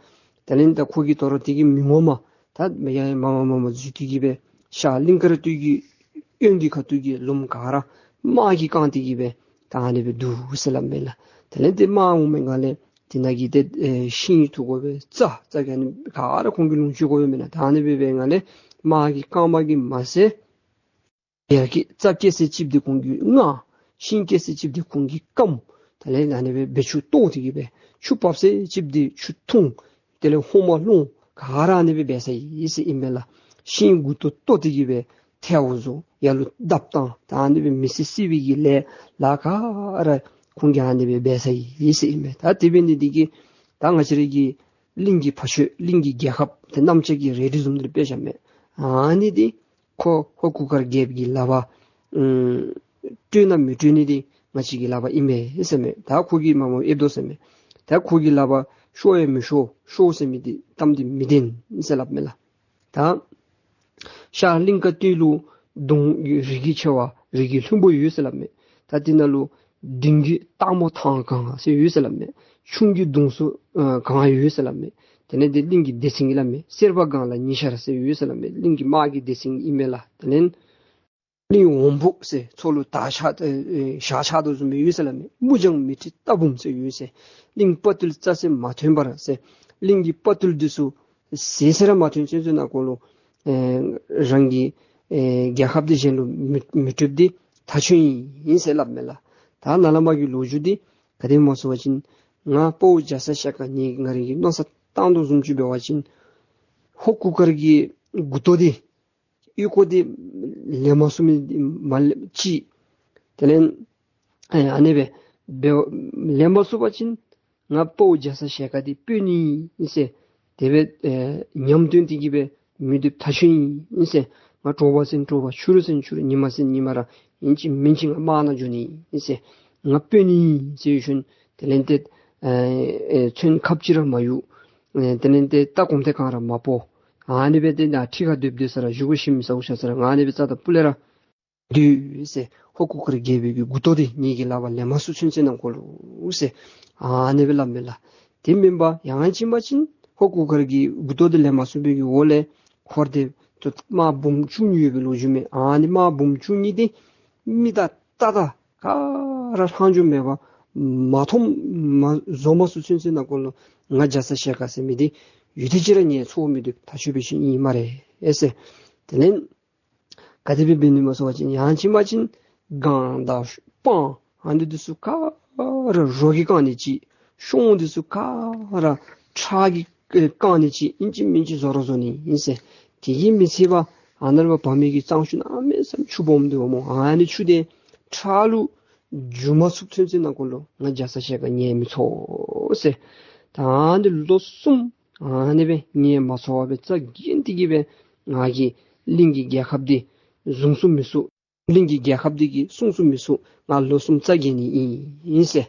དེ་ལས་ད་ཁོ་གིས་དོ་རུང་འདི་གི་མི་ངོ་མ་ད་མི་ཡ་མ་མ་མ་མ་འཛུལ་ཏེ་གིས་སྦེ་ཤར་གླིང་དཀར་སྟོད་ཀྱི་གཡོན་གྱི་ཁ་ཐུག་གི་ལུངམ་ག་ར་དམག་གིས་བཀང་སྟེ་གིས་སྦེ་ད་ཨ་ནི་སྦེ་འདུག་ཟེར་སླབ་མས་ལགས། དེ་ལས་དེ་དམག་འོང་མི་སྒང་ལས་དེ་ནང་གི་དེ་ཨེ་ཤིང་འཐུ་དགོ་པས། རྩྭ་རྩྭ་གི་ཨ་ནི་ག་ར་ཁོང་གིས་ལོངས་སྤྱོད་དགོ་པས་མེན་ན། ད་ཨ་ནི་སྦེ་འབད་བའི་སྒང་ལས་དམག་གིས་བཀང་བ་གིས་མ་ཚད་ ཡར་སྐྱེ་རྩྭ་སྐྱེ་ས་ཅིག་འདི་ཁོང་གིས་མངགས། ཤིང་སྐྱེ་ས་ཅིག་འདི་ཁོང་གིས་སྐམ། དེ་ལས་ཨ་ནི་སྦེ་བེ་ཅུང་བཏོག་སྟེ་གི་སྦེ་ཆུ་འབབ་ས་ཅིག་འདི་ཆུ་འཐུང་། དེ་ལས་ཧོ་མ་སློང་། ག་ར་ཨ་ནི་སྦེ་འབད་ས་ཨིན་ཟེར་ཨིན་མས་ལགས། ཤིང་མགུ་ཏོ་བཏོག་སྟེ་གི་སྦེ་ཐལཝ་བཟོ། ཡར་ལུ་བརྡབ་བཏང་། ད་ཨ་ནི་སྦེ་མི་སེར་བསད་པའི་གི་ལས་ལཱ་ག་ར་ཁོང་གིས་ཨ་ནི་སྦེ་འབད་ས་ཨིན་ཟེར་ཨིན་མས། ད་དེ་འབད་ནི་འདི་གིས་ད་ང་བཅས་ར་གི་གླིང་གི་ཕ་ཆོས་གླིང་གི་རྒྱལ་ཁབ་དེ་གནམ་ལྕགས་ཀྱི་རལ་གྲི་བཟུམ་འདི་དཔེ་བཞག་མས། ཨ་ནི་འདི་ཁོ་ཧོར་གུར་དཀར་རྒྱལཔོ་གི་ལག་པར་ཨམ་སྤྲོད་ན་མི་སྤྲོད་ནི་འདི་ང་བཅས་ཀྱི་ལག་པར་ཨིན་མས་ཟེར་མས། ད་ཁོ་གིས་མ་མོ་ཨེབ་དོ་ཟེར་མས། ད་ཁོ་གི་ལག་པར་ཤོར་ཡང་མི་ཤོར། ཤོར་ཟེར་མི་འདི་གཏམ་འདི་མི་བདེན་ཟེར་སླབ་མས་ལགས། ད་ཤར་གླིང་དཀར་སྟོད་ལུ་གདུང་རི་གི་ཆེ་བ་རི་གི་ལྷུན་པོ་ཡོད་ཟེར་སླབ་མས། ད་དེ་ནང་ལུ་གདུང་གི་སྟག་མོ་ཐང་གང་ཟེར་ཡོད་ཟེར་སླབ་མས། ཁྱུང་གི་གདུང་སོ་ཨ་གང་ཡོད་ཟེར་སླབ་མས། དེ་ལས་དེ་གླིང་གི་སྡེ་ཚན་གྱི་སླབ་མས། སེར་པ་སྒང་ལ་ཉི་ཤར་ཟེར་ཡོད་ཟེར་སླབ་མས། གླིང་གི་དམག་གི་སྡེ་ཚན་ཨིན་མས་ལགས། དེ་ལས་གླིང་འོམ་བུ་ཟེར་མཚོ་ལུ་དར་ཆགས་ཨེ་ཨེ་ཞག་ཆགས་དོ་བཟུམ་སྦེ་ཡོད་ཟེར་སླབ་མས། མུ་བྱང་མི་ཁྲི་རྟ་བུམ་ཟེར་ཡོད་ཟེར། གླིང་དཔའ་བརྟུལ་རྩྭ་ཟེར་མ་ཐོན་པར་ཟེར། གླིང་གི་དཔའ་བརྟུལ་འདི་ཚུ་ཟད་ཟད་ར་མ་ཐོན་ཚུན་ཚོད་ནང་འཁོད་ལུ་ཨེ་རང་གི་ཨེ་རྒྱལ་ཁབ་འདི་གཞན་ལུ་མི་མི་སྤྲོད་འདི་ཐག་ཆོད་ཨིན་ཟེར་སླབ་མས་ལགས། ད་ནཱ་ལས་མར་གྱི་ལོ་རྒྱུས་འདི་ག་དེ་སྨོ་ཟེར་བ་ཅིན་ང་དཔའ་བོ་རྒྱ་ཚ་ཞལ་དཀར་ངེ་ང་རང་གིས་མནོ་བསམ་བཏང་དོ་བཟུམ་ཅིག་འབད་བ་ཅིན་ཧོར་གུར་དཀར་གྱི་མགུ་ཏོ་འདི་ཨོལ་ལྐོག་འདི་ལེན་མ་ཚུགས་མི་མ་ལེན་ཅིག། དེ་ལས་ཨེ་ཨ་ནི་སྦེ་འབད་ལེན་མ་ཚུགས་པ་ཅིན་ང་དཔའ་བོ་རྒྱ་ཚ་ཞལ་དཀར་འདི་སྤོ་ནི་ཨིན་ཟེར། དེ་སྦེ་ཨེ་ཉམས་བཏོན་ཏེ་གི་སྦེ་མི་སྡོདཔ་ཐག་ཆོད་ཨིན་ཟེར། ང་དྲོ་པ་ཟེར་དྲོ་པ་ཕྱི་རུ་ཟེར་ཕྱི་རུ་ཉིན་མ་ཟེར་ཉིན་མ་ར་ཨིན་ཅི་མིན་ཅི་ང་དམག་ནང་འགྱོ་ནི་ཨིན་ཟེར། ང་སྤོ་ནི་ཨིན་ཟེར་ཞིནམ་དེ་ལས་ཏེ་ཨེ་ཨེ་ཚོན་ཁབ་ཅིག་ར་མ་གཡུག། ཨེ་དེ་ལས་ཏེ་རྟ་གོམ་ཐེངས་གང་ར་མ་སྤོ། ཨ་ནི་སྦེ་ཏེ་ད་ཁྲི་ཁར་སྡོད་སྡོད་ས་ར་བཞེས་སྒོ་ཞིམ་མི་ཟཝ་ཤ་ས་ར་ང་ཨ་ནི་སྦེ་རྩ་དང་སྤུ་ལས་ར་སྡོད་ཟེར། ཧོར་གུར་དཀར་རྒྱལ་པོའི་གི་མགུ་ཏོ་འདི་ངེ་གི་ལག་པར་ལེན་མ་ཚུགས་ཚུན་ཚོད་ནང་འཁོད་ལུ་ཟེར་ཨ་ནི་སྦེ་སླབ་མས་ལགས། དེ་མེན་པར་ཡང་ཅིན་མ་ཅིན་ཧོར་གུར་དཀར་གྱི་མགུ་ཏོ་འདི་ལེན་མ་ཚུགས་པའི་གི་འོག་ལས་ཁོ་ར་དེ་དམག་འབུམ་བཅུ་གཉིས་ཡོད་པའི་ལོ་རྒྱུས་མས། ཨ་ནི་དམག་འབུམ་བཅུ་གཉིས་འདི་མི་དང་རྟ་དང་ག་ར་ལྷག་འཕྲོ་མེད་པར་མ་ཐོམ་མ་བཟོ་མ་ཚུགས་ཚུན་ཚོད་ནང་འཁོད་ལུ་ང་རྒྱ་ཚ་ཞལ་དཀར་ཟེར་མི་འདི་ཡུད་ཙམ་ཅིག་ར་ངལ་འཚོ་མི་སྡོདཔ་ཐག་ཆོད་པའི་ཤུལ་ཨིན་སྨ་རེ་ཟེར། དེ་ལས་ག་དེ་སྦེ་འབད་ནི་སྨོ་ཟེར་བ་ཅིན་ཡང་ཅིན་མ་ཅིན་སྒང་དང་སྤང་ཨ་ནི་འདི་ཚུ་ག་ར་རོ་གིས་བཀང་ནི་ཅིག། གཤོང་འདི་ཚུ་ག་ར་ཁྲག་གིས་བཀང་ནི་ཅིག། ཨིན་ཅི་མིན་ཅི་བཟོ་ར་བཟོ་ནི་ཨིན་ཟེར། དེ་གིས་མི་ཚད་པར་ཨ་ནཱ་ལས་ཕར་བབས་མི་གི་གཙང་ཆུ་གནམ་མེད་ས་མེད་ཆུ་སྦོམ་འདུག་སྨོ། ཨ་ནི་ཆུ་དེ་ཁྲག་ལུ་འགྱུར་མ་ཚུགས་ཚུན་ཚོད་ནང་འཁོད་ལུ་ང་རྒྱ་ཚ་ཞལ་དཀར་ངལ་མི་འཚོ་ཟེར། ད་ཨ་ནི་ལོ་གསུམ་ཨ་ནི་སྦེ་ངལ་མ་འཚོ་བར་སྦེ་རྩ་འགེངས་ཏེ་གི་སྦེ་ང་གིས་གླིང་གི་རྒྱལ་ཁབ་འདི་བཟུང་ཚུགས་མི་ཚུགས། གླིང་གི་རྒྱལ་ཁབ་འདི་གིས་བསྲུང་ཚུགས་མི་ཚུགས། ང་ལོ་གསུམ་རྩ་འགེངས་ནི་ཨིན་ཟེར།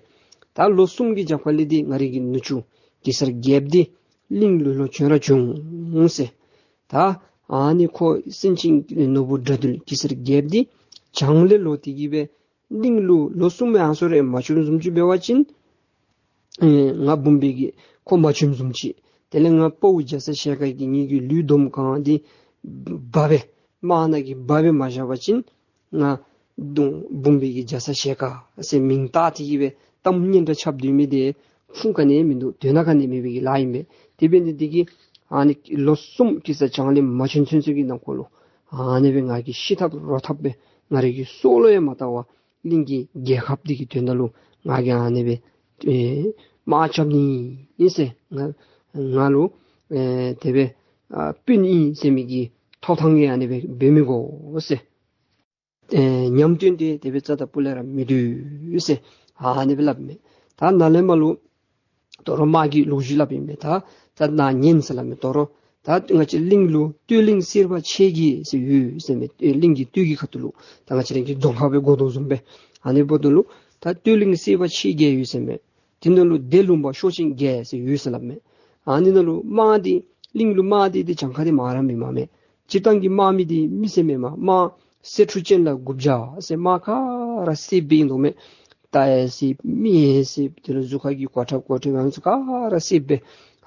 ད་ལོ་གསུམ་གྱི་རྒྱབ་ཁ་ལས་འདི་ང་རའི་གི་ནུ་གཅུང་གེ་སར་རྒྱལཔོ་འདི་གླིང་ལུ་ལོག་བྱོན་ར་བྱུང་ཟེར། ད་ཨ་ནི་ཁོ་སེང་ཆེན་ནོར་བུ་དགྲ་འདུལ་གེ་སར་རྒྱལཔོ་འདི་བྱང་ལས་ལོག་སྟེ་གི་སྦེ་གླིང་ལུ་ལོ་གསུམ་ཡང་སོ་རེ་མ་བྱོན་བཟུམ་ཅིག་འབད་བ་ཅིན་ཨེ་ང་འབུམ་པའི་གི་ཁོ་མ་བྱོན་བཟུམ་ཅིག། དེ་ལས་ང་དཔའ་བོ་རྒྱ་ཚ་ཞལ་དཀར་གྱིས་ངེ་གི་ལུས་འདོམ་གང་འདི་འབག་སྦེ་དམག་ནང་གི་འབག་སྦེ་མ་བཞག་པ་ཅིན་ང་གདུང་འབུམ་པའི་གི་རྒྱ་ཚ་ཞལ་དཀར་ཟེར་མིང་བཏགས་ཏེ་གི་སྦེ་གཏམ་སྙན་གྲགས་ཁྱབ་སྡོད་མི་དེ་ཁུངས་ག་ནི་མིན་འདུག། དོན་དག་ག་ནི་མེད་པའི་གི་ལཱ་ཨིན་པས། དེ་འབད་ནི་འདི་གིས་ཨ་ནི་ལོ་གསུམ་གེ་སར་བྱང་ལས་མ་བྱོན་ཚུན་ཚོད་ཀྱི་ནང་འཁོད་ལུ་ཨ་ནི་སྦེ་ང་གིས་ཤི་འཐབ་རོ་འཐབ་སྦེ་ང་རའི་གི་སྲོག་ལུ་ཡང་མ་བལྟ་བར་གླིང་གི་རྒྱལ་ཁབ་འདི་གི་དོན་དག་ལུ་ང་གིས་ཨ་ནི་སྦེ་ཨེ་དམག་རྐྱབ་ནི་ཨིན་ཟེར། ང་ང་ལུ་ཨེ་དེ་སྦེ་ཨ་དཔོན་ཨིན་ཟེར་མི་གི་ཐོབ་ཐང་གིས་ཨ་ནི་སྦེ་འབད་མི་དགོ་ཟེར། ཨེ་ཉམས་བཏོན་ཏེ་དེ་སྦེ་རྩ་དང་སྤུ་ལས་ར་མི་སྡོད་ཟེར་ཨ་ནི་སྦེ་སླབ་མས། ད་ནཱ་ལས་མར་ལུ་དོ་རུང་དམག་གི་ལོ་རྒྱུས་སླབ་ཨིན་པས། ད་ད་ནཱ་ཉན་ཟེར་སླབ་མས། དོ་རུང་ད་ང་བཅས་གླིང་ལུ་སྟོད་གླིང་སེར་པ་ཆེ་བརྒྱད་ཟེར་ཡོད་ཟེར་མས། ཨེ་གླིང་གི་སྟོད་ཀྱི་ཁ་ཐུག་ལུ་ད་ང་བཅས་ར་གི་རྫོང་ཁག་སྦེ་གོ་དོ་བཟུམ་སྦེ་ཨ་ནི་འབདཝ་ད་ལུ་ད་སྟོད་གླིང་སེར་པ་ཆེ་བརྒྱད་ཡོད་ཟེར་མས། དེ་ནང་ལུ་སྡེ་ལུང་པ་ཤོག་ཆེན་བརྒྱད་ཟེར་ཡོད་ཟེར་སླབ་མས། ཨ་ནི་ནང་ལུ་དམག་འདི་གླིང་ལུ་དམག་འདི་འདི་གྱངས་ཁ་འདི་མང་ར་མི་མང་མས། སྤྱིར་བཏང་གི་དམག་མི་འདི་མི་སེར་མེན་མས། དམག་གསེར་ཕྲུག་ཅན་ལ་དགུ་བརྒྱ་ཟེར་དམག་ག་ར་གསེར་སྦེ་ཨིན་དོ་མས། རྟ་ཡང་གསེར་མི་ཡང་གསེར་དེ་ལུ་གཟུགས་ཁ་གི་གོ་ཁྲབ་གོ་ཁྲབ་ཡང་ཚུ་ག་ར་གསེར་སྦེ།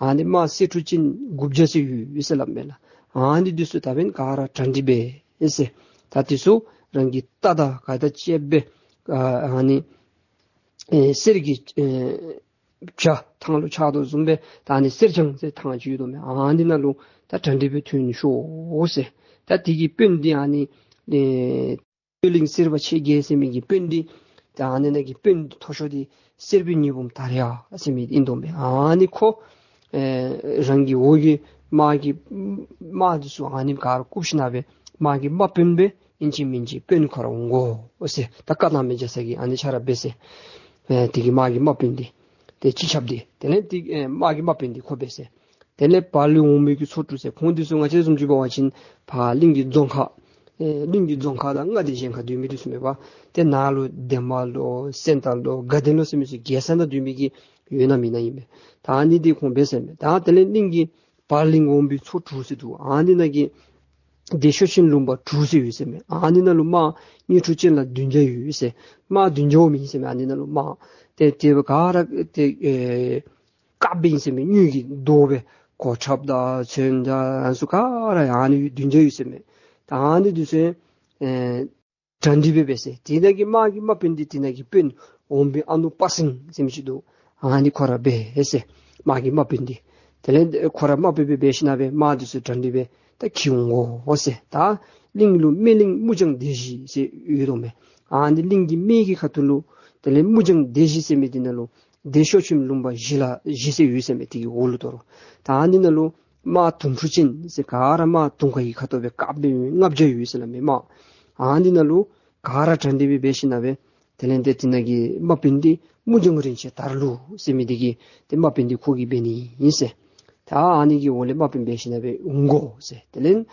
ཨ་ནི་དམག་གསེར་ཕྲུག་ཅན་དགུ་བརྒྱ་ཟེར་ཡོད་ཡོད་ཟེར་སླབ་མས་ལགས། ཨ་ནི་འདི་ཚུ་ད་འབདན་ག་ར་གྲ་སྒྲིག་འབད་ཟེར། ད་འདི་ཚུ་རང་གི་རྟ་དང་ག་དང་བཅས་སྦེ་ཨ་ཨ་ནི་ཨེ་གསེར་གྱི་ཨེ་བྱ་ཐང་ལུ་ཆགས་དོ་བཟུམ་སྦེ་ད་ཨ་ནི་གསེར་སྦྱངས་ཟེར་ཐང་ཅིག་ཡོད་དོ་མས། ཨ་ནི་ནང་ལུ་ད་གྲ་སྒྲིག་སྦེ་ཐོན་ཤོག་ཟེར། ད་དེ་གི་དཔོན་འདི་ཨ་ནི་ཨེ་ སྟོད་གླིང་སེར་པོ་ཆེ་རྒྱལ་ཟེར་མི་གི་དཔོན་འདི་ཏེ་ཨ་ནི་ནང་གི་དཔོན་མཐོ་ཤོས་འདི་སེར་པོའི་ཉི་འབུམ་དར་ཡག་ཟེར་མི་ཨིན་དོ་མས། ཨ་ནི་ཁོ་ཨེ་རང་གི་འོག་གི་དམག་གི་དམག་འདི་ཚུ་ཨ་ནི་ག་ར་བཀུག་ཞིནམ་ལས་དམག་གི་དམག་དཔོན་སྦེ་ཨིན་ཅི་མིན་ཅི་དཔོན་ཁོ་ར་འོང་དགོ་ཟེར། ད་བཀའ་གནང་མི་རྒྱ་ཚ་གིས་ཨ་ནི་ཆ་ར་འབད་ཟེར། ཨེ་དེ་གི་དམག་གི་དམག་དཔོན་འདི་ཏེ་སྤྱི་ཁྱབ་འདི་དེ་ལས་ཏེ་ཨེ་དམག་གི་དམག་དཔོན་འདི་ཁོ་འབད་ཟེར། དེ་ལས་བར་གླིང་འོག་མའི་གི་ཚོ་དྲུག་ཟེར། ཁོང་འདི་ཚུ་ང་བཅས་བཟུམ་ཅིག་འབད་བ་ཅིན་ཕར་གླིང་གི་རྫོང་ཁག་ཨེ་གླིང་གི་རྫོང་ཁག་དང་མངའ་སྡེ་གཞན་ཁར་སྡོད་མི་འདི་ཚུ་མེན་པར་ཏེ་ནཱ་ལུ་འདན་མ་ལོ་སེང་སྟག་ལོ་དགའ་ལྡན་ལོ་ཟེར་མི་ཚུ་རྒྱལ་ས་ནང་སྡོད་མི་གི་ཡོད་ན་མེད་ན་ཨིན་མས། ད་ཨ་ནི་འདི་ཁོང་འབད་ཟེར་མས། ད་དེ་ལས་གླིང་གི་བར་གླིང་འོག་མའི་ཚོ་དྲུག་ཟེར་འདུག། ཨ་ནི་ནང་གི་བདེ་མཆོག་ཆེན་ལུང་པ་དྲུག་ཟེར་ཡོད་ཟེར་མས། ཨ་ནི་ནང་ལུ་དམག་དངོས་གྲུབ་ཅན་ལ་བདུན་བརྒྱ་ཡོད་ཟེར། དམག་བདུན་བརྒྱ་འོང་མི་ཨིན་ཟེར་མས། ཨ་ནི་ནང་ལུ་དམག་ཏེ་དེ་ག་ར་ཏེ་ཨེ་དཀརཔོ་སྦེ་ཨིན་ཟེར་མས། དངུལ་གྱི་མདོག་སྦེ་གོ་ཁྲབ་དང་མཚོན་དང་ཨ་ནི་ཚུ་ག་ར་ཨ་ནི་བདུན་བརྒྱ་ཡོད་ཟེར་མས། ད་ཨ་ནི་འདི་ཚུ་ཨེ་གྲ་སྒྲིག་འབད་འབད་ཟེར། དེ་ནང་གི་དམག་གི་དམག་དཔོན་འདི་དེ་ནང་གི་དཔོན་འོམ་བུའི་ཨ་ནུ་དཔའ་སེང་ཟེར་མི་ཅིག་འདུག། ཨ་ནི་ཁོ་ར་འབད་ཟེར། དམག་གི་དམག་དཔོན་འདི་དེ་ལས་ཁོ་ར་དམག་དཔོན་སྦེ་འབད་ཞིནམ་ལས་དམག་འདི་ཚུ་གྲ་སྒྲིག་འབད་ད་འཁྱིད་འོང་དགོ་ཟེར། ད་གླིང་ལུ་སྨད་གླིང་མུ་བྱང་སྡེ་བཞི་ཟེར་ཡོད་དོ་མས། ཨ་ནི་གླིང་གི་སྨད་ཀྱི་ཁ་ཐུག་ལུ་དེ་ལས་མུ་བྱང་སྡེ་བཞི་ཟེར་མི་འདི་ནང་ལུ་བདེ་མཆོག་ཆེན་ལུང་པ་བཞི་ལ་བཞི་ཟེར་ཡོད་ཟེར་མས། དེ་གི་འོག་ལུ་དོ་རུང་ད་ཨ་ནི་ནང་ལུ་དམག་དུང་ཕྱུར་ཅན་ཟེར་ག་ར་དམག་དུང་དཀར་གྱི་ཁ་དོག་སྦེ་དཀརཔོ་སྦེ་ལྔ་བརྒྱ་ཡོད་ཟེར་སླབ་མས་དམག། ཨ་ནི་ནང་ལུ་ག་ར་གྲ་སྒྲིག་འབད་འབད་ཞིནམ་ལས་དེ་ལས་ཏེ་དེ་ནང་གི་དམག་དཔོན་འདི་མུ་བྱང་རིན་ཆེན་དར་ལུ་ཟེར་མི་འདི་གི་ཏེ་དམག་དཔོན་འདི་ཁོ་གིས་འབད་ནི་ཨིན་ཟེར། ད་ཨ་ནི་གི་འོག་ལས་དམག་དཔོན་འབད་ཞིནམ་ལས་འོང་དགོ་ཟེར། དེ་ལས་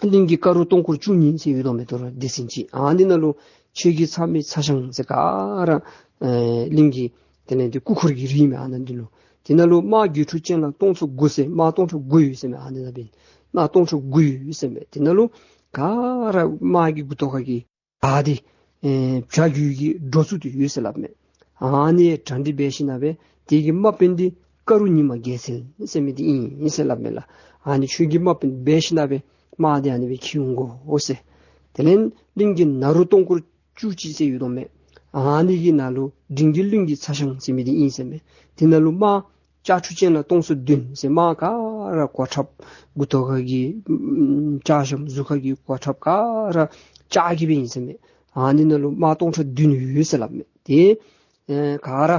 གླིང་གི་ཀ་རུ་སྟོང་འཁོར་བཅུ་གཉིས་ཟེར་ཡོད་དོ་མས། དོ་རུང་སྡེ་ཚན་ཅིག། ཨ་ནི་ནང་ལུ་ཆོས་ཀྱི་ཚབ་མི་ཚ་ཞང་ཟེར་ག་ར་ཨེ་གླིང་གི་དེ་ལས་ཏེ་སྐུ་འཁོར་གྱི་རིགས་མས། ཨ་ནི་འདི་ལུ་དེ་ནང་ལུ་དམག་དགོས་འཕྲོ་ཅན་ལ་སྟོང་ཚོ་དགུ་ཟེར། དམག་སྟོང་ཕྲག་དགུ་ཡོད་ཟེར་མས། ཨ་ནི་ནང་འབད་དམག་སྟོང་ཕྲག་དགུ་ཡོད་ཟེར་མས། དེ་ནང་ལུ་ག་ར་དམག་གི་མགུ་ཏོ་ཁ་གི་ད་འདི་ཨེ་བྱ་རྒྱུད་ཀྱི་འགྲོ་ཚུལ་འདི་ཡོད་ཟེར་སླབ་མས། ཨ་ནི་གྲ་སྒྲིག་འབད་ཞིནམ་ལས་དེ་གི་དམག་དཔོན་འདི་ཀ་རུ་ཉི་མ་རྒྱལ་མཚན་ཟེར་མི་འདི་ཨིན་ཟེར་སླབ་མས་ལགས། ཨ་ནི་ཁྱོད་ཀྱིས་དམག་དཔོན་འབད་ཞིནམ་ལས་དམག་འདི་ཨ་ནི་སྦེ་འཁྱིད་འོང་དགོ་ཟེར། དེ་ལས་གླིང་གི་ནཱ་རོ་སྟོང་འཁོར་བཅུ་གཅིག་ཟེར་ཡོད་དོ་མས། ཨ་ནི་གི་ནང་ལུ་འབྲིང་རྒྱས་གླིང་གི་ཚ་ཞང་ཟེར་མི་འདི་ཨིན་ཟེར་མས། དེ་ནང་ལུ་དམག་ལྕགས་འཁྲུ་ཅན་ལ་སྟོང་ཚོ་བདུན་ཟེར། དམག་ག་ར་གོ་ཁྲབ་མགུ་ཏོ་ཁ་གི་ཨམ་ལྕགས་ཞྭམོ་གཟུགས་ཁ་གི་གོ་ཁྲབ་ག་ར་ལྕགས་ཀྱི་སྦེ་ཨིན་ཟེར་མས། ཨ་ནི་ནང་ལུ་དམག་སྟོང་ཕྲག་བདུན་ཡོད་ཟེར་སླབ་མས། དེ་ཨེ་ག་ར་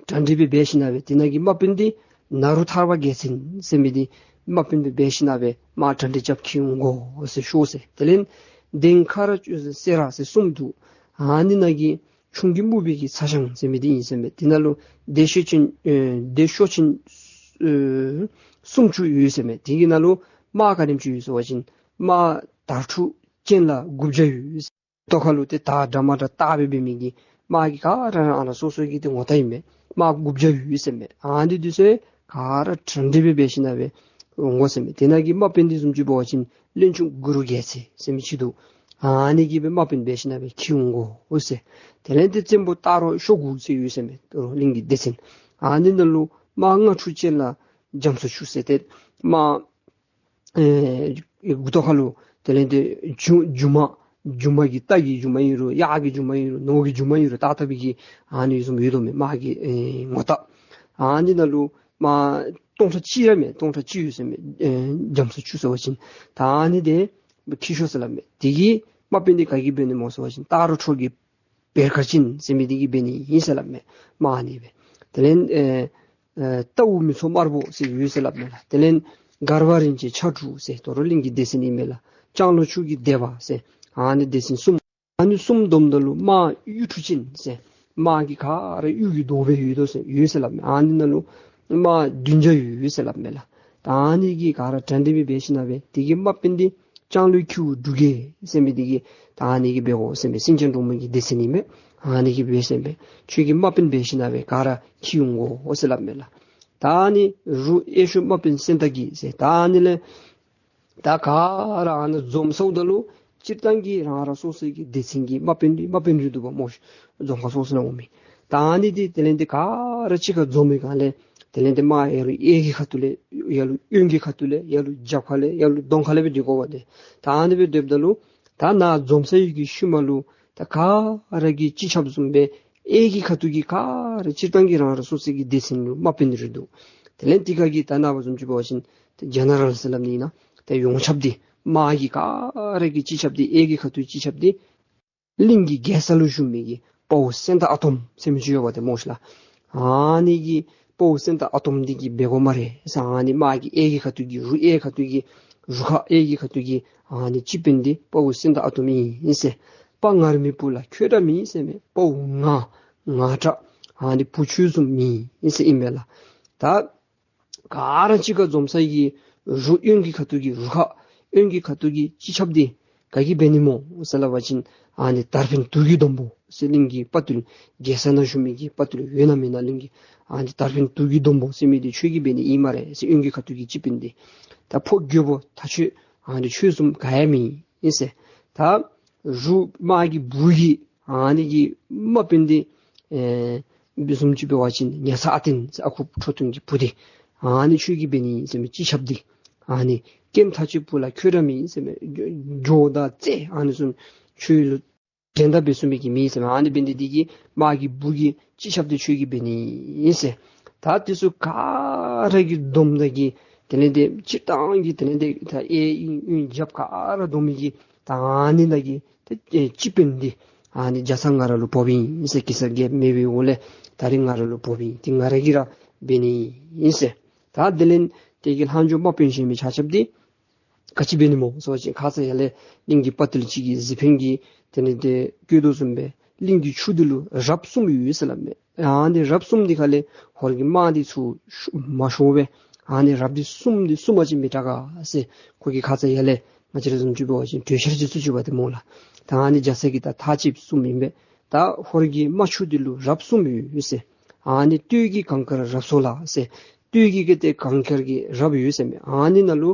གྲ་སྒྲིག་འབད་འབད་ཞིནམ་ལས་དེ་ནང་གི་དམག་དཔོན་འདི་ནཱ་རོ་ཐར་པ་རྒྱལ་མཚན་ཟེར་མི་འདི་དམག་དཔོན་སྦེ་འབད་ཞིནམ་ལས་དམག་གྲ་སྒྲིག་རྐྱབ་འཁྱིད་འོང་དགོ་ཟེར་ཤོག་ཟེར། དེ་ལས་གདན་ཁ་ར་བཅུ་ཟེར་སེ་ར་ཟེར་གསུམ་འདུག། ཨ་ནི་ནང་གི་ཁྱུང་གི་སྨུག་པོའི་གི་ཚ་ཞང་ཟེར་མི་འདི་ཨིན་ཟེར་མས། དེ་ནང་ལུ་བདེ་མཆོག་ཆེན་ཨེ་བདེ་མཆོག་ཆེན་ཨེ་སུམ་ཅུ་ཡོད་ཟེར་མས། དེ་གི་ནང་ལུ་དམག་ག་དེམ་ཅིག་ཡོད་ཟེར་བ་ཅིན་དམག་དར་འཁྲུ་ཅན་ལ་དགུ་བརྒྱ་ཡོད་ཟེར། ཏོག་ཁ་ལུ་ཏེ་དར་འདྲ་མ་འདྲ་བཏགས་སྦེ་འབད་མི་གི་དམག་གི་ག་ར་རང་རང་སོ་སོ་གི་ཏེ་ངོ་རྟགས་ཨིན་མས། དམག་དགུ་བརྒྱ་ཡོད་ཟེར་མས། ཨ་ནི་འདི་ཚུ་ག་ར་གྲ་སྒྲིག་འབད་འབད་ཞིནམ་ལས་འོང་དགོ་ཟེར་མས། དེ་ནང་གི་དམག་དཔོན་འདི་བཟུམ་ཅིག་འབད་བ་ཅིན་བློན་ཆུང་གུ་རུ་རྒྱལ་མཚན་ཟེར་མི་ཅིག་འདུག། ཨ་ནི་གིས་སྦེ་དམག་དཔོན་འབད་ཞིནམ་ལས་འཁྱིད་འོང་དགོ་ཟེར། དེ་ལས་ཏེ་བཙན་པོ་སྟག་རོང་ཤོག་གུ་ཟེར་ཡོད་ཟེར་མས། ཏེ་རོ་གླིང་གི་སྡེ་ཚན། ཨ་ནི་ནང་ལུ་དམག་ལྔ་འཁྲུ་ཅན་ལ་རྒྱ་མཚོ་ཆུ་ཟེར། ཏེ་དམག་ཨེ་མགུ་ཏོ་ཁ་ལུ་དེ་ལས་ཏེ་རྒྱུ་རྒྱུ་མ་རྒྱུ་མ་གི་རྟ་གི་རྒྱུ་མ་ཨིན་རུང་གཡག་གི་རྒྱུ་མ་ཨིན་རུང་ནོར་གྱི་རྒྱུ་མ་ཨིན་རུང་བཏགས་བཏགས་པའི་གི་ཨ་ནི་བཟུམ་ཡོད་དོ་མས། དམག་གི་ཨེ་ངོ་རྟགས། ཨ་ནི་ནང་ལུ་དམག་སྟོང་ཕྲག་གཅིག་ར་མས། སྟོང་ཕྲག་གཅིག་ཡོད་ཟེར་མས། ཨེ་རྒྱ་མཚོ་ཆུ་ཟེར་བ་ཅིན་ད་ཨ་ནི་འདི་འཁྱིད་ཤོག་ཟེར་སླབ་མས། དེ་གི་དམག་དཔོན་འདི་ག་གིས་འབད་ནི་སྨོ་ཟེར་བ་ཅིན་སྟག་རོང་ཁྲོ་རྒྱལ་བེར་དཀར་ཅན་ཟེར་མི་འདི་གིས་འབད་ནི་ཨིན་ཟེར་སླབ་མས། དམག་ཨ་ནི་སྦེ། དེ་ལས་ཨེ་ཨེ་རྟའུ་མི་ཚོ་དམར་པོ་ཟེར་ཡོད་ཟེར་སླབ་མས་ལགས། དེ་ལས་མགར་བ་རིན་ཆེན་ཕྱག་དྲུག་ཟེར་ཏེ་རོ་གླིང་གི་སྡེ་ཚན་ཨིན་མས་ལགས། ལྕང་ལོ་ཆུ་གི་སྡེ་པ་ཟེར་ཨ་ནི་སྡེ་ཚན་གསུམ། ཨ་ནི་གསུམ་བསྡོམས་ད་ལུ་དམག་གཡུ་འཁྲུ་ཅན་ཟེར་དམག་གི་ག་ར་གཡུ་གི་མདོག་སྦེ་ཡོད་དོ་ཟེར་ཡོད་ཟེར་སླབ་མས། ཨ་ནི་ནང་ལུ་དམག་བདུན་བརྒྱ་ཡོད་ཟེར་སླབ་མས་ལགས། ད་ཨ་ནི་གི་ག་ར་གྲ་སྒྲིག་འབད་འབད་ཞིནམ་ལས་དེ་གི་དམག་དཔོན་འདི་ལྕང་ལོའི་ཁྱེའུ་འབྲུག་རྒྱལ་ཟེར་མི་འདི་གིས་ད་ཨ་ནི་གིས་འབད་དགོ་ཟེར་མས། སེང་ཆེན་འབྲུག་མོ་གི་སྡེ་ཚན་ཨིན་མས། ཨ་ནི་གིས་འབད་ཟེར་མས། ཁྱོད་ཀྱིས་དམག་དཔོན་འབད་ཞིནམ་ལས་ག་ར་འཁྱིད་འོང་དགོ་ཟེར་སླབ་མས་ལགས། ད་ཨ་ནི་རུ་གཡས་ཕྱོགས་དམག་དཔོན་སེང་སྟག་གི་ཟེར། ད་ཨ་ནི་ལས་ད་ག་ར་ཨ་ནི་འཛོམས་སོངམ་ད་ལུ་སྤྱིར་བཏང་གི་རང་རང་སོ་སོའི་གི་སྡེ་ཚན་གྱི་དམག་དཔོན་འདི་དམག་དཔོན་རེ་འདུག་པ་སྨོ། རྫོང་ཁག་སོ་སོ་ནང་འོང་མི། ད་ཨ་ནི་འདི་དེ་ལས་འདི་ག་ར་གཅིག་ཁར་འཛོམས་པའི་སྒང་ལས་དེ་ལས་འདི་དམག་ཡར་ལུ་གཡས་ཀྱི་ཁ་ཐུག་ལས་ཡར་ལུ་གཡོན་གྱི་ཁ་ཐུག་ལས་ཡར་ལུ་རྒྱབ་ཁ་ལས་ཡར་ལུ་གདོང་ཁ་ལས་སྦེ་སྡོད་དགོ་པ་ཏེ། ད་ཨ་ནི་སྦེ་སྡོདཔ་ད་ལུ་ད་ནཱ་འཛོམས་ས་ཡི་གི་ཤུལ་མ་ལུ་ད་ག་ར་གིས་སྤྱི་ཁྱབ་བཟུམ་སྦེ་གཡས་ཀྱི་ཁ་ཐུག་གི་ག་ར་སྤྱིར་བཏང་གི་རང་རང་སོ་སོའི་གི་སྡེ་ཚན་ལུ་དམག་དཔོན་རེ་འདུག། དེ་ལས་འདི་ཁ་གི་ད་ནཱ་བཟུམ་ཅིག་འབད་བ་ཅིན་ཏེ་ཇེ་ནེ་རལ་ཟེར་སླབ་ནི་ཨིན་ན། ཏེ་ཡོངས་ཁྱབ་འདི་དམག་གི་ག་ར་གི་སྤྱི་ཁྱབ་འདི་གཡས་ཀྱི་ཁ་ཐུག་སྤྱི་ཁྱབ་འདི་ གླིང་གི་རྒྱལ་ས་ལུ་བཞུགས་མི་གི་དཔའ་བོ་སེང་སྟག་ཨ་དོམ་ཟེར་མི་ཅིག་ཡོདཔ་ད་སྨོ་ཤིག་ལགས། ཨ་ནི་གི་དཔའ་བོ་སེང་སྟག་ཨ་དོམ་འདི་གིས་འབད་དགོ་སྨ་རེ་ཟེར། ཨ་ནི་དམག་གི་གཡས་ཀྱི་ཁ་ཐུག་གི་རུ་གཡས་ཁ་ཐུག་གི་རུ་ཁག་གཡས་ཀྱི་ཁ་ཐུག་གི་ཨ་ནི་སྤྱི་དཔོན་འདི་དཔའ་བོ་སེང་སྟག་ཨ་དོམ་ཨིན་ཟེར། དཔའ་ངར་མེད་བུ་ལ་ཁྱོད་འདྲ་མེད་ཟེར་མས། དཔའ་བོ་ང་ང་དྲག་ཨ་ནི་བུ་ཁྱོད་བཟུམ་མེད་ཟེར་ཨིན་པས་ལགས། ད་ག་ར་གཅིག་ཁར་འཛོམས་ས་གི་རུ་གཡོན་གྱི་ཁ་ཐུག་གི་རུ་ཁག་གཡོན་གྱི་ཁ་ཐུག་གི་སྤྱི་ཁྱབ་འདི་ག་གིས་འབད་ནི་སྨོ་ཟེར་སླབ་པ་ཅིན་ཨ་ནི་དར་འཕན་དུག་གི་སྡོང་པོ་ཟེར་གླིང་གི་དཔའ་བརྟུལ་རྒྱལ་ས་ནང་བཞུགས་མི་གི་དཔའ་བརྟུལ་ཡོད་ན་མེད་ན་གླིང་གི་ཨ་ནི་དར་འཕན་དུག་གི་སྡོང་པོ་ཟེར་མི་འདི་ཁྱོད་ཀྱིས་འབད་ནི་ཨིན་སྨ་རེ་ཟེར། གཡོན་གྱི་ཁ་ཐུག་གི་སྤྱི་དཔོན་འདི་ད་ཕོ་རྒོད་པོ་ད་ཁྱོད་ཨ་ནི་ཁྱོད་བཟུམ་ག་ཡང་མེད་ཟེར། ད་རུ་དམག་གི་སྦུག་གི་ཨ་ནི་གི་དམག་དཔོན་འདི་ཨེ་བཟུམ་ཅིག་འབད་བ་ཅིན་ཉ་ཚ་ཨ་བརྟན་ཟེར་ཨ་ཁུ་ཁྲོ་ཐུང་གི་བུ་འདི་ཨ་ནི་ཁྱོད་ཀྱིས་འབད་ནི་ཟེར་མས། སྤྱི་ཁྱབ་འདི་ཨ་ནི་རྐྱེན་ཐག་ཆོད་བུ་ལ་ཁྱོད་འདྲ་མེད་ཟེར་མས། འགྱོ་དང་རྩེ་ཨ་ནི་བཟུམ་ཁྱོད་ལུ་འགྲན་ཟླ་འབད་ཚུགས་མི་གི་མེད་ཟེར་མས། ཨ་ནི་འབད་ནི་འདི་གིས་དམག་གི་སྦུག་གི་སྤྱི་ཁྱབ་འདི་ཁྱོད་ཀྱིས་འབད་ནི་ཟེར། ད་འདི་ཚུ་ག་ར་གིས་བསྡོམས་ད་གི་དེ་ལས་འདི་སྤྱིར་བཏང་གི་དེ་ལས་འདི་ད་གཡས་གཡོན་གཡོན་རྒྱབ་ག་ར་བསྡོམས་མི་གི་ད་ཨ་ནི་ནང་གི་ཏེ་ཨེ་སྤྱི་དཔོན་འདི་ཨ་ནི་རྒྱ་ཚ་ང་ར་ལུ་ཕོགཔ་ཨིན་ཟེར། གེ་སར་རྒྱལཔོ་མེད་པའི་འོག་ལས་ད་རིས་ང་ར་ལུ་ཕོགཔ་ཨིན། ཏེ་ང་ར་གིས་ར་འབད་ནི་ཨིན་ཟེར། ད་དེ་ལས་དེ་གི་ལྷག་འཕྲོ་དམག་དཔོན་ཟེར་མི་ཆ་ཁྱབ་འདི་ག་ཅི་འབད་ནི་སྨོ་ཟེར་བ་ཅིན་ཁ་ཙ་ཡར་ལས་གླིང་གི་དཔའ་བརྟུལ་ཅིག་གིས་གཟིག་འཕེན་གྱི་དེ་ལས་འདི་བཀོད་དོ་བཟུམ་སྦེ་གླིང་གི་ཆུ་འདི་ལུ་རབ་གསུམ་ཡོད་ཟེར་སླབ་མས། ཨ་ནི་རབ་གསུམ་འདི་ཁ་ལས་ཧོར་གྱི་དམག་འདི་ཚུར་ཤོར་མ་ཤོར་བར་ཨ་ནི་རབ་འདི་གསུམ་འདི་བསྲུང་པ་ཅིན་མི་དྲག་ག་ཟེར། ཁོ་གིས་ཁ་ཙ་ཡར་ལས་ང་བཅས་ར་བཟུམ་ཅིག་འབད་བ་ཅིན་གྲོས་འཆར་ཅིག་བཙུགས་བཅུག་པ་ཏེ་སྨོ་ལགས། ད་ཨ་ནི་རྒྱ་ཚ་གིས་ད་ཐག་བཅདཔ་བཟུམ་ཨིན་པས། ད་ཧོར་གྱི་རྨ་ཆུ་འདི་ལུ་རབ་གསུམ་ཡོད་ཟེར། ཨ་ནི་སྟོད་ཀྱི་གངས་དཀར་རབ་སོ་ལ་ཟེར། སྟོད་ཀྱི་གི་ཏེ་གངས་དཀར་གྱི་རབ་ཡོད་ཟེར་མས། ཨ་ནི་ནང་ལུ་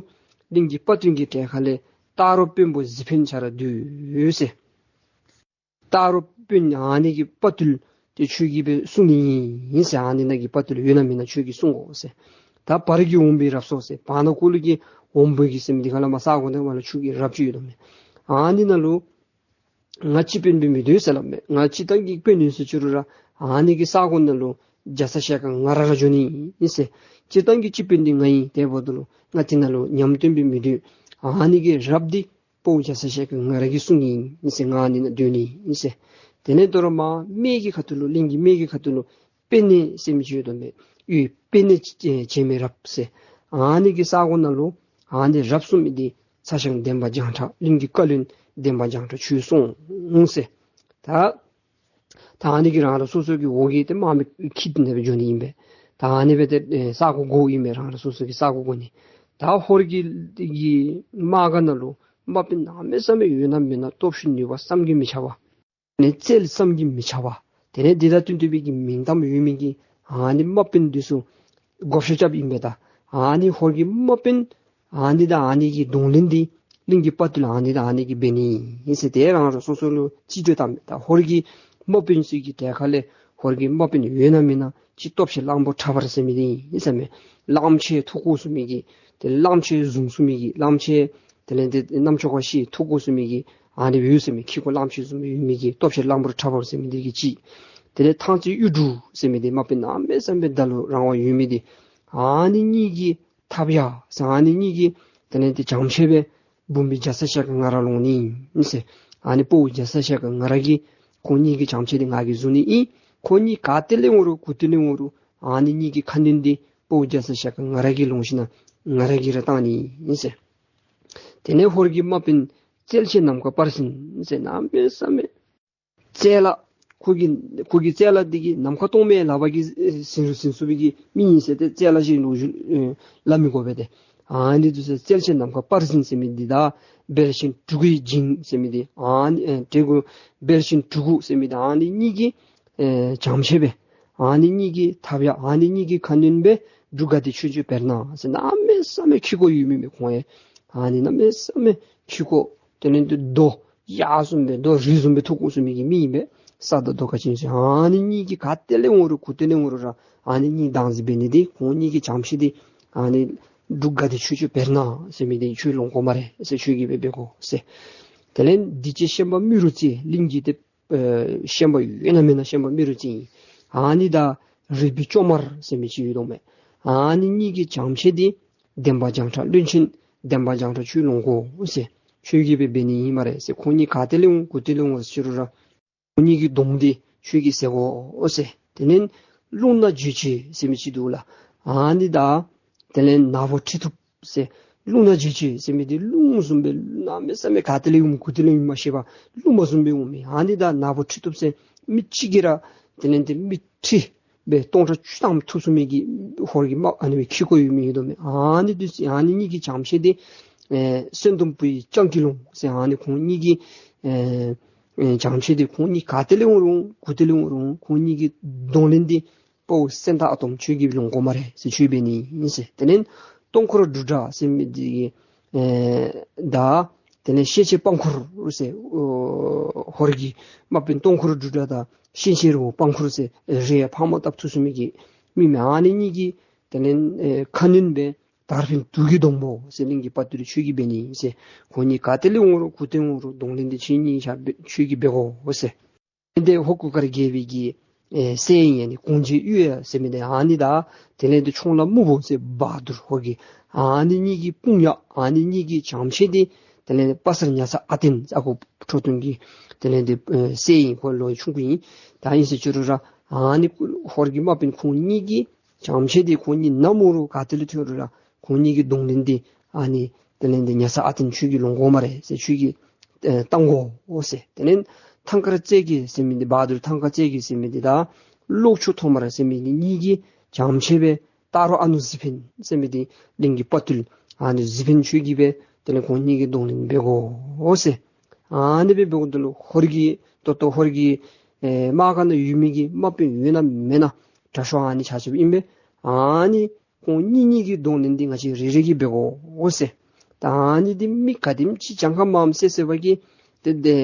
གླིང་གི་དཔའ་བརྟུལ་གྱི་གྲལ་ཁ་ལས་སྟག་རོང་དཔོན་པོ་གཟིག་འཕེན་ཆ་ར་འདུས་ཟེར། སྟག་རོང་དཔོན་ཨ་ནི་གི་དཔའ་བརྟུལ་ཏེ་ཁྱོད་ཀྱིས་སྦེ་བསྲུང་ནི་ཨིན་ཟེར། ཨ་ནི་ནང་གི་དཔའ་བརྟུལ་ཡོད་ན་མེད་ན་ཁྱོད་ཀྱིས་བསྲུང་དགོ་ཟེར། ད་བར་གྱི་འོམ་བུའི་རབ་སོ་ཟེར། བར་ན་ཁོ་ལུ་གི་འོམ་བུ་གི་ཟེར་མི་འདི་ཁ་ལས་མར་ས་གོ་ནང་མར་ལུ་ཆུ་གི་རབ་ཅིག་ཡོད་དོ་མས། ཨ་ནི་ནང་ལུ་ང་སྤྱི་དཔོན་སྦེ་མི་སྡོད་ཟེར་སླབ་མས། ང་སྤྱིར་བཏང་གི་དཔོན་ཨིན་ཟེར་བཅུག་རུང་ར་ཨ་ནི་གི་ས་གོ་ནང་ལུ་རྒྱ་ཚ་ཞལ་དཀར་ང་ར་ར་འགྱོ་ནི་ཨིན་ཟེར། སྤྱིར་བཏང་གི་སྤྱི་དཔོན་འདི་ང་ཨིན། དེ་འབདཝ་ད་ལུ་ང་དེ་ནང་ལུ་ཉམས་སྟོན་སྦེ་མི་སྡོད། ཨ་ནི་གི་རབ་འདི་དཔའ་བོ་རྒྱ་ཚ་ཞལ་དཀར་ང་ར་གིས་བསྲུང་ནི་ཨིན་ཟེར། ང་ཨ་ནི་ནང་སྡོད་ནི་ཨིན་ཟེར། དེ་ལས་དོ་རུང་མར་སྨད་ཀྱི་ཁ་ཐུག་ལུ་གླིང་གི་སྨད་ཀྱི་ཁ་ཐུག་ལུ་པེ་ནེ་ཟེར་མི་ཅིག་ཡོད་དོ་མས། ཡུལ་པེ་ནེ་བྱེ་མའི་རབ་ཟེར། ཨ་ནི་གི་ས་གོ་ནང་ལུ་ཨ་ནི་རབ་གསུམ་འདི་ཚ་ཞང་འདན་མ་བྱང་ཁྲ་གླིང་གི་བཀའ་བློན་འདན་མ་བྱང་ཁྲ་ཁྱོད་སོང་ཟེར། ད་ད་ཨ་ནི་གི་རང་རང་སོ་སོ་གི་འོག་གི་ཏེ་དམག་མི་ཁྱིད་དེ་སྦེ་འགྱོ་ནི་ཨིན་པས། ད་ཨ་ནི་སྦེ་ཏེ་ཨེ་ས་གོ་བགོ་ཨིན་པས། རང་རང་སོ་སོ་གི་ས་གོ་བགོ་ནི། ད་ཧོར་གྱི་གི་དམག་སྒར་ནང་ལུ་དམག་དཔོན་གནམ་མེད་ས་མེད་ཡོད་ན་མེད་ན་སྟོབས་ཤུགས་ནུས་པ་བསམ་གྱིས་མི་ཁྱབ་པ། ནི་རྩལ་བསམ་གྱིས་མི་ཁྱབ་པ། དེ་ལས་འདི་དང་བསྟུན་ཏེ་སྦེ་གི་མིང་གཏམ་ཡོད་མི་གི་ཨ་ནི་དམག་དཔོན་འདི་ཚུ་བགོ་བཤའ་རྐྱབ་ཨིན་པས། ད་ཨ་ནི་ཧོར་གྱི་དམག་དཔོན་ཨ་ནི་དང་ཨ་ནི་གི་གདོང་ལེན་འདི་གླིང་གི་དཔའ་བརྟུལ་ཨ་ནི་དང་ཨ་ནི་གིས་འབད་ནི་ཨིན་ཟེར། ཏེ་རང་རང་སོ་སོ་ལུ་རྩིས་སྤྲོད་བཏངམ་མས། ད་ཧོར་གྱི་དམག་དཔོན་ཚུ་གི་གྲལ་ཁ་ལས་ཧོར་གྱི་དམག་དཔོན་ཡོད་ན་མེད་ན་ཅིག་སྟོབས་ཆེ་གླང་པོ་ཁྲ་འབར་ཟེར་མི་འདི་ཨིན་ཟེར་མས། གླང་ཆེན་ཐུགས་ཁུར་ཚུགས་མི་གི་ཏེ་གླང་ཆེན་བཟུང་ཚུགས་མི་གི་གླང་ཆེན་དེ་ལས་འདི་རྣམ་ཅོ་ཁ་ཤི་ཐུགས་ཁུར་ཚུགས་མི་གི་ཨ་ནི་ཡོད་ཟེར་མས། ཁྱི་གོ་གླང་ཆེན་བཟུམ་ཡོད་མི་གི་སྟོབས་ཆེ་གླང་པོ་ཁྲ་འབར་ཟེར་མི་འདི་གིས་གཅིག། དེ་ལས་ཐང་རྩེ་གཡུ་འབྲུག་ཟེར་མི་འདི་དམག་དཔོན་གནམ་མེད་ས་མེད་ད་ལུ་རང་དབང་ཡོད་མི་འདི་ཨ་ནི་གཉིས་ཀྱིས་འཐབ་ཡ་ཟེར། ཨ་ནི་གཉིས་ཀྱིས་དེ་ལས་འདི་བྱམས་བརྩེ་སྦེ་འབུམ་པའི་རྒྱ་ཚ་ཞལ་དཀར་ང་ར་ལོང་ནི་ཨིན་ཟེར། ཨ་ནི་དཔའ་བོ་རྒྱ་ཚ་ཞལ་དཀར་ང་ར་གིས་ཁོང་གཉིས་ཀྱི་བྱམས་བརྩེ་འདི་ང་གིས་བཟུང་ནི་ཨིན། ཁོང་གཉིས་ག་ཏེ་ལས་འོང་རུང་གུ་ཏེ་ལས་འོང་རུང་ཨ་ནི་གཉིས་ཀྱི་ཁ་གནོན་འདི་དཔའ་བོ་རྒྱ་ཚ་ཞལ་དཀར་ང་ར་གིས་ལོང་ཞིན་ན་ང་ར་གིས་ར་བཏང་ནི་ཨིན་ཟེར། དེ་ལས་ཧོར་གྱི་དམག་དཔོན་རྩལ་ཆེན་ནམ་མཁའ་དཔའ་རིས་ཟེར་གནམ་མེད་ས་མེད་རྩལ་ལ་ཁོ་གི་ཁོ་གི་རྩལ་ལ་འདི་གིས་ནམ་མཁའ་སྟོང་པའི་ལག་པ་གིས་ཟིན་རུང་ཟིན་ཚུགས་པའི་གི་མི་ཨིན་ཟེར། ཏེ་རྩལ་ལ་ཞིག་ལུ་ཞུ་ཨེ་སླབ་མི་དགོ་པས་ཏེ། ཨ་ནི་འདི་ཚུ་རྩལ་ཆེན་ནམ་མཁའ་དཔའ་རིས་ཟེར་མི་འདི་དང་བེར་ཆེན་གྲི་གུ་འཇིང་ཟེར་མི་འདི་ཨ་ནི་ཨེ་གྲི་གུ་བེར་ཆེན་གྲི་གུ་ཟེར་མི་འདི་ཨ་ནི་གཉིས་ཀྱིས་ཨེ་བྱམས་བརྩེ་སྦེ་ཨ་ནི་གཉིས་ཀྱིས་འཐབ་ཡ་ཨ་ནི་གཉིས་ཀྱི་ཁ་གནོན་སྦེ་འབྲུག་དགའ་བདེ་ཆོས་སྐྱོང་བེར་ནག་ཟེར་གནམ་མེད་ས་མེད་ཁྱི་གོ་ཡོད་མི་མས། ཁོང་ཡང་ཨ་ནི་གནམ་མེད་ས་མེད་ཁྱི་གོ་དེ་ལས་འདི་རྡོ་གཡག་བཟུམ་སྦེ་རྡོ་རི་བཟུམ་སྦེ་ཐུགས་ཁུར་ཚུགས་མི་གི་མི་ཨིན་པས། ས་དང་རྡོ་ག་ཅི་ཨིན་ཟེར། ཨ་ནི་གཉིས་ཀྱིས་ག་ཏེ་ལས་འོང་རུང་གུ་ཏེ་ལས་འོང་རུང་ར་ཨ་ནི་གཉིས་བདག་འཛིན་འབད་ནི་འདི་ཁོང་གཉིས་ཀྱི་བྱམས་བརྩེ་འདི་ཨ་ནི་འབྲུག་དགའ་བདེ་ཆོས་སྐྱོང་བེར་ནག་ཟེར་མི་འདི་ཁྱོད་ལོང་དགོ་སྨ་རེ་ཟེར། ཁྱོད་ཀྱིས་སྦེ་འབད་དགོ་ཟེར། དེ་ལས་འདི་ཅིག་ཤན་པ་རྨེ་རུ་རྩེ་གླིང་གི་ཏེ་ཨེ་ཤན་པ་ཡོད་ན་མེད་ན་ཤན་པ་རྨེ་རུ་རྩེ་ཨིན། ཨ་ནི་དང་རིག་པའི་ཅོ་མར་ཟེར་མི་ཅིག་ཡོད་དོ་མས། ཨ་ནི་གཉིས་ཀྱི་བྱམས་བརྩེ་འདི་འདན་མ་བྱང་ཁྲ་བློན་ཆེན་འདན་མ་བྱང་ཁྲ་ཁྱོད་ལོང་དགོ་ཟེར། ཁྱོད་ཀྱིས་སྦེ་འབད་ནི་ཨིན་སྨ་རེ་ཟེར། ཁོང་གཉིས་ག་ཏེ་ལས་འོང་གུ་ཏེ་ལས་འོང་ཟེར་རུང་ར་ཁོང་གཉིས་ཀྱི་གདོང་འདི་ཁྱོད་ཀྱིས་བཟེད་དགོ་ཟེར། དེ་ལས་རླུང་ནག་འགྱོད་བྱེད་ཟེར་མི་ཅིག་འདུག་ལགས། ཨ་ནི་དང་དེ་ལས་ནག་པོ་ཁྲི་ཐུབ་ཟེར། རླུང་ནག་འགྱོད་བྱེད་ཟེར་མི་འདི་རླུང་བཟུམ་སྦེ་གནམ་མེད་ས་མེད་ག་ཏེ་ལས་འོང་གུ་ཏེ་ལས་འོང་མ་ཤེས་པར་རླུང་མ་བཟུམ་སྦེ་འོང་མི། ཨ་ནི་དང་ནག་པོ་ཁྲི་ཐུབ་ཟེར་མི་གཅིག་གིས་ར་དེ་ལས་འདི་མི་ཁྲི་སྦེ་སྟོང་ཕྲག་བཅུ་ཐམ་ཐུབ་ཚུགས་མི་གི་ཧོར་གྱི་དམག་ཨ་ནི་སྦེ་འཁྱིད་དགོ་ཡོད་མི་ཡོད་དོ་མས། ཨ་ནི་འདི་ཨ་ནི་གཉིས་ཀྱི་བྱམས་བརྩེ་འདི་ཨེ་གསོན་དུམ་བུའི་སྤྱང་ཀི་ལུང་ཟེར། ཨ་ནི་ཁོང་གཉིས་ཀྱི་ཨེ་ཨེ་བྱམས་བརྩེ་འདི་ཁོང་གཉིས་ག་ཏེ་ལས་འོང་རུང་གུ་ཏེ་ལས་འོང་རུང་ཁོང་གཉིས་ཀྱི་གདོང་ལེན་འདི་དཔའ་བོ་སེང་སྟག་ཨ་དོམ་ཁྱོད་ཀྱིས་ལོང་དགོ་སྨ་རེ་ཟེར། ཁྱོད་འབད་ནི་ཨིན་ཟེར། དེ་ལས་སྟོང་འཁོར་འབྲུག་སྒྲ་ཟེར་མི་འདི་གི་ཨེ་དང་དེ་ལས་ཤེས་བྱའི་དཔལ་འཁོར་ཟེར་ཨོ་ཧོར་གྱི་དམག་དཔོན་སྟོང་འཁོར་འབྲུག་སྒྲ་དང་ཤེས་བྱའི་རི་བོ་དཔལ་འཁོར་ཟེར་རེ་ཕག་མོ་བཏབ་ཚུགས་ཚུགས་མི་གི་མི་མེན། ཨ་ནི་གཉིས་ཀྱི་དེ་ལས་ཨེ་ཁ་གནོན་སྦེ་དར་འཕེན་དུག་གི་སྡོང་པོ་ཟེར་གླིང་གི་དཔའ་བརྟུལ་ཁྱོད་ཀྱིས་འབད་ནི་ཨིན་ཟེར། ཁོང་གཉིས་ག་ཏེ་ལས་འོང་རུང་གུ་ཏེ་འོང་རུང་གདོང་ལེན་འདི་ཁྱོད་གཉིས་ཆ་ཁྱོད་ཀྱིས་འབད་དགོ་ཟེར། དེ་ལས་ཧོར་གུར་དཀར་རྒྱལ་པོའི་གི་ཨེ་སྲས་ཨིན་ནི་གུང་རྗེ་གཡུ་ཡ་ཟེར་མི་འདི་ཨ་ནི་དང་དེ་ལས་འདི་ཆོང་ལ་སྨུག་པོ་ཟེར་བ་དུར་ཧོར་གྱི་ཨ་ནི་གཉིས་ཀྱི་དཔུང་ཡ། ཨ་ནི་གཉིས་ཀྱི་བྱམས་བརྩེ་འདི་དེ་ལས་དཔའ་སར་ཉ་ཚ་ཨ་བརྟན་ཨ་ཁུ་ཁྲོ་ཐུང་གི་དེ་ལས་འདི་ཨེ་སྲས་ཨིན། ཁོ་ལོ་ཆུང་ཀུ་ཨིན། ད་ཨིན་ཟེར་ཅི་རུང་ར་ཨ་ནི་ཧོར་གྱི་དམག་དཔོན་ཁོང་གཉིས་ཀྱི་བྱམས་བརྩེ་འདི་ཁོང་གཉིས་ནམ་འོང་རུང་ག་ཏེ་ལུ་ཐོན་རུང་ར་ཁོང་གཉིས་ཀྱི་གདོང་ལེན་འདི་ཨ་ནི་དེ་ལས་འདི་ཉ་ཚ་ཨ་བརྟན་ཁྱོད་ཀྱིས་ལོང་དགོ་སྨ་རེ་ཟེར། ཁྱོད་ཀྱིས་ཨེ་བཏང་དགོ་ཟེར། དེ་ལས་ཐང་དཀར་རྩེ་རྒྱལ་ཟེར་མི་འདི་བ་དུར་ཐང་དཀར་རྩེ་རྒྱལ་ཟེར་མི་འདི་དང་གློག་ཆུང་ཐོག་མར་ཟེར་མི་འདི་གཉིས་ཀྱིས་བྱམས་བརྩེ་སྦེ་སྟག་རོང་ཨ་ནུ་གཟི་འཕེན་ཟེར་མི་འདི་གླིང་གི་དཔའ་བརྟུལ་ཨ་ནི་གཟི་འཕེན་ཁྱོད་ཀྱིས་སྦེ་དེ་ལས་ཁོང་གཉིས་ཀྱི་གདོང་ལེན་འབད་དགོ་ཟེར། ཨ་ནི་སྦེ་འབདཝ་ད་ལུ་ཧོར་གྱི་ད་ལྟོ་ཧོར་གྱི་ཨེ་དམག་སྒར་ནང་ཡོད་མི་གི་དམག་དཔོན་ཡོད་ན་མེད་ན་དྲག་ཤོས་ཨ་ནི་ཆ་ཁྱབ་ཨིན་པས། ཨ་ནི་ཁོང་གཉིས་གཉིས་ཀྱི་གདོང་ལེན་འདི་ང་བཅས་རེ་རེ་གིས་འབད་དགོ་ཟེར། ད་ཨ་ནི་འདི་མི་ག་དེམ་ཅིག་གྱངས་ཁ་མངམ་ཟེར་ཟེར་བ་གིས་དེ་དེ་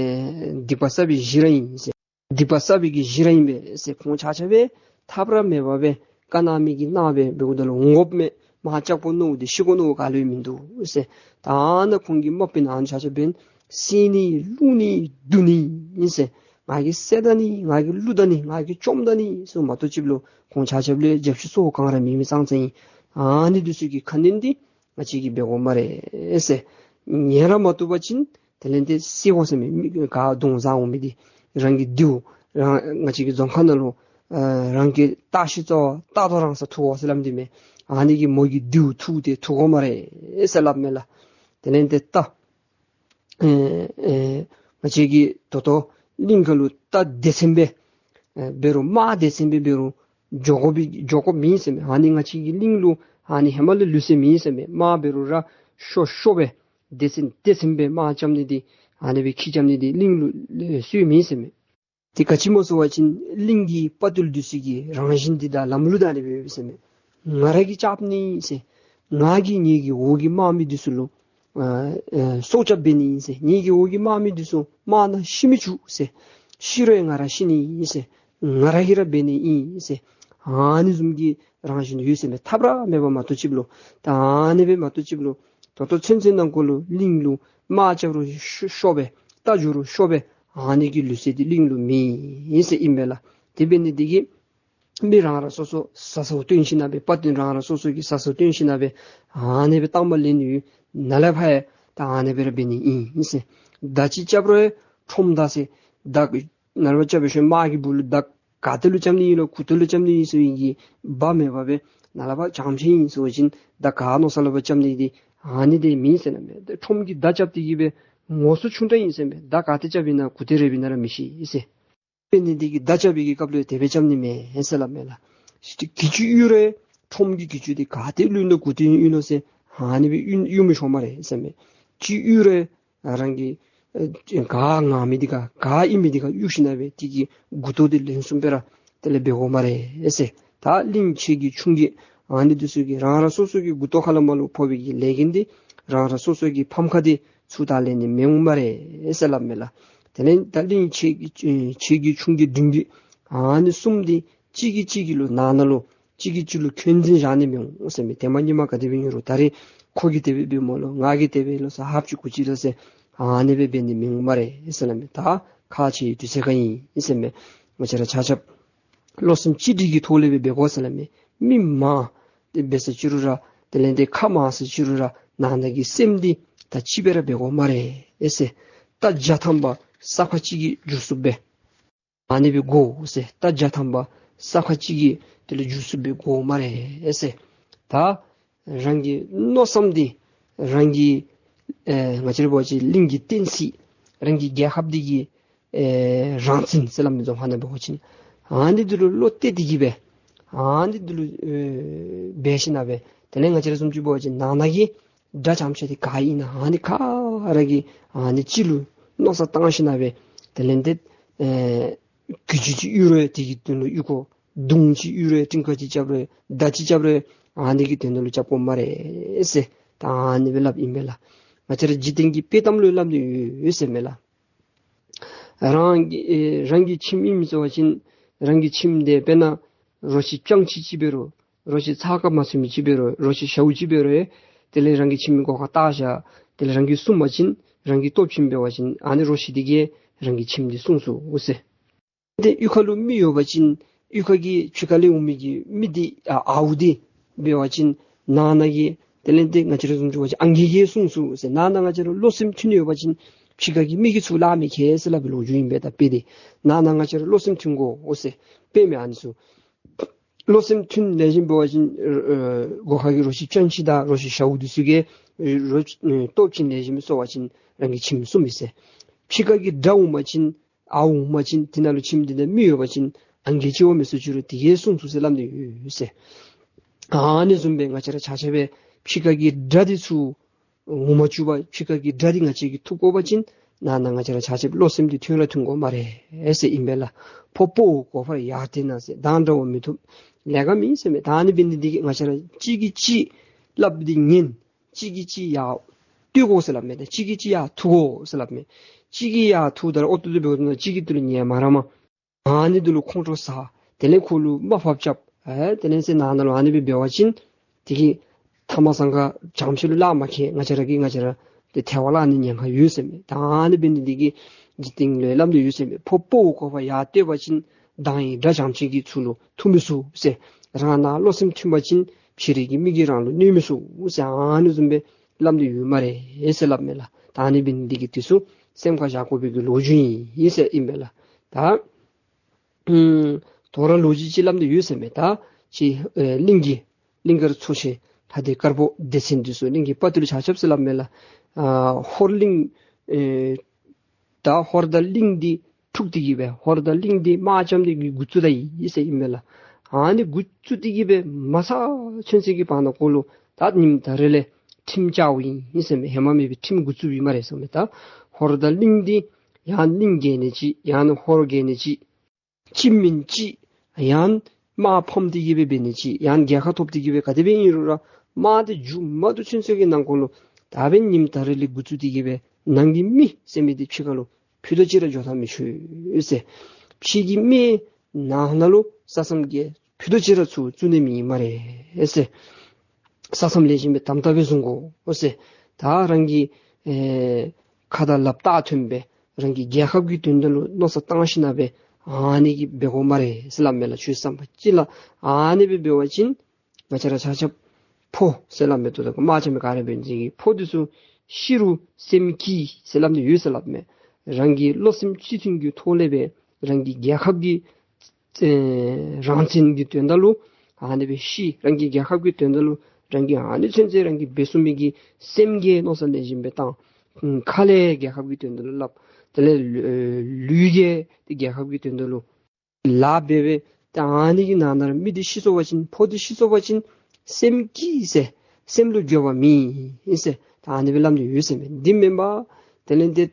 སྡིག་པ་བསགས་པའི་གཞི་ར་ཨིན་ཟེར། སྡིག་པ་བསགས་པའི་གི་གཞི་ར་ཨིན་པས་ཟེར། ཁོང་ཆ་ཁྱབ་སྦེ་ཐབས་ར་མེད་པར་སྦེ་བཀའ་གནང་མི་གི་གནང་སྦེ་འབདཝ་ད་ལུ་འོང་དགོཔ་མེད། མར་ལྕགས་པོ་མནོ་སྟེ་ཤི་དགོ་མནོ་ག་ལུ་ཡང་མིན་འདུག་ཟེར། ད་ཨ་ནཱ་ཁོང་གི་དམག་དཔོན་ཨ་ནི་ཆ་ཁྱབ་འབདན་བསད་ནི་བླུག་ནི་བརྡུང་ནི་ཨིན་ཟེར། ང་གིས་བསད་ད་ནི་ང་གིས་བླུག་ད་ནི་ང་གིས་བཅོམ་ད་ནི་ཟེར་མ་གཏོགས་ཅིག་ལུ་ཁོང་ཆ་ཁྱབ་ལུ་རྒྱབ་ཤུད་སོར་གང་ར་མེད་མི་ཙང་ཙང་ཨིན། ཨ་ནི་འདི་ཚུ་གི་ཁ་གནོན་འདི་ང་བཅས་ཀྱིས་འབད་དགོ་སྨ་རེ་ཟེར། ཉན་ར་མ་བཏུབ་པ་ཅིན་དེ་ལས་འདི་བསད་དགོ་ཟེར་མས། མི་ག་གདོང་བཟའ་འོང་མི་འདི་རང་གི་རྡེའུ་རང་ང་བཅས་ཀྱི་རྫོང་ཁ་ནང་ལུ་ཨ་རང་གི་ལྟ་ཤི་ཙོ་ལྟ་དོ་རང་ས་འཐུ་དགོ་ཟེར་སླབ་འདི་མས། ཨ་ནི་གི་མོ་གི་རྡེའུ་འཐུ་སྟེ་འཐུ་དགོ་སྨ་རེ་ཟེར་སླབ་མས་ལགས། དེ་ལས་འདི་ད་ཨེ་ཨེ་ང་བཅས་ཀྱི་ད་ལྟོ་གླིང་ག་ལུ་ད་སྡེ་ཚན་སྦེ་ཨེ་འབད་རུང་དམག་སྡེ་ཚན་སྦེ་འབད་རུང་འགྱོ་དགོ་པའི་འགྱོ་དགོཔ་མེད་ཟེར་མས། ཨ་ནི་ང་བཅས་ཀྱི་གླིང་ལུ་ཨ་ནི་ཧེ་མ་ལས་ལུས་ས་མེད་ཟེར་མས། དམག་འབད་རུང་ར་ཤོ་ཤོ་སྦེ་སྡེ་ཚན་སྡེ་ཚན་སྦེ་དམག་རྐྱབ་ནི་འདི་ཨ་ནི་སྦེ་འཁྱིད་རྐྱབ་ནི་འདི་གླིང་ལུ་ལུས་ས་མེད་ཟེར་མས། དེ་ག་ཅི་སྨོ་ཟེར་བ་ཅིན་གླིང་གི་དཔའ་བརྟུལ་འདི་ཚུ་གི་རང་བཞིན་འདི་དང་ལམ་ལུགས་ད་ཨ་ནི་སྦེ་ཡོད་ཟེར་མས། ང་ར་གིས་རྐྱབ་ནི་ཟེར། ང་གིས་ངེ་གི་འོག་གི་དམག་མི་འདི་ཚུ་ལུ་ཨ་ཨ་སྲོག་སྐྱབས་འབད་ནི་ཨིན་ཟེར། ངེ་གི་འོག་གི་དམག་མི་འདི་ཚུ་དམག་ནང་ཤི་མི་བཅུག་ཟེར། ཤི་རུང་ང་ར་ཤི་ནི་ཨིན་ཟེར། ང་ར་གིས་ར་འབད་ནི་ཨིན་ཟེར། ཨ་ནི་བཟུམ་གྱི་རང་བཞིན་ཡོད་ཟེར་མས། ཐབས་ར་མེད་པ་མ་གཏོགས་ཅིག་ལུ། ད་ཨ་ནི་སྦེ་མ་གཏོགས་ཅིག་ལུ་ད་ལྟོ་ཚུན་ཚོད་ནང་འཁོད་ལུ་གླིང་ལུ་དམག་རྐྱབ་རུང་ཤོ་ཤོ་སྦེ་རྟ་རྒྱུག་རུང་ཤོ་སྦེ་ཨ་ནི་གི་ལུས་ས་འདི་གླིང་ལུ་མེད་ཟེར་ཨིན་པས་ལགས། དེ་འབད་ནི་འདི་གིས་མི་རང་རང་སོ་སོ་བཟའ་ཚང་བསྟེན་ཞིན་ན་སྦེ་དཔའ་རྟུལ་རང་རང་སོ་སོ་གི་བཟའ་ཚང་བསྟེན་ཞིན་ན་སྦེ་ཨ་ནི་སྦེ་བཏང་མ་ལེན་ཡོད། ནཱ་ལས་ཕར་ཡང་ད་ཨ་ནི་སྦེ་ར་འབད་ནི་ཨིན་ཟེར། མདའ་ཅིག་རྐྱབ་རུང་ཁྲོམ་མདའ་ཟེར་མདའ་ནཱ་ལས་ཕར་རྐྱབ་པའི་ཤུལ་དམག་གི་སྦུག་ལུ་མདའ་ག་ཏེ་ལུ་རྐྱབ་ནི་ཨིན་ལོ་གུ་ཏེ་ལུ་རྐྱབ་ནི་ཨིན་ཟེར་བའི་གི་བབ་མེད་པར་སྦེ་ནཱ་ལས་ཕར་བྱང་ཆེན་ཨིན་ཟེར་བ་ཅིན་མདའ་ག་མནོ་ས་ལུ་ཕར་རྐྱབ་ནི་འདི་ཨ་ནི་འདི་མེད་ཟེར་སླབ་མས། ཏེ་ཁྲོམ་གྱི་མདའ་རྐྱབ་སྟེ་གི་སྦེ་ངོ་སོ་ཆུང་དྲགས་ཨིན་ཟེར་མས། མདའ་ག་ཏེ་རྐྱབ་ཨིན་ན་གུ་ཏེ་རེགཔ་ཨིན་ན་ར་མི་ཤེས་ཟེར། དཔེ་ནི་འདི་གིས་མདའ་རྐྱབ་པའི་གི་སྐབས་ལུ་དེ་སྦེ་རྐྱབ་ནི་མེད་ཟེར་སླབ་མས་ལགས། གྱི་ཅུ་གཡུག་རུང་ཁྲོམ་གྱི་གྱི་ཅུ་འདི་ག་ཏེ་ལུས་ན་གུ་ཏེ་གཡུག་ནོ་ཟེར་ཨ་ནི་སྦེ་གཡུག་གཡུག་མི་ཆོག་སྨ་རེ་ཟེར་མས། ཅིག་གཡུག་རུང་རང་གི་ཨེ་ག་ངར་མི་འདི་ག་ག་ཨིན་མི་འདི་ག་གཡུག་ཞིན་ན་སྦེ་དེ་གི་མགུ་ཏོ་འདི་ལན་གསུམ་སྦེ་ར་དེ་ལས་འབད་དགོ་སྨ་རེ་ཟེར། ད་གླིང་ཆེ་གི་ཆུང་གི་ཨ་ནི་འདི་ཚུ་གིས་རང་རང་སོ་སོ་གི་མགུ་ཏོ་ཁ་ལས་མར་ལུ་ཕོག་པའི་གི་ལས་འགན་འདི་རང་རང་སོ་སོ་གི་ཕམ་ཁ་འདི་ཚུར་ད་ལེན་ནི་མི་འོང་སྨ་རེ་ཟེར་སླབ་མས་ལགས། དེ་ལས་ད་གླིང་ཆེ་གི་ཆེ་གི་ཆུང་གི་འབྲིང་གི་ཨ་ནི་གསུམ་འདི་གཅིག་གིས་གཅིག་གི་ལུ་ནང་ན་ལུ་གཅིག་གིས་གཅིག་ལུ་འཁོན་འཛིན་བཞག་ནི་མི་འོང་ཟེར་མས། ཧེ་མ་ཉིན་མ་ག་དེ་སྦེ་ཨིན་རུང་ད་རེས་ཁོ་གིས་དེ་སྦེ་འབདཝ་མས་ལོ་ང་གིས་དེ་སྦེ་ལོ་ཟེར་ཧབ་ཅིག་གུ་ཅིག་ལོ་ཟེར་ཨ་ནི་སྦེ་འབད་ནི་མི་འོང་སྨ་རེ་ཟེར་སླབ་མས། ད་ཁག་ཆེ་བའི་དུས་ཚོད་ཁར་ཨིན་ཟེར་མས། ང་བཅས་ར་ཆ་ཁྱབ་བློ་སེམས་གཅིག་སྒྲིལ་གྱི་ཐོག་ལས་སྦེ་འབད་དགོ་ཟེར་སླབ་མས། མི་མང་སྟེ་འབད་ཟེར་ཅི་རུང་ར་དེ་ལས་འདི་ཁ་མང་ཟེར་ཅི་རུང་ར་ནང་ན་གི་སེམས་འདི་ ད་ཅི་འབད་ར་འབད་དགོ་སྨ་རེ་ཟེར། རྟ་བརྒྱ་ཐམ་པ་ས་ཁ་གཅིག་གིས་འཇུ་ཚུགསཔ་སྦེ་ཨ་ནི་སྦེ་དགོ་ཟེར། རྟ་བརྒྱ་ཐམ་པ་ས་ཁ་གཅིག་གིས་དེ་ལས་འཇུ་ཚུགསཔ་སྦེ་དགོ་སྨ་རེ་ཟེར། ད་རང་གི་མནོ་བསམ་འདི་རང་གི་ཨེ་ང་བཅས་ར་འབད་བ་ཅིན་གླིང་གི་བསྟན་སྲིད་རང་གི་རྒྱལ་ཁབ་འདི་གི་ཨེ་རང་བཙན་ཟེར་སླབ་མི་འཛོམས་ཁ་ནང་འབད་བ་ཅིན་ཨ་ནི་འདི་ལུ་བློ་གཏད་དེ་གིས་སྦེ་ཨ་ནི་འདི་ལུ་ཨེ་འབད་ཞིན་ན་སྦེ་དེ་ལས་ང་བཅས་ར་བཟུམ་ཅིག་འབད་བ་ཅིན་ནང་ན་གི་དགྲ་བྱམས་ཆེ་འདི་ག་ཨིན་ན་ཨ་ནི་ག་ར་གིས་ཨ་ནི་ཅིག་ལུ་མནོ་བསམ་བཏང་ཞིན་ན་སྦེ་དེ་ལས་འདི་ཨེ་གུ་ཅུང་ཅིག་གཡུག་རུང་དེ་གི་དོན་ལུ་གཡུག་དགོ། མདུང་ཅིག་གཡུག་རུང་གྲི་ཁ་ཅིག་རྐྱབ་རུང་མདའ་ཅིག་རྐྱབ་རུང་ཨ་ནི་གི་དོན་ལུ་རྐྱབ་དགོ་སྨ་རེ་ཟེར། ད་ཨ་ནི་སྦེ་སླབ་ཨིན་མས་ལགས། ང་བཅས་ར་འཇིག་རྟེན་གྱི་དཔེ་གཏམ་ལུ་སླབ་ནི་ཡོད་ཟེར་མས་ལགས། རང་གི་ཨེ་རང་གི་ཁྱིམ་ཨིན་མི་ཟེར་བ་ཅིན་རང་གི་ཁྱིམ་འདི་དཔེར་ན་རོ་ཁྱི་སྤྱང་ཁྱི་ཅིག་འབད་རུང་རོ་ཁྱི་ཚགས་ཁར་མ་ཚུད་མི་ཅིག་འབད་རུང་རོ་ཁྱི་ཞཝ་ཅིག་འབད་རུང་ཨེ་དེ་ལས་རང་གི་ཁྱིམ་གྱི་སྒོ་ཁར་བཏགས་བཞག། དེ་ལས་རང་གིས་སྲུང་པ་ཅིན་རང་གི་སྟོབས་ཆེན་འབད་བ་ཅིན་ཨ་ནི་རོ་ཁྱི་འདི་གིས་རང་གི་ཁྱིམ་འདི་སྲུང་ཚུགས་ཟེར། ཏེ་གཡུས་ཁ་ལུ་མི་ཡོད་པ་ཅིན་གཡུས་ཁ་གི་ཕྱི་ཁ་ལས་འོང་མི་གི་མི་འདི་ཨ་ཨརཝ་འདི་འབད་བ་ཅིན་ནང་ན་གི་དེ་ལས་ཏེ་ང་བཅས་ར་བཟུམ་ཅིག་འབད་བ་ཅིན་ཨང་རྒས་ཀྱིས་སྲུང་ཚུགས་ཟེར། ནང་ན་ང་བཅས་ར་བློ་སེམས་མཐུན་ཡོད་པ་ཅིན་ཕྱི་ཁ་གི་མི་གིས་ཚུར་ལུ་མི་ཁེལ་ཟེར་སླབ་པའི་ལོ་རྒྱུས་ཨིན་པས། ད་དཔེ་འདི་ནང་ན་ང་བཅས་ར་བློ་སེམས་མཐུན་དགོ་ཟེར། དཔེ་མེད་ཨ་ནི་ཚུ་བློ་སེམས་མཐུན་ལེགས་ཤོམ་འབད་བ་ཅིན་ཨེ་སྒོ་ཁ་གི་རོ་ཁྱི་སྤྱང་ཁྱི་དང་རོ་ཁྱི་ཞཝ་འདི་ཚུ་གིས་ཨེ་རོ་ཨེ་སྟོབས་ཆེན་ལེགས་ཤོམ་སྦེ་གསོ་བ་ཅིན་རང་གི་ཁྱིམ་སྲུང་མི་ཟེར། ཕྱི་ཁ་གི་དགྲ་འོང་པ་ཅིན་ཨརཝ་འོང་པ་ཅིན་དེ་ནང་ལུ་ཁྱིམ་འདི་ནང་མི་ཡོད་པ་ཅིན་ཨང་རྒས་ཅིག་འོང་མི་ཚུ་ཅིག་རུང་དེ་གིས་སྲུང་ཚུགས་ཟེར་སླབ་ནི་ཡོད་ཟེར། ཨ་ནི་བཟུམ་སྦེ་ང་བཅས་ར་ཆ་ཁྱབ་སྦེ་ཕྱི་ཁ་གི་དགྲ་འདི་ཚུ་འོང་མ་བཅུག་པར་ཕྱི་ཁ་གི་དགྲ་འདི་ང་བཅས་ཀྱིས་ཐུབ་དགོ་པ་ཅིན་ནང་ན་ང་བཅས་ར་ཆ་ཁྱབ་བློ་སེམས་འདི་མཐུན་ར་མཐུན་དགོ་སྨ་རེ་ཟེར་ཨིན་པས་ལགས། ཕོ་དཔའ་བོ་གོ་འཕང་ཡར་བཏོན་ན་ཟེར། སྡང་དགྲ་བོ་མི་ཐུབ་ལས་ཀ་མེད་ཟེར་མས། ད་ཨ་ནི་འབད་ནི་འདི་གིས་ང་བཅས་ར་གཅིག་གིས་གཅིག་སླབ་འདི་ཉན། གཅིག་གིས་གཅིག་ཡར་བསྟོད་དགོ་ཟེར་སླབ་མས། ད་གཅིག་གིས་གཅིག་ཡར་འཐུ་དགོ་ཟེར་སླབ་མས། གཅིག་གིས་ཡར་འཐུཝ་ད་ར་ཨོ་ཏོ་ཏོ་འབདཝ་ད་གཅིག་གིས་དེ་ལུ་ཉན་མ་ར་མ། ཨ་ནི་དེ་ལུ་ཁོང་ཁྲོ་ཟ། དེ་ལས་ཁོ་ལུ་དམའ་ཕབ་རྐྱབ། ཨེ་དེ་ལས་ཟེར་ནང་ན་ལུ་ཨ་ནི་སྦེ་འབད་བ་ཅིན་དེ་གིས་ཐ་མ་སང་ཁ་བྱང་ཕྱོགས་ལུ་ལཱ་མ་ཁེལ། ང་བཅས་ར་གིས་ང་བཅས་ར་དེ་ཐལ་བ་ལ་ཨ་ནི་ཉེན་ཁ་ཡོད་ཟེར་མས། ད་ཨ་ནི་འབད་ནི་འདི་གིས་འཇིག་རྟེན་ལུ་སླབ་སྟེ་ཡོད་ཟེར་མས། ཕོ་དཔའ་བོ་གོ་འཕང་ཡར་བསྟོད་པ་ཅིན་སྡང་བའི་དགྲ་བྱམས་ཆེན་གྱིས་ཚུར་ལུ་འཐུ་མི་ཚུགས་ཟེར། རང་ནང་བློ་སེམས་མཐུན་པ་ཅིན་ཕྱི་རོལ་གྱི་མི་གིས་རང་ལུ་གནོད་མི་ཚུགས་ཟེར་ཨ་ནི་བཟུམ་སྦེ་སླབ་སྟེ་ཡོད་སྨ་རེ་ཟེར་སླབ་མས་ལགས། ད་ཨ་ནི་འབད་ནི་འདི་གིས་འདི་ཚུ་སེམས་ཁར་བཞག་དགོ་པའི་གི་ལོ་རྒྱུས་ཨིན་ཟེར་ཨིན་པས་ལགས། ད་ཨུམ་དོ་རུང་ལོ་རྒྱུས་ཅིག་སླབ་སྟེ་ཡོད་ཟེར་མས། ད་ཅིག་ཨེ་གླིང་གི་གླིང་དཀར་མཚོ་ཆེན་ལྷ་སྡེ་དཀར་པོ་སྡེ་ཚན་འདི་ཚུ་གླིང་གི་དཔའ་བརྟུལ་ཆ་ཁྱབ་ཟེར་སླབ་མས་ལགས། ཨ་ཧོར་གླིང་ཨེ་ད་ཧོར་དང་གླིང་འདི་འཁྲུགས་ཏེ་གིས་སྦེ་ཧོར་དང་གླིང་འདི་དམག་རྐྱབ་སྟེ་གིས་འགོ་བཙུགས་ད་ཡི་ཟེར་ཨིན་མས་ལགས། ཨ་ནི་འགོ་བཙུགས་ཏེ་གིས་སྦེ་མ་ཚར་ཚུན་ཚོད་ཀྱི་བར་ན་ཁོ་ལུ་ད་ཉིནམ་ད་རེས་ལས་ཁྲིམས་བཅའཝ་ཨིན་ཟེར་མས། ཧེ་མ་མེད་པའི་ཁྲིམས་འགོ་བཙུགསཔ་ཨིན་སྨ་རེ་ཟེར་མས། ད་ཧོར་དང་གླིང་འདི་ཡང་གླིང་རྒྱལ་ནི་ཅིག་ཡང་ཧོར་རྒྱལ་ནི་ཅིག་གཅིག་མིན་གཅིག་ཡང་དམག་ཕམ་སྟེ་གིས་སྦེ་འབད་ནི་ཅིག་ཡང་རྒྱལ་ཁ་ཐོབ་སྟེ་གིས་སྦེ་ག་དེ་སྦེ་ཨིན་རུང་ར་དམག་འདི་མཇུག་མ་བསྡུ་ཚུན་ཚོད་ཀྱི་ནང་འཁོད་ལུ་ད་འབདན་ཉིནམ་ད་རེས་ལས་འགོ་བཙུགས་ཏེ་གིས་སྦེ་ནང་གི་མི་ཟེར་མི་འདི་ཕྱི་ཁ་ལུ་ཕུད་རྡོག་ཅིག་ར་འགྱོ་ཐངས་མི་ཆོག་ཟེར། ཕྱི་གི་མི་ནང་ན་ལུ་ས་མཚམས་ཀྱི་ཕུད་རྡོག་ཅིག་ར་ཚུར་བཙུགས་ནི་མེད་སྨ་རེ་ཟེར། ས་མཚམས་ལེགས་ཤོམ་སྦེ་དམ་དམ་སྦེ་བཟུང་དགོ་ཟེར། ད་རང་གི་ཨེ་ཁ་དང་ལགཔ་ལྟག་མཐུན་སྦེ་རང་གི་རྒྱལ་ཁབ་ཀྱི་དོན་དག་ལུ་མནོ་བསམ་བཏང་ཞིན་ན་སྦེ་ཨ་ནི་གིས་འབད་དགོ་སྨ་རེ་ཟེར་སླབ་མས་ལགས། ཆོས་བསམ་པ་ཅིག་ལ་ཨ་ནི་སྦེ་འབད་བ་ཅིན་ང་བཅས་ར་ཆ་ཁྱབ་ཕོ་ཟེར་སླབ་མས། ད་ལྟོ་དམག་རྐྱབ་མི་ག་ར་འབད་ནི་ཅིག་གི་ཕོ་འདི་ཚུ་ཤི་རུང་སེམས་སྐྱིད་ཟེར་སླབ་ནི་ཡོད་ཟེར་སླབ་མས། རང་གི་བློ་སེམས་གཅིག་མཐུན་གྱི་ཐོག་ལས་སྦེ་རང་གི་རྒྱལ་ཁབ་ཀྱི་ཨེ་རང་བཙན་གྱི་དོན་དག་ལུ་ཨ་ནི་སྦེ་ཤི། རང་གི་རྒྱལ་ཁབ་ཀྱི་དོན་དག་ལུ་རང་གིས་ཨ་ནི་ཚུན་ཚོད་རང་གིས་འབད་ཚུགས་མི་གི་སེམས་ཀྱི་མནོ་བསམ་ལེགས་ཤོམ་སྦེ་བཏང་། ཁ་ལས་རྒྱལ་ཁབ་ཀྱི་དོན་དག་ལུ་སླབ། དེ་ལས་ལུས་ཀྱིས་རྒྱལ་ཁབ་ཀྱི་དོན་དག་ལུ་ལཱ་འབད་འབད། ད་ཨ་ནི་གི་ནང་ན་ར་མི་འདི་ཤི་སོང་པ་ཅིན་ཕོ་འདི་ཤི་སོང་པ་ཅིན་སེམས་སྐྱིད་ཟེར། སེམས་ལུ་འགྱོད་པ་མེད་ཟེར། ད་ཨ་ནི་སྦེ་སླབ་ནི་ཡོད་ཟེར་མས། འདི་མེན་པར་དེ་ལས་ཏེ་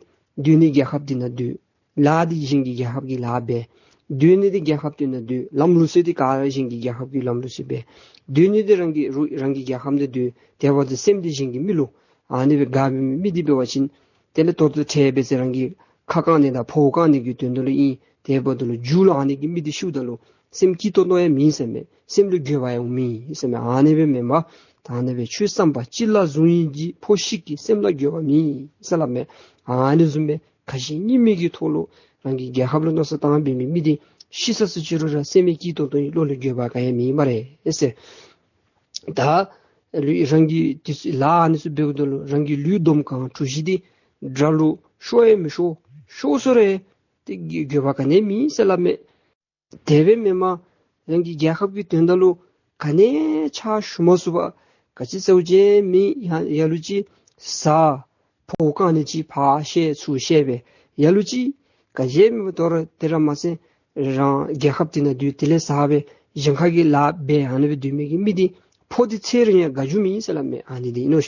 སྡོད་ནི་རྒྱལ་ཁབ་འདི་ནང་སྡོད། ལཱ་འདི་གཞན་གྱི་རྒྱལ་ཁབ་ཀྱི་ལཱ་འབད། སྡོད་ནི་འདི་རྒྱལ་ཁབ་འདི་ནང་སྡོད། ལམ་ལུགས་སྲོལ་འདི་ག་ར་གཞན་གྱི་རྒྱལ་ཁབ་ཀྱི་ལམ་ལུགས་སྲོལ་འབད། སྡོད་ནི་འདི་རང་གི་རུ་རང་གི་རྒྱལ་ཁབ་ནང་སྡོད། དེ་འབདཝ་ད་སེམས་འདི་གཞན་གྱི་མི་ལུ་ཨ་ནི་སྦེ་དགའ་བའི་མི་འདི་འབད་བ་ཅིན་དེ་ལས་ད་ལྟོ་ཁྲལ་འབད་ཟེར་རང་གི་ཁ་བཀང་ནི་དང་ཕོཝ་བཀང་ནི་གི་དོན་དག་ལུ་ཨིན། དེ་འབདཝ་ད་ལུ་མཇུག་ལུ་ཨ་ནི་གི་མི་འདི་ཤིཝ་ད་ལུ་སེམས་སྐྱིད་ཏོང་ཏོ་ཡང་མེད་ཟེར་མས། སེམས་ལུ་འགྱོད་པ་ཡང་མེད་ཟེར་མས། ཨ་ནི་སྦེ་མེན་པར་ད་ཨ་ནི་སྦེ་ཆོས་བསམ་པ་ཅིག་ལ་བཟུང་ཡི་གི་ཕོ་ཤི་གི་སེམས་ལ་འགྱོད་པ་མེད་ཟེར་སླབ་མས། ཨ་ནི་བཟུམ་སྦེ་ཁ་ཞེ་གཉིས་མེད་ཀྱི་ཐོག་ལུ་རང་གི་རྒྱལ་ཁབ་ལུ་མནོ་བསམ་བཏང་འབད་མི་མི་འདི་ཤི་ས་སུ་ཅིག་རུང་ར་སེམས་སྐྱིད་ཏོང་ཏོ་ཨིན། བློ་ལུ་འགྱོད་པ་ག་ཡང་མེད་སྨ་རེ་ཟེར། ད་ ལུས་རང་གི་དུས་ལཱ་ཨ་ནི་ཚུ་འབདཝ་ད་ལུ་རང་གི་ལུས་འདོམ་གང་གྲུ་བཞི་འདི་དགྲ་ལུ་ཤོར་ཡང་མི་ཤོར། ཤོར་སོང་རུང་ཏེ་དགོས་པ་ག་ནི་ཡང་མེད་ཟེར་སླབ་མས། དེ་སྦེ་མེན་པར་རང་གི་རྒྱལ་ཁབ་ཀྱི་དོན་དག་ལུ་ག་ནི་ཕྱག་ཞུ་མ་ཚུགས་པར་ག་ཅི་ཟེར་བ་ཅིན་མི་ཡ་ལ་ལུ་ཅིག་བཟའ། ཕོཝ་གང་ནི་ཅིག་ཕར་བཤལ་ཚུར་བཤལ་སྦེ་ཡ་ལ་ཅིག་ག་ཅི་མེད་པར་དོ་རུང་དེ་ར་མ་ཚད་རང་རྒྱལ་ཁབ་འདི་ནང་སྡོད་དེ་ལས་བཟའ་སྦེ་གཞན་ཁ་གི་ལཱ་འབད་ཨ་ནི་སྦེ་སྡོད་མི་གི་མི་འདི་ཕོ་འདི་ཚེ་རིང་ཡང་དགའ་རྒྱུ་མེད་ཟེར་སླབ་མས། ཨ་ནི་འདི་ཨིན་ནོ།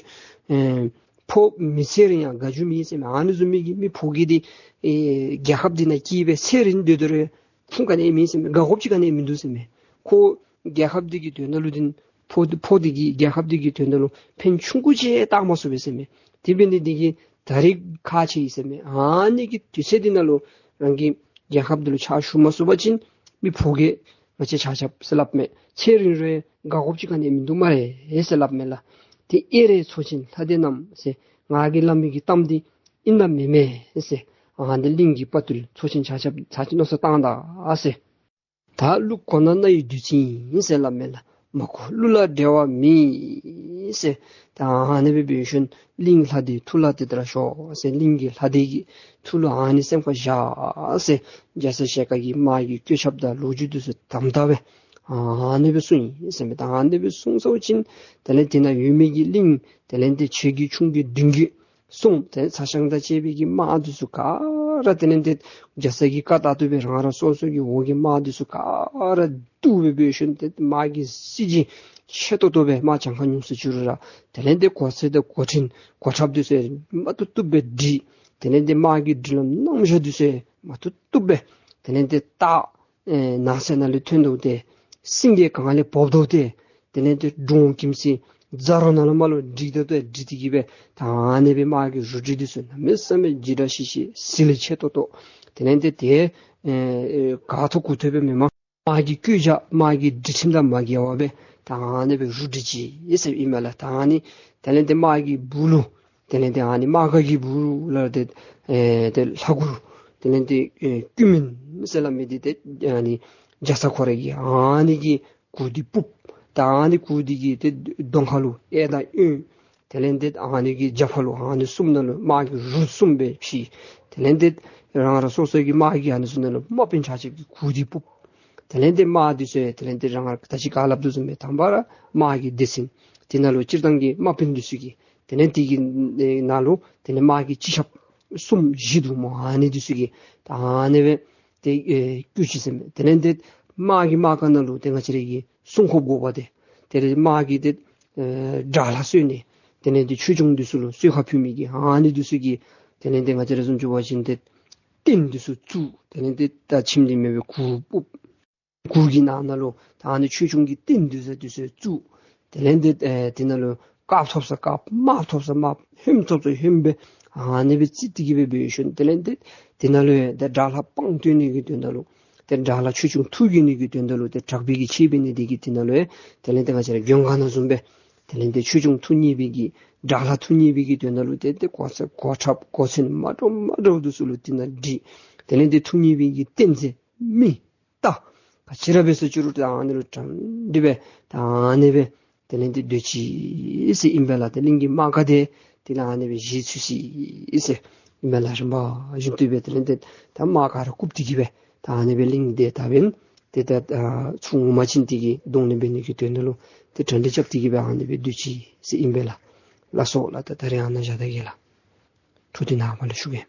ཨེ་ཕོ་མི་ཚེ་རིང་ཡང་དགའ་རྒྱུ་མེད་ཟེར་མས། ཨ་ནི་བཟུམ་མའི་གི་མི་ཕོ་རྒྱས་འདི་ཨེ་རྒྱལ་ཁབ་འདི་ནང་སྐྱིད་སྦེ་ཚེ་རིང་སྡོད་དོ་རུང་ཕུང་ག་ནི་ཡང་མེད་ཟེར་མས། དགའ་དགོཔ་ཅིག་ག་ནི་ཡང་མིན་འདུག་ཟེར་མས། ཁོ་རྒྱལ་ཁབ་འདི་གི་དོན་དག་ལུ་འདི་ཕོ་ཕོ་འདི་གིས་རྒྱལ་ཁབ་འདི་གི་དོན་དག་ལུ་ཕན་ཆུང་ཀུ་ཅིག་བཏགས་མ་ཚུགས་པས་ཟེར་མས། དེ་འབད་ནི་འདི་གིས་ད་རིས་ཁག་ཆེ་ཡི་ཟེར་མས། ཨ་ནི་གི་དུས་ཚོད་འདི་ནང་ལུ་རང་གི་རྒྱལ་ཁབ་འདི་ལུ་ཕྱག་ཞུ་མ་ཚུགས་པ་ཅིན་མི་ཕོ་རྒྱས་ང་བཅས་ཆ་ཁྱབ་ཟེར་སླབ་མས། ཚེ་རིང་རུང་དགའ་དགོཔ་ཅིག་ག་ནི་ཡང་མིན་འདུག་སྨ་རེ་ཟེར་སླབ་མས་ལགས། དེ་ཨེ་རེད་ཚོགས་ཆེན་ལྷ་སྡེ་རྣམས་ཟེར་ང་གིས་སླབ་མི་གི་གཏམ་འདི་ཨིན་ན་མེན་མས་ཟེར། ཨ་འདི་གླིང་གི་དཔའ་རྟུལ་ཚོགས་ཆེན་ཆ་ཁྱབ་ཚར་གཅིག་མནོ་བསམ་བཏང་ད་ཟེར། ད་གླུ་གོ་ན་རྣ་ཡི་བདུད་རྩི་ཡིན་ཟེར་སླབ་མས་ལགས། མ་གོ་གླུ་ལ་འགྲེལ་བ་མེད་ཟེར། ད་ཨ་ནི་སྦེ་འབད་ཞིནམ་གླིང་ལྷ་སྡེ་ཐུགས་ལ་དེ་ལྟར་ཞོག་ཟེར། གླིང་གི་ལྷ་སྡེ་གི་ཐུགས་ལུ་ཨ་ནི་སེམས་ཁར་བཞག་ཟེར། རྒྱ་ཚ་ཞལ་དཀར་གྱིས་དམག་གི་བཀོད་ཁྱབ་དང་ལོ་རྒྱུས་འདི་ཚུ་དམ་དམ་སྦེ་ཨ་ནི་སྦེ་གསུངས་ཡི་ཟེར་མས། ད་ཨ་ནི་སྦེ་གསུངས་ཚརཝ་ཅིག་དེ་ལས་དེ་ནང་ཡོད་མི་གི་གླིང་དེ་ལས་དེ་ཆེ་གི་ཆུང་གི་བདུན་གི་གསུམ་དེ་ཚ་ཞང་དང་བཅས་པའི་གི་དམག་འདི་ཚུ་ག་ར་དེ་ལས་དེ་རྒྱ་ཚ་གི་བཀའ་ལྟར་དུ་སྦེ་རང་རང་སོ་སོ་གི་འོག་གི་དམག་འདི་ཚུ་ག་ར་བཏུལ་སྦེ་འབད་ཞིནམ་དེ་དམག་གི་སྲིད་ཇུས་ཆེ་ཏོག་ཏོ་སྦེ་དམག་གྱངས་ཁ་ཉུང་སུ་བཅུག་རུང་ར་དེ་ལས་དེ་གོ་ཚད་དང་གོ་ཁྲིན་གོ་ཁྲབ་འདི་ཚུ་མ་བཏུབ་བཏུབ་སྦེ་སྒྲིག། དེ་ལས་དེ་དམག་གི་སྒྲིག་ལམ་རྣམ་གཞག་འདི་ཚུ་མ་བཏུབ་བཏུབ་སྦེ་དེ་ལས་དེ་ད་ཨེ་ནགས་ཚལ་ནང་ལས་ཐོན་དོ་ཏེ་སེང་གེ་གངས་ལས་བབས་དོ་ཏེ་དེ་ལས་དེ་འབྲོང་ཁྱིམ་སྲིད་རྫ་རོང་ནང་ལུ་མར་ལུ་སྒྲིག་དོ་ཏེ་སྒྲིག་སྟེ་གི་སྦེ་ད་ཨ་ནི་སྦེ་དམག་གི་རུ་སྒྲིག་འདི་ཚུ་གནམ་མེད་ས་མེད་འཇིགས་སྐྲག་ཤི་ཤི་ཟི་ལི་ཆེ་ཏོག་ཏོ། དེ་ལས་དེ་དེ་ཨེ་ཨེ་ག་ཐོག་གུ་ཐོག་སྦེ་མེན་པར་དམག་གི་བཀོད་རྒྱ་དམག་གི་སྒྲིག་ཁྲིམས་དང་མ་འགལ་བར་སྦེ་ད་ཨ་ནི་སྦེ་རུ་སྒྲིག་ཅི་ཟེར་ཨིན་མས་ལགས། ད་ཨ་ནི་དེ་ལས་དེ་དམག་གི་སྦུག་ལུ་དེ་ལས་དེ་ཨ་ནི་དམག་སྒར་གྱི་སྦུག་ལུ་དེ་ཨེ་དེ་ལྷ་གུར་དེ་ལས་དེ་ཨེ་ཀུན་མིང་ཟེར་སླབ་མི་འདི་དེ་ཨ་ནི་རྒྱ་ཚ་ཁོ་ར་གི་ཨ་ནི་གི་གུར་འདི་སྤུབས། ད་ཨ་ནི་གུར་འདི་གི་དེ་གདོང་ཁ་ལུ་གཡས་དང་གཡོན་དེ་ལས་དེ་ཨ་ནི་གི་རྒྱབ་ཁ་ལུ་ཨ་ནི་གསུམ་ནང་ལུ་དམག་གི་རུ་གསུམ་སྦེ་ཕྱེ། དེ་ལས་དེ་རང་རང་སོ་སོ་གི་དམག་གི་ཨ་ནི་གསུམ་ནང་ལུ་དམག་དཔོན་ཆ་ཁྱབ་ཀྱི་གུར་འདི་སྤུབས། དེ་ལས་དེ་དམག་འདི་ཚུ་དེ་ལས་དེ་རང་ད་ཅི་ག་སླབ་དོ་བཟུམ་སྦེ་དང་པ་ར་དམག་གི་སྡེ་ཚན་དེ་ནང་ལུ་སྤྱིར་བཏང་གི་དམག་དཔོན་འདི་ཚུ་གི་དེ་ལས་དེ་གི་ནང་ལུ་དེ་ལས་དམག་གི་སྤྱི་ཁྱབ་གསུམ་བཞི་འདུག་སྨོ། ཨ་ནི་འདི་ཚུ་གི་ད་ཨ་ནི་སྦེ་དེ་ཨེ་བཀོད་ཅི་ཟེར་མས། དེ་ལས་དེ་དམག་གི་དམག་སྒར་ནང་ལུ་དེ་ང་བཅས་ར་གི་སྲུང་འཁོརཔ་དགོ་པ་དེ་དེ་ལས་དམག་གི་དེ་ཨེ་དགྲ་ལྷ་གསོད་ནི་དེ་ལས་དེ་ཆོས་སྐྱོང་འདི་ཚུ་ལུ་གསོལ་ཁ་ཕུལ་མི་གི་ཨ་ནི་འདི་ཚུ་གི་དེ་ལས་དེ་ང་བཅས་ར་བཟུམ་ཅིག་འབད་བ་ཅིན་དེ་རྟེན་འདི་ཚུ་བཙུགས། དེ་ལས་དེ་ད་ཁྱིམ་འདི་མེད་པའི་གུར་སྤུབས། གུར་གྱི་ནང་ན་ལུ་ད་ཨ་ནི་ཆོས་སྐྱོང་གི་རྟེན་འདི་ཚུ་འདི་ཚུ་བཙུགས། དེ་ལས་དེ་ཨེ་དེ་ནང་ལུ་དཀརཔོ་ཐོབ་ས་དཀརཔོ་དམརཔོ་ཐོབ་ས་དམརཔོ་ཧོནམོ་ཐོབ་ས་ཧོནམོ་སྦེ་ཨ་ནི་སྦེ་རྩིས་ཏེ་གི་སྦེ་འབད་ཞིནམ་དེ་ལས་དེ་དེ་ནང་ལུ་ཡང་དེ་དགྲ་ལྷ་དཔངས་བསྟོད་ནི་གི་དོན་དག་ལུ་དེ་དགྲ་ལྷ་ཆོས་སྐྱོང་ཐུགས་དགྱེས་ནི་གི་དོན་དག་ལུ་དེ་དྲག་པོའི་གི་ཆས་འབད་ནི་དེ་གིས་དེ་ནང་ལུ་ཡང་དེ་ལས་དེ་ང་བཅས་ར་མགོན་ཁང་ནང་བཟུམ་སྦེ་དེ་ལས་དེ་ཆོས་སྐྱོང་ཐུགས་མཉེས་པའི་གི་དགྲ་ལྷ་ཐུགས་མཉེས་པའི་གི་དོན་དག་ལུ་དེ་དེ་གོ་ས་གོ་ཁྲབ་གོ་མཚོན་མ་འདྲཝ་མ་འདྲཝ་འདི་ཚུ་ལུ་དེ་ནང་སྒྲིག། དེ་ལས་དེ་ཐུགས་མཉེས་པའི་གི་རྟེན་རྫས་མི་རྟ་ག་ཅི་ར་འབད་ཟེར་ཅི་རུང་ད་ཨ་ནི་ལུ་དྲང་སྟེ་སྦེ་ད་ཨ་ནི་སྦེ་དེ་ལས་དེ་སྡོད་ཅི་ཟེར་ཨིན་པས་ལགས། དེ་གླིང་གི་དམག་སྒར་དེ་དེ་ལས་ཨ་ནི་སྦེ་བཞེས་ཚུགས་ཅི་ཟེར་ཨིན་པས་ལགས། རིམ་པ་བཞིན་དུ་སྦེ་དེ་ལས་དེ་ད་དམག་ག་ར་བཀུག་སྟེ་གི་སྦེ་ད་ཨ་ནི་སྦེ་གླིང་དེ་ད་འབདན་དེ་ད་ཚུར་ངོ་མ་བྱིན་ཏེ་གི་གདོང་ལེན་འབད་ནི་གི་དོན་དག་ལུ་དེ་གྲ་སྒྲིག་རྐྱབ་སྟེ་གི་སྦེ་ཨ་ནི་སྦེ་སྡོད་ཅི་ཟེར་ཨིན་པས་ལགས། ལགས་སོ་ལགས། ད་ད་རིས་ཨ་ནཱ་བཞག་ད་གེ་ལགས། འཕྲོ་འདི་ནངས་པ་ལུ་ཞུ་གེ།